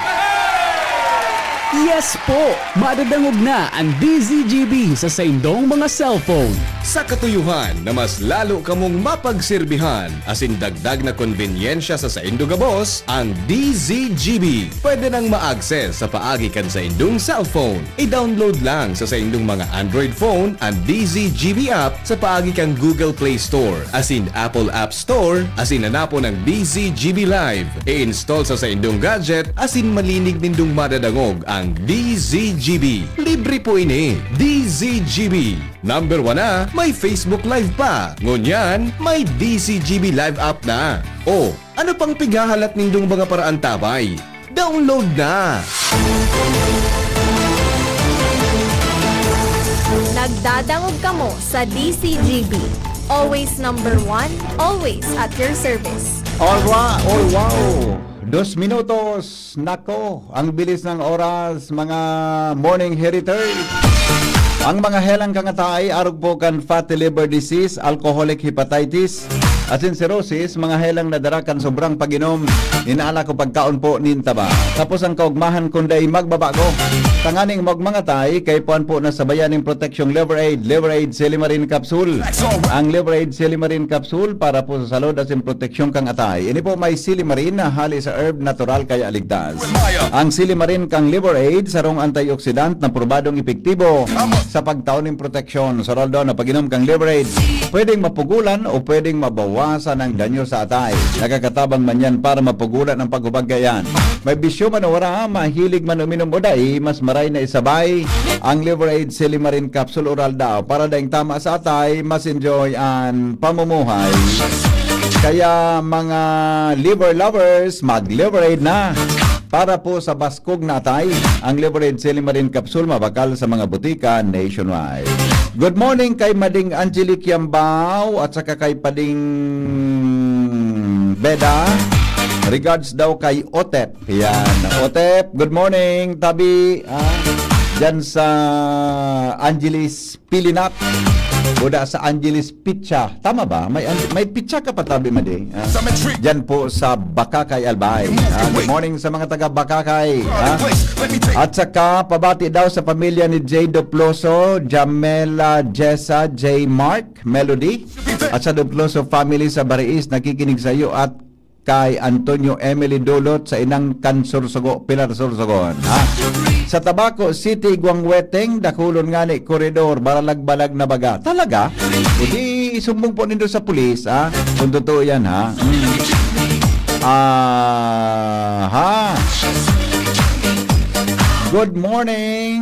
Yes po! Madadangog na an D Z G B sa saindong mga cellphone. Sa katuyohan na mas lalo kamong mapagserbihan asin dagdag na konbenyensya sa saindo gabos, ang D Z G B pwede nang ma-access sa paagi kan saindong cellphone. I-download lang sa saindong mga Android phone an D Z G B app sa paagi kan Google Play Store asin Apple App Store, asin hanapon ang D Z G B Live. I-install sa saindong gadget asin malinig nindong madadangog ang D Z G B. Libre po ini. D Z G B. Number one na, may Facebook Live pa. Ngunyan, may D Z G B Live app na. O, ano pang pighahalat nindong mga paraantabay? Download na! Nagdadangog kamo sa D Z G B. Always number one, always at your service. Alright, oh wow! Dos minutos, nako, ang bilis ng oras, mga morning heriters. Ang mga helang kangatay, arog po kan fatty liver disease, alcoholic hepatitis, asin cirrhosis, mga helang nadara kan sobrang pag-inom nin alak o pagkaon po nin taba. Tapos ang kaugmahan kundi magbabago. Tanganing magmangatay, kaipuhan po na sabayan ning proteksyong Liver Aid, Liver Aid Silimarin Capsule. Ang Liver Aid Silimarin Capsule para po sa salud asin proteksyon kang atay. Ini po may silimarin na hali sa herb natural kaya ligtas. Ang silimarin kang Liver Aid, sarong antioxidant na probadong epektibo sa pagtao nin proteksyon. Sa raldo na pag-inom kang Liver Aid, pwedeng mapugulan o pwedeng mabawasan ang danyo sa atay. Nakakatabang man yan para mapugulan ang paghubag kaiyan. May bisyo man o wala, mahilig man uminom o dai, mas maray na isabay ang Liver Aid Silimarin Capsule Oral Daw para daing tama sa atay, mas enjoy an pamumuhay. Kaya mga liver lovers, mag-Liver Aid na! Para po sa baskog na atay, ang Liver Aid Silimarin Capsule mabakal sa mga butika nationwide. Good morning kay Mading Angelique Yambao at saka kay Pading Beda. Regards daw kay Otep. Yan. Otep, good morning, tabi. Ah, dyan sa Angeles Pilinap. Buda sa Angeles Pizza. Tama ba? May, may pizza ka pa, tabi, Mading. Ah, dyan po sa Bacacay, Albay. Ah, good morning sa mga taga Bacacay. Ah, at saka, pabati daw sa pamilya ni Jay Doploso, Jamela, Jessa, J Mark, Melody, at sa Doploso family sa Bariis, nakikinig sa iyo at kay Antonio Emily Dulot sa inang kan Sorsogon, Pilar Sorsogon, ha? Sa Tabaco City, Guangweteng, dakulon nga ni koridor, baralag-balag na baga. Talaga? O di, isumbong po nindo sa pulis, ha? Kung totoo yan, ha? Hmm. Ah, ha? Good morning.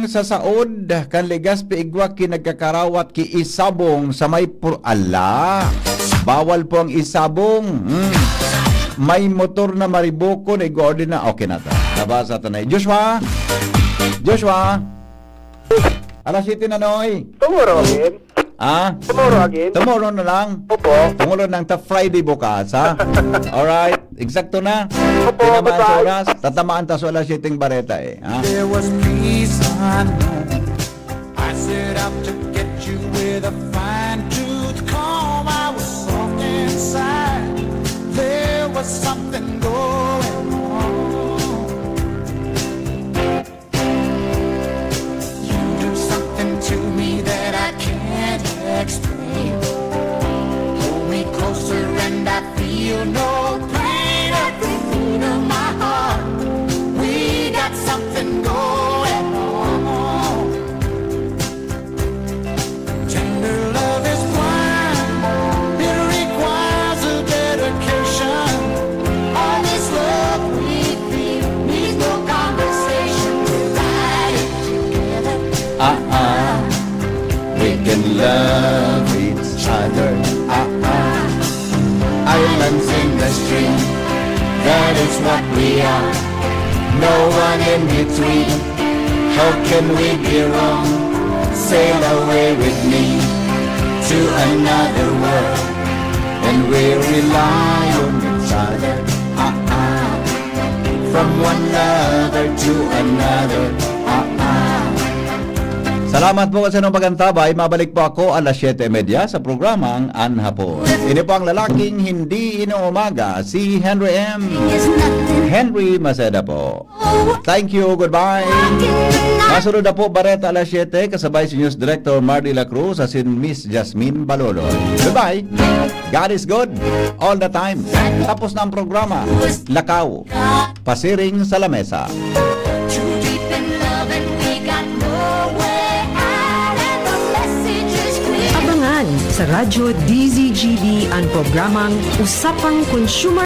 Sa saod kan Legazpi igwa ki nagkakarawat ki isabong sa may pur-, ala. Bawal po ang isabong. Hmm. May motor na mariboko na igwa ordina. Okay na to. Nabasa ta na. Joshua? Joshua? Alas siyete na, Noy. Tomorrow again. Ah? Tomorrow again. Tomorrow na lang. Opo. Tomorrow na lang. Ta Friday bukas, ha? Alright. Eksakto na. Opo, tinamaan sa oras. Tatamaan ta sa alas siyete bareta, eh. Ha? There was peace unknown. I set out to get you with a fine tooth comb. I was soft inside. There was something going on. You do something to me that I can't explain. Hold me closer and I feel no pain. Every beat of my heart, we got something going on. Tender love is blind, it requires a dedication. All this love we feel needs no conversation. We light it together. Ah, ah. We can love each other. Ah, ah. Islands in the stream. That is what we are. No one in between. How can we be wrong? Sail away with me to another world. And we rely on each other. Ah, ah. From one lover to another. Ah, ah. Salamat po sa inyong pag-antabay. Mabalik po ako alas siyete y media sa programang An Hapon. Ini po ang lalaking hindi inuumaga, si Henry M. Henry Maceda po. Thank you, goodbye. Masunod na po, Bareta alas siyete, kasabay si News Director Mardy La Cruz asin Miss Jasmine Balolo. Goodbye. God is good all the time. Tapos na ang programa. Lakaw. Pasiring sa lamesa. Too deep in love and we got no way out, and the message is clear. Abangan sa Radyo D Z G B an programang Usapang Consumer